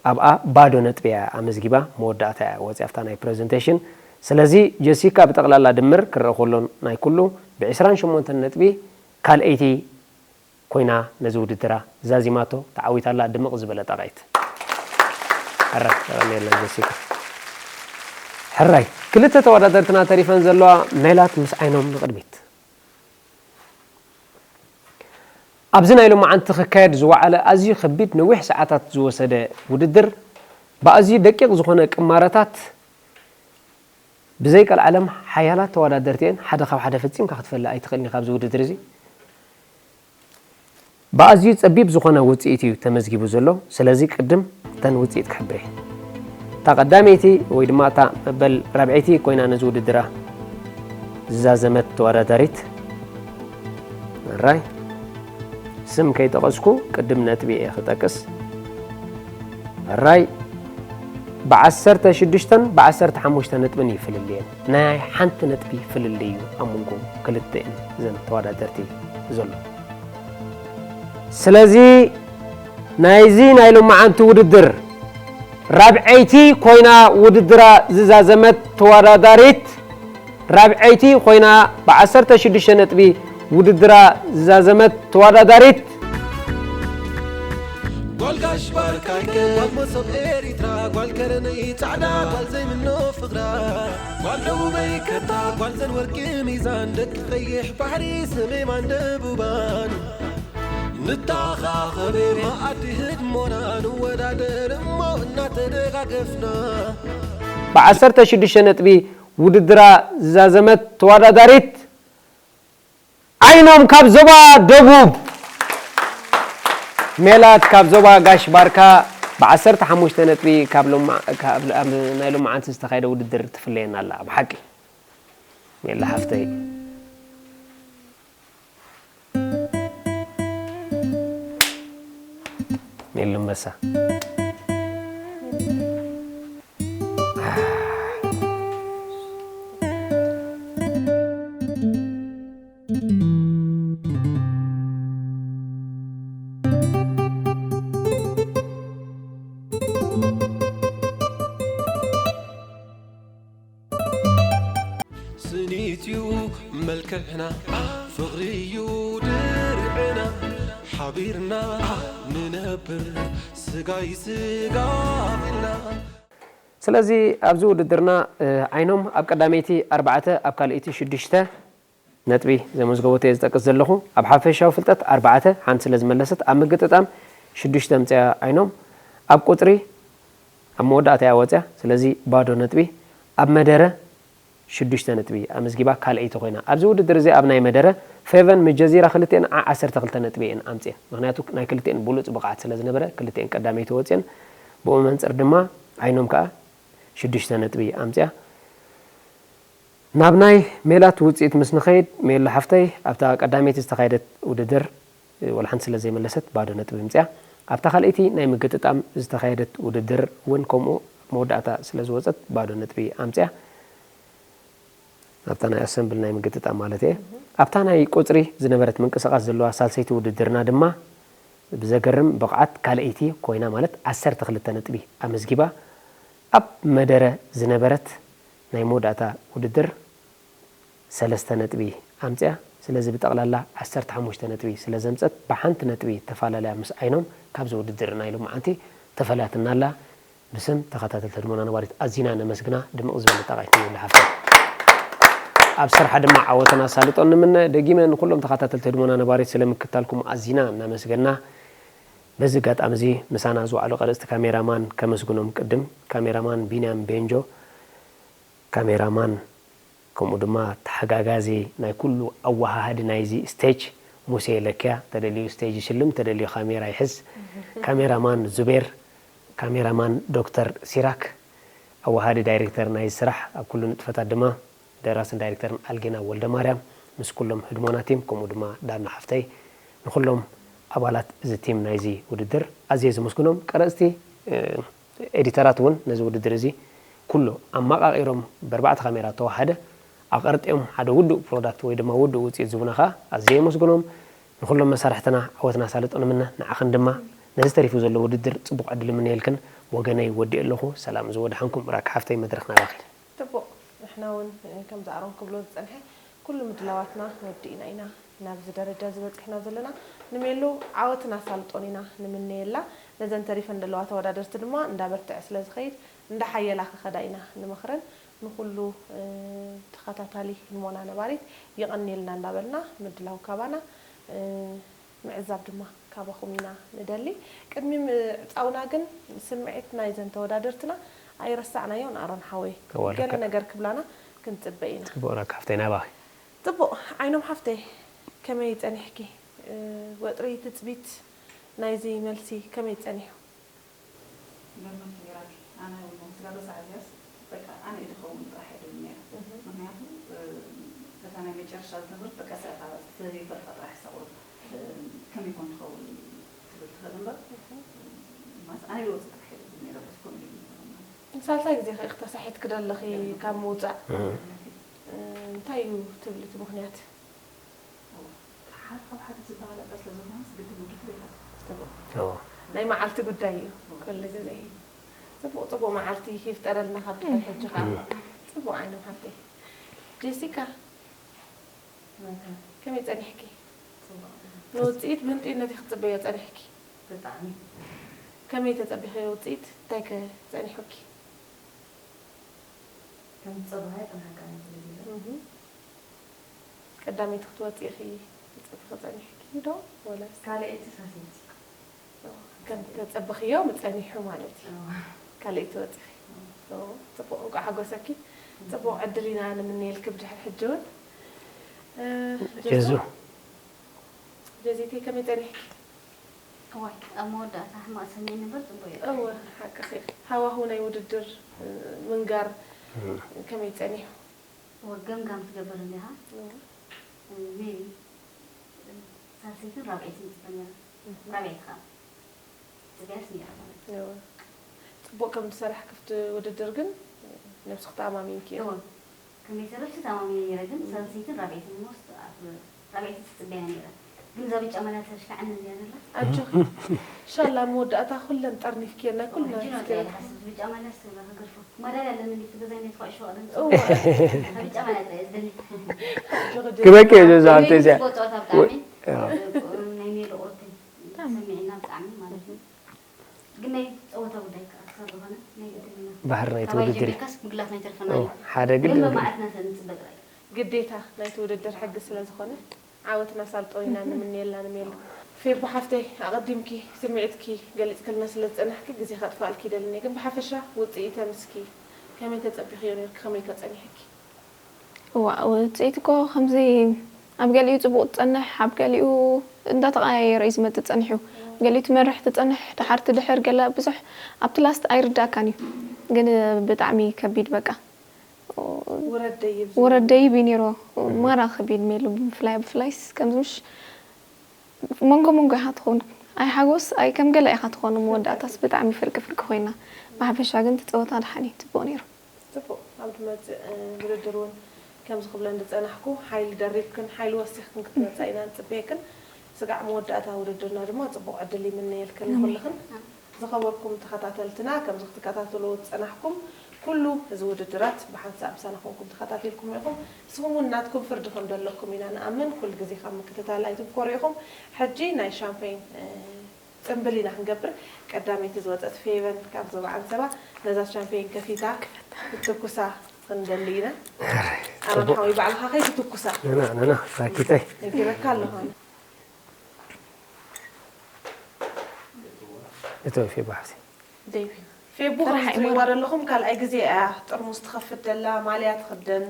ኣብኣ ባዶ ነጥቢ እያ ኣመዝጊባ መወዳእታ እያ ወፂኣ ኣብታ ናይ ፕሬዘንቴሽን። ስለዚ ጀሲካ ብጠቕላላ ድምር ክረአ ከሎ ናይ ኩሉ ብ ዕስራን ሸሞንተን ነጥቢ ካልኣይቲ ኮይና ነዚ ውድድራ ዛዚማቶ ተዓዊታላ። ድምቕ ዝበለ ጣቕዒት። ሕራይ የቐንየለን ጀሲካ። ሕራይ ክልተ ተወዳደርትና ተሪፈን ዘለዋ ሜላት ምስ ዓይኖም ንቕድሚት። ኣብዚ ናይ ሎማዓንቲ ክካየድ ዝወዓለ ኣዝዩ ከቢድ ነዊሕ ሰዓታት ዝወሰደ ውድድር ብኣዝዩ ደቂቕ ዝኾነ ቅማረታት ብዘይ ቀልዓለም ሓያላት ተወዳደርቲ እየን። ሓደ ካብ ሓደ ፈጺምካ ክትፈልእ ኣይትኽእልን ኢኻ ኣብዚ ውድድር እዚ። ብኣዝዩ ጸቢብ ዝኾነ ውጽኢት እዩ ተመዝጊቡ ዘሎ። ስለዚ ቅድም እተን ውጽኢት ክሕብር እየ። እታ ቀዳመይቲ ወይ ድማ እታ መበል ራብዐይቲ ኮይና ነዚ ውድድራ ዝዛዘመት ተወዳዳሪት፣ ሕራይ ስም ከይጠቐስኩ ቅድም ነጥቢ እየ ክጠቅስ። ሕራይ ብዓሰርተ ሽዱሽተን ብዓሰርተ ሓሙሽተ ነጥብን እዩ ፍልልየን። ናይ ሓንቲ ነጥቢ ፍልልይ እዩ ኣብ መንጎ ክልተኤን እዘን ተወዳደርቲ ዘሎ። ስለዚ ናይዚ ናይ ሎማዓንቲ ውድድር ራብዐይቲ ኮይና ውድድራ ዝዛዘመት ተወዳዳሪት፣ ራብዐይቲ ኮይና ብዓሰርተ ሽዱሽተ ነጥቢ ውድድራ ዝዛዘመት ተወዳዳሪት፣ ጓል ጋሽ ባርካይ፣ ጓል መሶብ ኤሪትራ፣ ጓል ከረነይ ጻዕዳ፣ ጓል ዘይምኖ ፍቕራ፣ ጓል ደቡበይ ከታ፣ ጓል ዘን ወርቂ ሚዛን፣ ደቂ ቀይሕ ባሕሪ ሰሜማን ደቡባን። ንተኻኸብ መኣዲ ህድሞና፣ ንወዳደር እሞ እናተደጋገፍና። ብዓሰርተ ሽዱሽተ ነጥቢ ውድድራ ዝዛዘመት ተወዳዳሪት ዓይኖም ካብ ዞባ ደቡብ። ሜላት ካብ ዞባ ጋሽ ባርካ ብዓሰርተ ሓሙሽተ ነጥቢ ካብ ሎማ-፣ ካብ ኣብ ናይ ሎማዓንቲ ዝተኻየደ ውድድር ትፍለየና ኣላ። ብሓቂ ሜላ ሓፍተይ። ሜሉ ኣንበሳ። ስኒት እዩ መልክዕና፣ ፍቕሪ እዩ ድርዕና፣ ሓቢርና ንነብር ስጋይ ስጋ ኢልና። ስለዚ ኣብዚ ውድድርና፣ እ፣ ዓይኖም ኣብ ቀዳመይቲ ኣርባዕተ፣ ኣብ ካልኣይቲ ሽዱሽተ ነጥቢ ዘመዝገበቶ እየ ዝጠቅስ ዘለኹ። ኣብ ሓፈሻዊ ፍልጠት ኣርባዕተ፣ ሓንቲ ስለ ዝመለሰት ኣብ ምግጥጣም ሽዱሽተ ኣምፅያ ዓይኖም። ኣብ ቁፅሪ ኣብ መወዳእታ እያ ወፅያ፣ ስለዚ ባዶ ነጥቢ። ኣብ መደረ ሽዱሽተ ነጥቢ ኣመዝጊባ ካልኣይቲ ኮይና። ኣብዚ ውድድር እዚ ኣብ ናይ መደረ ፌቨን ምስ ጀዚራ ክልቲኤን ዓ ዓሰርተ ክልተ ነጥቢ እየን ኣምፅኤን። ምኽንያቱ ናይ ክልቲኤን ብሉፅ ብቕዓት ስለ ዝነበረ ክልቲኤን ቀዳመይቲ ወፅየን። ብኡ መንፅር ድማ ዓይኖም ከዓ ሽዱሽተ ነጥቢ ኣምፅያ። ናብ ናይ ሜላት ውፅኢት ምስ ንኸይድ፣ ሜሉ ሓፍተይ ኣብታ ቀዳመይቲ ዝተኻየደት ውድድር ወላ ሓንቲ ስለ ዘይመለሰት ባዶ ነጥቢ ኣምፅያ። ኣብታ ካልኣይቲ ናይ ምግጥጣም ዝተኻየደት ውድድር እውን ከምኡ መወዳእታ ስለ ዝወፀት ባዶ ነጥቢ ኣምፅያ። ኣብታ ናይ ኣሰምብል ናይ ምግጥጣም ማለት እየ። ኣብታ ናይ ቁፅሪ ዝነበረት ምንቅስቓስ ዘለዋ ሳልሰይቲ ውድድርና ድማ ብዘገርም ብቕዓት ካልኣይቲ ኮይና ማለት ዓሰርተ ክልተ ነጥቢ ኣመዝጊባ ኣብ መደረ ዝነበረት ናይ መወዳእታ ውድድር ሰለስተ ነጥቢ ኣምፅያ። ስለዚ ብጠቕላላ ዓሰርተ ሓሙሽተ ነጥቢ ስለ ዘምፀት ብሓንቲ ነጥቢ ተፈላለያ ምስ ዓይኖም ካብዚ ውድድር ናይ ሎማዓንቲ ተፈላትና ኣላ። ብስም ተኸታተልቲ ህድሞና ነባሪት ኣዚና ነመስግና። ድምቕ ዝበለ ጣቕዒት ንብል ሓፍታ። ኣብ ስርሓ ድማ ዓወትን ኣሳልጦን ንምነ። ደጊመ ንኩሎም ተኸታተልቲ ህድሞና ነባሪት ስለ ምክታልኩም ኣዚና እናመስገና፣ በዚ ኣጋጣሚ እዚ ምሳና ዝወዓሉ ቀረፅቲ ካሜራማን ከመስግኖም ቅድም፣ ካሜራማን ቢንያም ቤንጆ፣ ካሜራማን ከምኡ ድማ ተሓጋጋዚ ናይ ኩሉ ኣወሃሃዲ ናይዚ ስቴጅ ሙሴ ለኪያ፣ ተደልዩ ስቴጅ ይሽልም፣ ተደልዩ ካሜራ ይሕዝ፣ ካሜራማን ዙቤር፣ ካሜራማን ዶክተር ሲራክ፣ ኣወሃሃዲ ዳይሬክተር ናይዚ ስራሕ፣ ኣብ ኩሉ ንጥፈታት ድማ ደራስን ዳይሬክተርን ኣልጌና ወልደማርያም፣ ምስ ኩሎም ህድሞና ቲም፣ ከምኡ ድማ ዳና ሓፍተይ፣ ንኹሎም ኣባላት እዚ ቲም ናይዚ ውድድር ኣዝየ ዘመስግኖም። ቀረጽቲ፣ እ፣ ኤዲተራት እውን ነዚ ውድድር እዚ ኩሉ ኣመቓቒሮም ብኣርባዕተ ካሜራ ተዋሃደ ኣቐርጢዮም ሓደ ውዱእ ፕሮዳክት ወይ ድማ ውዱእ ውፅኢት ዝቡና ከዓ ኣዝየ የመስግኖም። ንኹሎም መሳርሕትና ዓወትና ሳልጦ ንምነ፣ ንዓኽን ድማ ነዚ ተሪፉ ዘሎ ውድድር ፅቡቕ ዕድል እምነየልክን። ብወገነይ ወዲእ ኣለኹ። ሰላም ዝወድሓንኩም። ራኪ ሓፍተይ መድረኽ ናባኺ። ጽቡቕ፣ ንሕና እውን ከምዚ ኣሮን ክብሎ ዝጸንሐ ኩሉ ምድላዋትና ወዲእና ኢና ናብዚ ደረጃ እዚ በጺሕና ዘለና። ንሜሉ ዓወትን ኣሳልጦን ኢና ንምነየላ። ነዘን ተሪፈን ዘለዋ ተወዳደርቲ ድማ እንዳበርትዐ ስለ ዝኸይድ እንዳሓየላ ክኸዳ ኢና ንመኽረን። ንኹሉ፣ እ፣ ተኸታታሊ ህድሞና ነባሪት የቐንየልና እንዳበልና ምድላው ካባና፣ እ፣ ምዕዛብ ድማ ካባኹም ኢና ንደሊ። ቅድሚ ምዕጻውና ግን ስምዒት ናይዘን ተወዳደርትና ኣይረሳዕናዮን። ኣሮን ሓወይ፣ እወ፣ ገለ ልክዕ። ነገር ክብላና ክንጽበ ኢና። ጽቡቕ፣ ራኪ ሓፍተይ ናባኺ። ጽቡቕ፣ ዓይኖም ሓፍተይ፣ ከመይ ጸኒሕኪ? እ፣ ወጥሪ ትጽቢት ናይዚ መልሲ ከመይ ጸኒሑ? ይገርመኪ ራኪ፣ ኣነ እውን ስጋብ እዛ እዚኣስ በቃ ኣነ እየ ዝኸውን ጥራሕ እየ ድብል ነይረ። እህ። ምኽንያቱ፣ እ፣ እታ ናይ መጨረሻ ዝነበረት በቃ እሳ እታ ስለዘይፈልጣ ጥራሕ እሳ ቁሩብ፣ እ፣ ከመይ ኮን ትኸውን ትብል ትኽእል እምበር፣ እህ። ማለት ኣነ እየ ዝወጽእ ጥራሕ እየ ድብል ነይረ፣ በስ ከምኡ እዩ ዝነበረ ማለት። ንሳልሳይ ግዜ ከ ኢኺ ተሳሒትኪ ዶ ኣለኺ ካብ ምውጻእ? እህ። እ፣ እንታይ እዩ ትብሊ እቲ ምኽንያት? እወ። ሓደ ካብ ሓደ ዝተባለጸ ስለ ዝኾነስ ግድን ውድድር የለን። እወ። ናይ መዓልቲ ጉዳይ እዩ ኩሉ ግዜ። ጽቡቕ፣ ጽቡቕ መዓልቲ ይፍጠረልና ካብ ድሕሪ ሕጂ ከዓ። እም። ጽቡቕ ዓይኖም ሓፍተይ። ጄሲካ፣ ከመይ ጸኒሕኪ? ጽቡቕ። ንውጽኢት ብህንጥዩነት ኢኺ ክትጽበዮ ጸኒሕኪ? ብጣዕሚ። ከመይ ተጸቢኽዮ ውጽኢት? እንታይ ከ ጸኒሑኪ? ከም ዝጸበኻ ይጸንሓካ ናይ ቴሌቪዥን። እህ። ቀዳመይቲ ክትወጺ ኢኺ ትጽብኺ ጸኒሕኪ ዶ ወላስ? ካልኣይቲ ሳልሰይቲ። ከም ተጸበኽዮ ጸኒሑ ማለት እዩ። እዎ። ካልኣይቲ ወጺኺ። እዎ። እዎ። ጽቡቕ፣ እንቋዕ ሓጎሰኪ። ጽቡቕ ዕድል ኢና ንምነየልኪ ብድሕሪ ሕጂ እውን። እ፣ ጀዙ። ጀዙ። ጀዚተይ ከመይ ጸኒሕኪ? እዋይ፣ ኣብ መወዳእታ ሕማቕ ሰሚዕኒ እምበር ጽቡቕ እዩ። እወ፣ ሓቅኺ። ሃዋህው ናይ ውድድር፣ እ፣ ምንጋር እም። ከመይ ጸኒሑ? እወ፣ ገምጋም ትገብር እንዲኻ። እወ። እ፣ ሜቢ፣ እ፣ ሳልሰይትን ራብዐይትን ጽበ ነይረ። እህ። ራብዐይቲ ኸኣ ጽበያስ ነይረ ማለት እዩ። እወ። ጽቡቕ ከም ትሰርሕ ክፍቲ ውድድር ግን፣ እ፣ ነብስኺ ተኣማሚንኪ ኢኺ። እወ። ከም ቤተሰብ ተማሚነ ነይረ፣ ግን ሳልሰይትን ራብዐይትን ሞስት ኣብ ራብዐይቲ ትጽበያ ነይረ። ግን እዛ ብጫ ማልያ ተሽካዕኒ እንድያ ዘላ። ኣጆኺ። ኢንሻላህ መወዳእታ ኩለን ጠርኒፍክየን፣ ናይ ኩልና ሕጂ ነው ተስኪረ። ጥያቄ ሓስብ፣ ብጫ ማልያ ስትብላ ከገርፎ። ማዳልያ ኣለኒ እንዲ ትገዛይ እንዲ ትኳዕ ሸዋቕ ደምጽ። እዋ። እዛ ብጫ ማልያ ጥራይ እየ ዝደሊ። ኣጆኺ ጀ-፣ ክበቂ እየ ዘዛ እኔ ኣንተ እዚኣ። ጽቡቅ ጸወታ ብጣዕሚ። ወ-፣ ኣዎ። ናይ ሜሎ ኦርትን ብጣዕሚ። ስምዒና ብጣዕሚ ማለት ነው። ግን ናይ ጸወታ ጉዳይ ከኣ ክሳብ ዝኾነ ናይ ግድን ኢና። ባህሪ ናይቲ ካባይ ውድድር እዩ። ጀሚርካስ ምግላፍ ናይ ተርፈና እዎ፣ እዩ። ሓደ ግን ግድን በማዕትና ሰብ ንጽበ ጥራይ። ግዴታ ናይቲ ውድድር ሕጊ ስለ ዝኾነ ዓወትና ሳልጦ ኢና ንምንየላ ንሜሉ። ፌቡ ሓፍተይ፣ ኣቐዲምኪ ስምዒትኪ ገሊጽክልና ስለ ዝጸናሕኪ ግዜ ከጥፍኣልኪ ይደልን እየ። ግን ብሓፈሻ ውጽኢተ ምስኪ ከመይ ተጸቢኽዮ ነይርኪ? ከመይ ከ ጸኒሕኪ? እዋእ፣ ውጽኢት እኮ ከምዚ ኣብ ገሊኡ ጽቡቕ ትጸንሕ፣ ኣብ ገሊኡ እንዳተቐያየረ እዩ ዝመጽእ ጸኒሑ። ገሊኡ ትመርሕ ትጸንሕ፣ ደሓር ትድሕር፣ ገለ ብዙሕ ኣብቲ ላስት ኣይርዳእካን እዩ። ግን ብጣዕሚ ከቢድ በቃ። ውረድ ደይብ ዝብል። ውረድ ደይብ እዩ ነይሩ። ማራ ከቢድ ሜሉ፣ ብፍላይ፣ ብፍላይስ ከምዚ ምሽ መንጎ መንጎ ኢኻ ትኸውን። ኣይ ሓጎስ፣ ኣይ ከም ገለ ኢኻ ትኾኑ። መወዳእታስ ብጣዕሚ ፍርቂ ፍርቂ ኮይና። ብሓፈሻ ግን እቲ ጸወታ ደሓን እዩ፣ ጽቡቕ ነይሩ። ጽቡቕ። ኣብ ዝመጽእ፣ እ፣ ውድድር እውን ከምዚ ክብለን ዝጸናሕኩ፣ ሓይሊ ደሪብክን ሓይሊ ወሲኽክን ክትመጻ ኢና ንጽበየክን። ስጋዕ መወዳእታ ውድድርና ድማ ጽቡቕ ዕድል ይምነየልክን ኣሜን። ንኹልኽን። ዝኸበርኩም ተኸታተልትና፣ ከምዚ ክትከታተልዎ ዝጸናሕኩም ኩሉ እዚ ውድድራት ብሓንሳብ ምሳና ኮንኩም ተኸታቲልኩም ኢኹም። ንስኹም እውን ናትኩም ፍርዲ ከም ዘለኩም ኢና ንኣምን። ኩሉ ግዜ ካብ ምክትታል ኣይትብኮሩ ኢኹም። ሕጂ ናይ ሻምፔን፣ እ፣ ጽምብል ኢና ክንገብር። ቀዳመይቲ ዝወጸት ፌቨን ካብ ዞባ ዓንሰባ ነዛ ሻምፔን ከፊታ ክትትኩሳ ክንደሊ ኢና። ኣሮን ጽቡቕ። ሓወይ ባዕልኻ ከይትትኩሳ። ነና፣ ነና፣ ራኪተይ። ነጊረካ ኣለኹ ኣነ። እቶ ፌቡ ሓፍቲ። ደይ ፌቡ ጥራሕ ከም ትሪእዋ እዩ። ዘለኹም ካልኣይ ግዜ እያ ጥርሙስ ትኸፍት ዘላ፣ ማልያ ትኽደን፣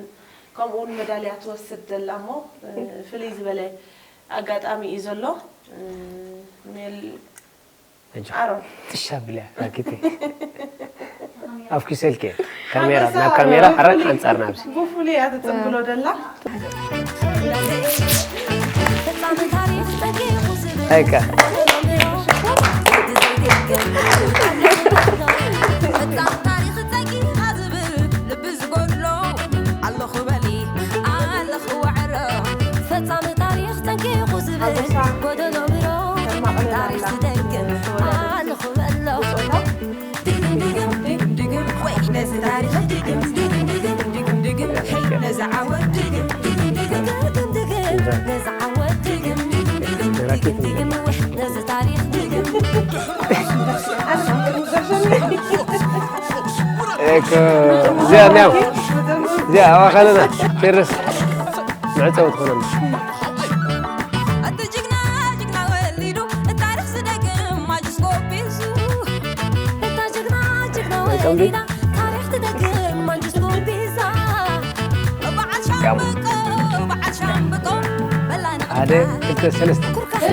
ከምኡ እውን መዳልያ ትወስድ ዘላ እሞ፣ እ፣ ፍልይ ዝበለ ኣጋጣሚ እዩ ዘሎ። እ፣ ሜል-፣ ኣሮን። ጥሻ ብልያ ራኪቲ። ኣብ ኪሰልከ ካሜራ፣ ናብ ካሜራ፣ ኣረ፣ ኣንጻር ናብዚ። ብፍሉይ እያ ትጽምብሎ ደላ። ኣይካ። ፈጻሚ ታሪኽ ጠንቂቑ ዝብል ጎደሎ ብሮ ታሪኽ ዝደግም ኣለኹ በሎ። ድግም ድግም ድግም ድግም ወይ ነዚ ታሪኽ ድግም ድግም ድግም ድግም ድግም ሄይ ነዚ ዓወት ድግም ድግም ድግም ድግም ድግም ነዚ ዓወት ድግም ድግም ድግም ድግም ድግም ወይ ነዚ ታሪኽ ድግም እኮ እዚኣ እኒኣ እዚኣ ኣዋኻንና ፌርስ መዕፀዊ ትኾነና። እቲ ጅግና ጅግና ወሊዱ ታሪኽ ዝደግም ማጅስ ጎቢዙ። እታ ጅግና ጅግና ወሊዳ ታሪኽ ትደግም ማጅስ ጎቢዛ። በዓል ሻምብቆ በዓል ሻምብቆ በላና ሓደ ክልተ ሰለስተ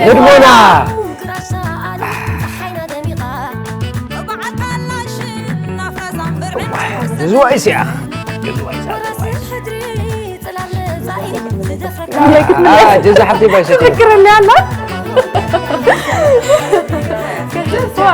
ህድሞና። ግዝዋ ይስያ ግዝዋ ይስያ ጀዛ ሓፍቲ ባይሰ ትፍክር እንዲ ኣላ ከጀስዋ